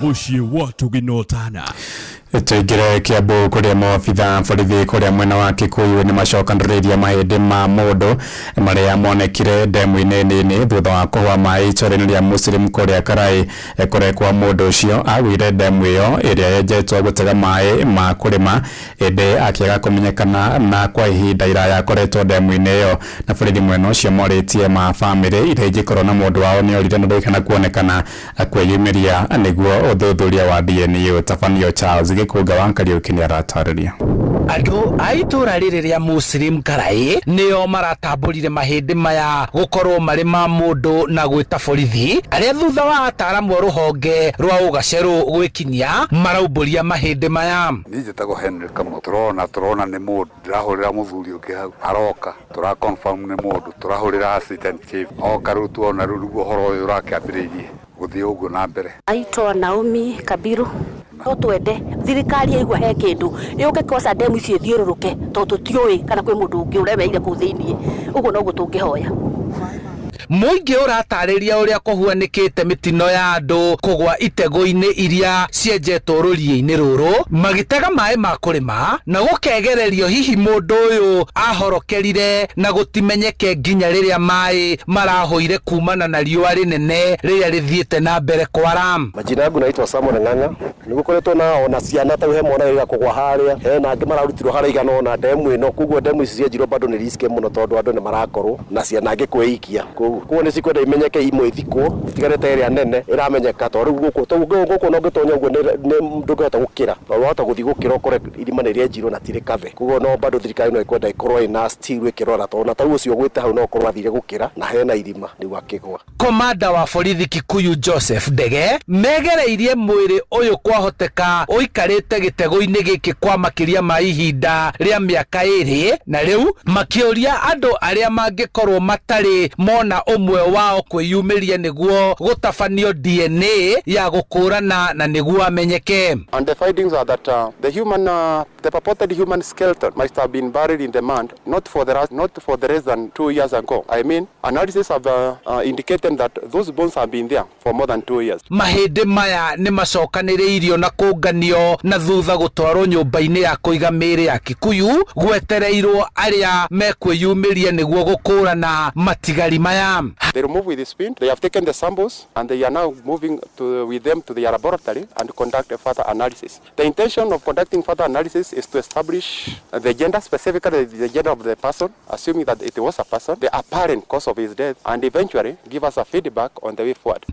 Mũciĩ wa tũginotana. Tũingĩre Kiambu kũrĩa maobitha borithi kũrĩa mwena wa Kikuyu nĩ macokanĩrĩirie mahĩndĩ ma mũndũ marĩa monekire ndemu-inĩ nini thutha wa kũhũa maĩ itũũra-inĩ rĩa Muslim kũrĩa Karai. Kũrekwo mũndũ ũcio agũire ndemu ĩyo ĩrĩa yenjetwo gũtega maĩ ma kũrĩma, ĩndĩ akĩaga kũmenyekana na kwa ihinda iraya akoretwo ndemu-inĩ ĩyo. Na borithi mwena ũcio morĩtie ma bamĩrĩ iria ingĩkorwo na mũndũ wao nĩorire na ndaigana kuonekana kwĩyumĩria nĩguo ũthuthuria wa DNA ũtabanio. Charles Gĩkũnga wa Kariũki nĩaratarĩria. Andũ a itũũra rĩrĩ rĩa Muslim Karai nĩo maratambũrire mahĩndĩ maya gũkorwo marĩ ma mũndũ na gwĩta borithi arĩa thutha wa ataaramu a rũhonge rwa ũgacerũ gwĩkinyia maraumbũria mahĩndĩ maya. Niĩ njĩtagwo Henry Kamau. Tũrona nĩ mũndũ, ndĩrahũrĩra mũthuri ũngĩ hau aroka, tũra confirm nĩ mũndũ, tũrahũrĩra assistant chief oka, rĩu tuona rĩu nĩguo ũhoro ũyũ ũrakĩambĩrĩirie gũthiĩ ũguo na mbere. Aitwa Naomi Kabiru. No twende thirikari yaigua he kĩndũ yũke koca ndemu icio ithiũrũrũke, tondũ tũtiũĩ kana kwĩ mũndũ ũngĩ ũremeire kũu thĩiniĩ. Ũguo noguo tũngĩhoya. Mũingĩ ũratarĩria ũrĩa kũhuanĩkĩte mĩtino ya andũ kũgwa itego-inĩ iria cienjetwo rũriĩ-inĩ rũrũ magĩtega maĩ ma kũrĩma na gũkegererio hihi mũndũ ũyũ ahorokerire na gũtimenyeke nginya rĩrĩa maĩ marahũire kumana na riũa rĩnene rĩrĩa rĩthiĩte na mbere kwara. Majina yangu naitwa Samuel Ng'ang'a. Nĩgũkoretwo na ona ciana ta he mwana wĩra kũgwa harĩa, hena angĩ mararutirwo harĩa igana ona ndemu ĩno, koguo ndemu ici cienjirwo bado nĩ risky mũno tondũ andũ nĩ marakorwo na ciana angĩ kwĩikia. Koguo nĩ cikwenda imenyeke imwe ithikwo itigarĩte ĩrĩa nene ĩramenyeka, tondũ rĩu gũkũ no ũngĩtonya ũguo nĩ ndũngĩhota gũkĩra, tondũ wahota gũthiĩ gũkĩra ũkore irima nĩ rĩenjirwo na ti rĩkave. Koguo no bado thirikari no ĩkwenda ĩkorwo ĩna steel ĩkĩrora, tondũ na tarĩu ũcio ũgwĩte hau no ũkorwo athire gũkĩra na hena irima rĩu akĩgwa. Komanda wa borithi Kikuyu Joseph Ndege megereirie mwĩrĩ ũyũ kwahoteka ũikarĩte gĩtego-inĩ gĩkĩ kwa makĩria ma ihinda rĩa mĩaka 2, na rĩu makĩũria andũ arĩa mangĩkorwo matarĩ mona ũmwe wao kwĩyumĩria nĩguo gũtabanio DNA ya gũkũrana na nĩguo amenyeke. And the findings are that the purported human skeleton must have been buried in the mud not for the less than 2 years ago. I mean, analysis have indicated that those bones have been there for more than 2 years. Mahĩndĩ maya nĩ macokanĩrĩirio na kũnganio na thutha gũtwarwo nyũmba-inĩ ya kũiga mĩĩrĩ ya Kikuyu gwetereirwo arĩa mekwĩyumĩria nĩguo gũkũrana matigari maya. They remove with the spin, they have taken the samples and they are now moving with them to their laboratory and conduct a further analysis. The intention of conducting further analysis is to establish the gender, specifically the gender of the person, assuming that it was a person, the apparent cause of his death, and eventually give us a feedback on the way forward.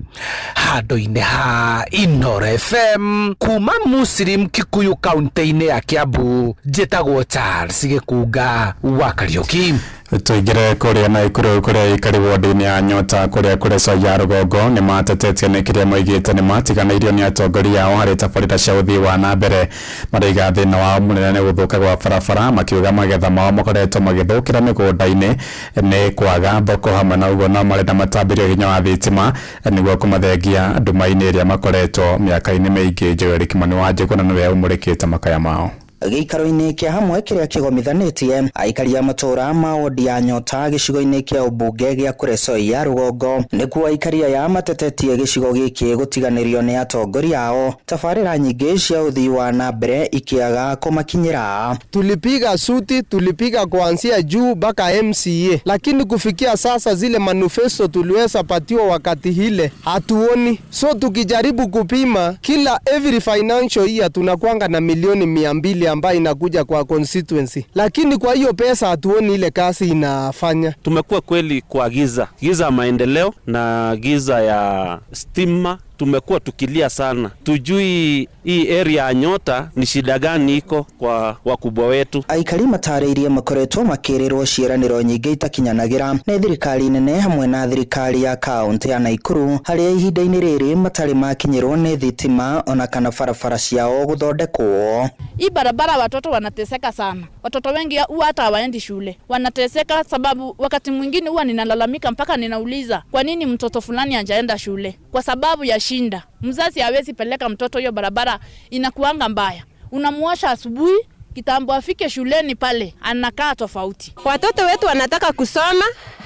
Handũ-inĩ ha Inooro FM kuma Muslim Kikuyu kaunti-inĩ ya Kiambu, njĩtagwo Charles Gĩkunga wa Kariũki. Tũingĩre kũrĩa Naikuru kũrĩa ikari ward-inĩ ya Nyota kũrĩa kũrĩ ya rũgongo nĩ matetetie nĩ kĩrĩa moigĩte nĩ matiganĩirio nĩ atongoria ao harĩ tabarĩra cia ũthii wa na mbere. Maraiga thĩna wao mũnene nĩ gũthũka gwa barabara, makiuga magetha mao makoretwo magĩthũkĩra mĩgũnda-inĩ nĩ kwaga thoko, hamwe na ũguo no marenda matambĩrio hinya wa thitima nĩguo kũmathengia nduma-inĩ ĩrĩa makoretwo mĩaka-inĩ mĩingĩ. Joel Kimani wa Njũgũna nĩwe ũmũrĩkĩte makaya mao. Gĩikaro-inĩ kĩa hamwe kĩrĩa kĩgomithanĩtie aikari a matũũra ma wodi ya Nyota gĩcigo-inĩ kĩa ũmbunge gĩa Kuresoi ya rũgongo, nĩkuo aikari aya matetetie gĩcigo gĩkĩ gũtiganĩrio nĩ atongoria ao, tabarĩra nyingĩ cia ũthii wa na mbere ikĩaga kũmakinyĩra. Tulipiga suti, tulipiga kuanzia juu mpaka MCA, lakini kufikia sasa zile manifesto tuliweza patiwa wakati hile hatuoni. So tukijaribu kupima kila every financial year tunakwanga na milioni 200 ambayo inakuja kwa constituency, lakini kwa hiyo pesa hatuoni ile kazi inafanya. Tumekuwa kweli kwa giza, giza ya maendeleo na giza ya stima. Tumekuwa tukilia sana, tujui hii area ya Nyota ni shida gani iko kwa wakubwa wetu. Aikari matarĩirie makoretwo makĩrĩrwo ciĩranĩro nyingĩ itakinyanagĩra nĩ thirikari nene hamwe na thirikari ya kaunti ya Naikuru, harĩa ihinda-inĩ rĩrĩ matarĩ makinyĩrwo nĩ thitima ona kana barabara ciao gũthondekwo. Hii barabara watoto wanateseka sana. Watoto wengi huwa hata hawaendi shule, wanateseka sababu wakati mwingine huwa ninalalamika mpaka ninauliza kwa nini mtoto fulani hajaenda shule, kwa sababu ya shinda. Mzazi hawezi peleka mtoto, hiyo barabara inakuanga mbaya. Unamuosha asubuhi kitambo afike shuleni pale anakaa tofauti. Watoto wetu wanataka kusoma,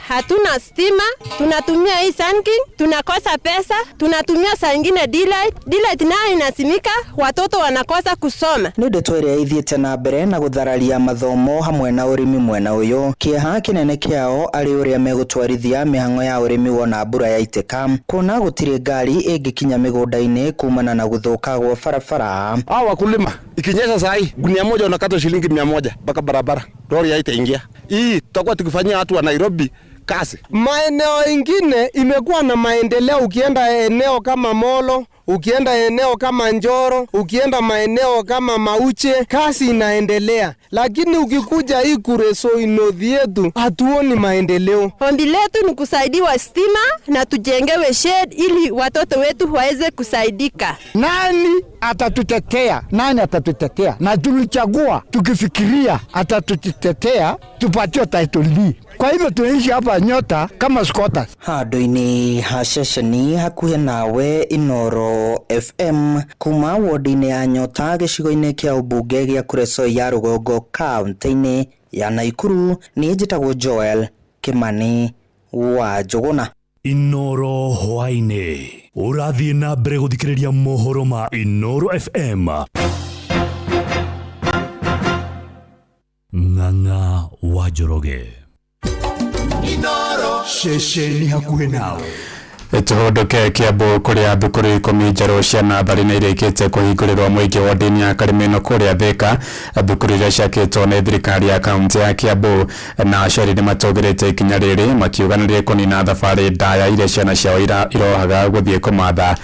hatuna stima, tunatumia hii Sunking, tunakosa pesa, tunatumia saa ingine daylight, daylight nayo inasimika, watoto wanakosa kusoma. Nĩ ndeto ĩrĩa ithiĩte na mbere na gũthararia mathomo hamwe na ũrĩmi mwena ũyũ. Kĩeha kĩnene kĩao arĩ ũrĩa megũtwarithia mĩhang'o ya ũrĩmi wona mbura yaitĩka, kuona gũtirĩ ngari ĩngĩkinya mĩgũnda-inĩ kumana na gũthũka gwa barabara. Hao wakulima ikinyesha saa hii gunia moja unakata shilingi 100 mpaka barabara, lori haitaingia. Hii tutakuwa tukifanyia watu wa Nairobi kazi. Maeneo ingine imekuwa na maendeleo, ukienda eneo kama Molo, ukienda eneo kama Njoro, ukienda maeneo kama Mauche, kazi inaendelea, lakini ukikuja hii Kuresoi North yetu hatuoni maendeleo. Ombi letu ni kusaidiwa stima na tujengewe shed ili watoto wetu waweze kusaidika. Nani atatutetea? Nani atatutetea? Na tulichagua tukifikiria atatutetea, tupatie title deed. Kwa hivyo tunaishi hapa Nyota kama squatters. Handũ-inĩ ha ceceni hakuhĩ nawe Inooro FM kuma wodi-inĩ ya Nyota gĩcigo-inĩ kĩa ũmbunge gĩa Kuresoi ya rũgongo kaunti-inĩ ya Naikuru, niĩ njĩtagwo Joel Kimani wa Njũgũna. Inoro hwaĩ-inĩ ũrathiĩ na mbere gũthikĩrĩria mohoro ma Inoro FM. Ng'ang'a wa Njoroge. Inoro ceceni hakuhĩ nawe. Tũhũndũke Kiambu kũrĩa thukuru 10 njerũ cia natharĩ nĩ irĩkĩte kũhingũrĩrwo mũingĩ wodi-inĩ ya Karimeno kũrĩa Thĩka. Thukuru iria ciakĩtwo nĩ thirikari ya kaunti ya Kiambu, na aciari nĩ matũgĩrĩte ikinya rĩrĩ makiuga nĩ rĩkũnina thabarĩ ndaya iria ciana ciao irohaga gũthiĩ kũmatha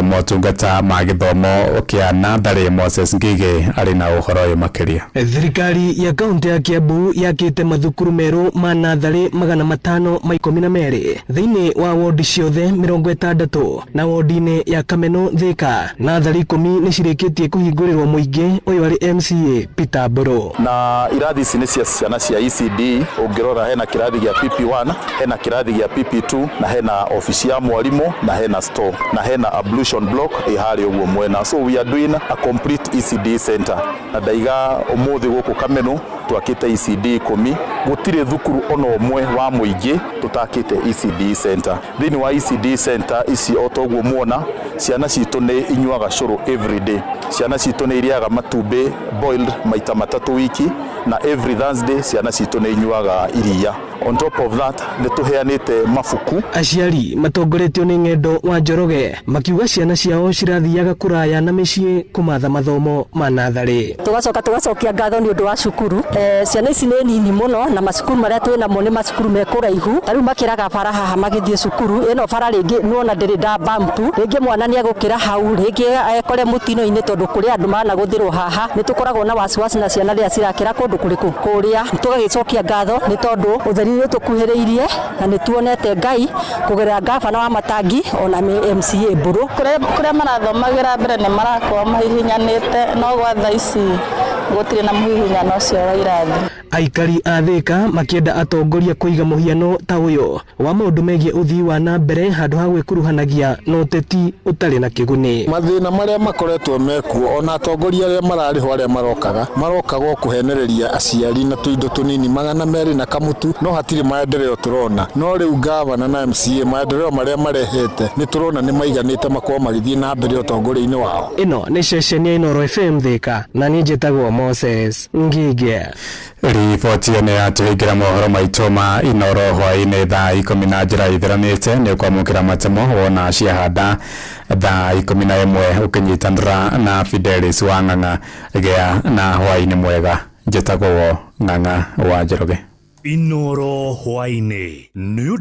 motungata ma gĩthomo kĩa natharĩ. Moses Ngigĩ arĩ na ũhoro ũyũ makĩria. Thirikari ya kaunti ya Kiambu yakĩte mathukuru merũ ma natharĩ 512 thĩinĩ wa wodi ciothe 60 na wodi-inĩ ya Kameno Thĩka. Natharĩ 10 nĩ cirĩkĩtie kũhingũrĩrwo mũingĩ. Ũyũ arĩ MCA Peter Mburu. Na irathi ici nĩ cia ciana cia ECD. Ũngĩrora hena kĩrathi gĩa PP1, hena kĩrathi gĩa PP2, na hena ofici ya mwarimũ, na hena store, na hena ablution block ĩ harĩa ũguo mwena. So we are doing a complete ECD center, na ndaiga ũmũthĩ gũkũ Kameno twakĩte ECD 10. Gũtirĩ thukuru ona ũmwe wa mũingĩ tũtakĩte ECD center. Thĩinĩ wa ECD center ici, o toguo muona, ciana citũ nĩ inyuaga cũrũ every day, ciana citũ nĩ irĩaga matumbĩ boiled maita matatũ wiki, na every Thursday ciana citũ nĩ inyuaga iria. On top of that, nĩ tũheanĩte mabuku. Aciari matongoretio nĩ Ng'endo wa Njoroge makiuga ciana ciao cirathiaga kũraya na mĩciĩ kũmatha mathomo ma natharĩ. Tugacoka tugacokia ngatho nĩ ũndũ wa cukuru. Ciana ici nĩ nini mũno na macukuru marĩa twĩ namo nĩ macukuru me kũraihu, ta rĩu makĩraga bara haha magĩthiĩ cukuru ĩno, bara rĩngĩ nĩwona ndĩrĩ nda bump, rĩngĩ mwana nĩ egũkĩra hau, rĩngĩ ekore mũtino-inĩ, tondũ kũrĩ andũ managũthĩrwo haha. Nĩ tũkoragwo na wasiwasi na ciana rĩrĩa cirakĩra kũndũ kũrĩkũ kũrĩa. Tũgagĩcokia ngatho nĩ tondũ ũtheri nĩ ũtũkuhĩrĩirie na nĩ tuonete Ngai kũgerera gavana wa Matangi ona MCA Mburu. Kũrĩa marathomagĩra mbere nĩ marakorwo mahihinyanĩte, no gwa thaa ici gũtirĩ na mũhihinyano ũcio wa irathi. Aikari a Thika makĩenda atongoria kũiga mũhiano ta ũyũ wa maũndũ megiĩ ũthii wa na mbere handũ ha gwĩkuruhanagia na ũteti ũtarĩ na kĩguni. Mathĩna marĩa makoretwo mekuo ona atongoria arĩa mararĩho arĩa marokaga marokaga o kũhenereria aciari na tũindo tũnini 200 na kamũtu, no hatirĩ maendeleo tũrona. No rĩu gavana na MCA maendeleo marĩa marehete nĩ tũrona nĩ maiganĩte makorwo magĩthiĩ na mbere ũtongoria-inĩ wao. Ĩno nĩ ceceni ya Inooro FM Thika na niĩ njĩtagwo Moses Ngige. Riboti ĩyo nĩ yatũhingĩra mohoro maitũ ma Inooro hwaĩ-inĩ thaa 10 na njĩra ithiranĩte. Nĩ ũkwamũkĩra matemo wona ciahanda thaa 11 ũkĩnyitanĩra na Fidelis wa Ng'ang'a. Gĩa na hwaĩ-inĩ mwega. Njĩtagwo Ng'ang'a wa Njoroge. Inooro hwaĩ-inĩ nĩ ũndũ.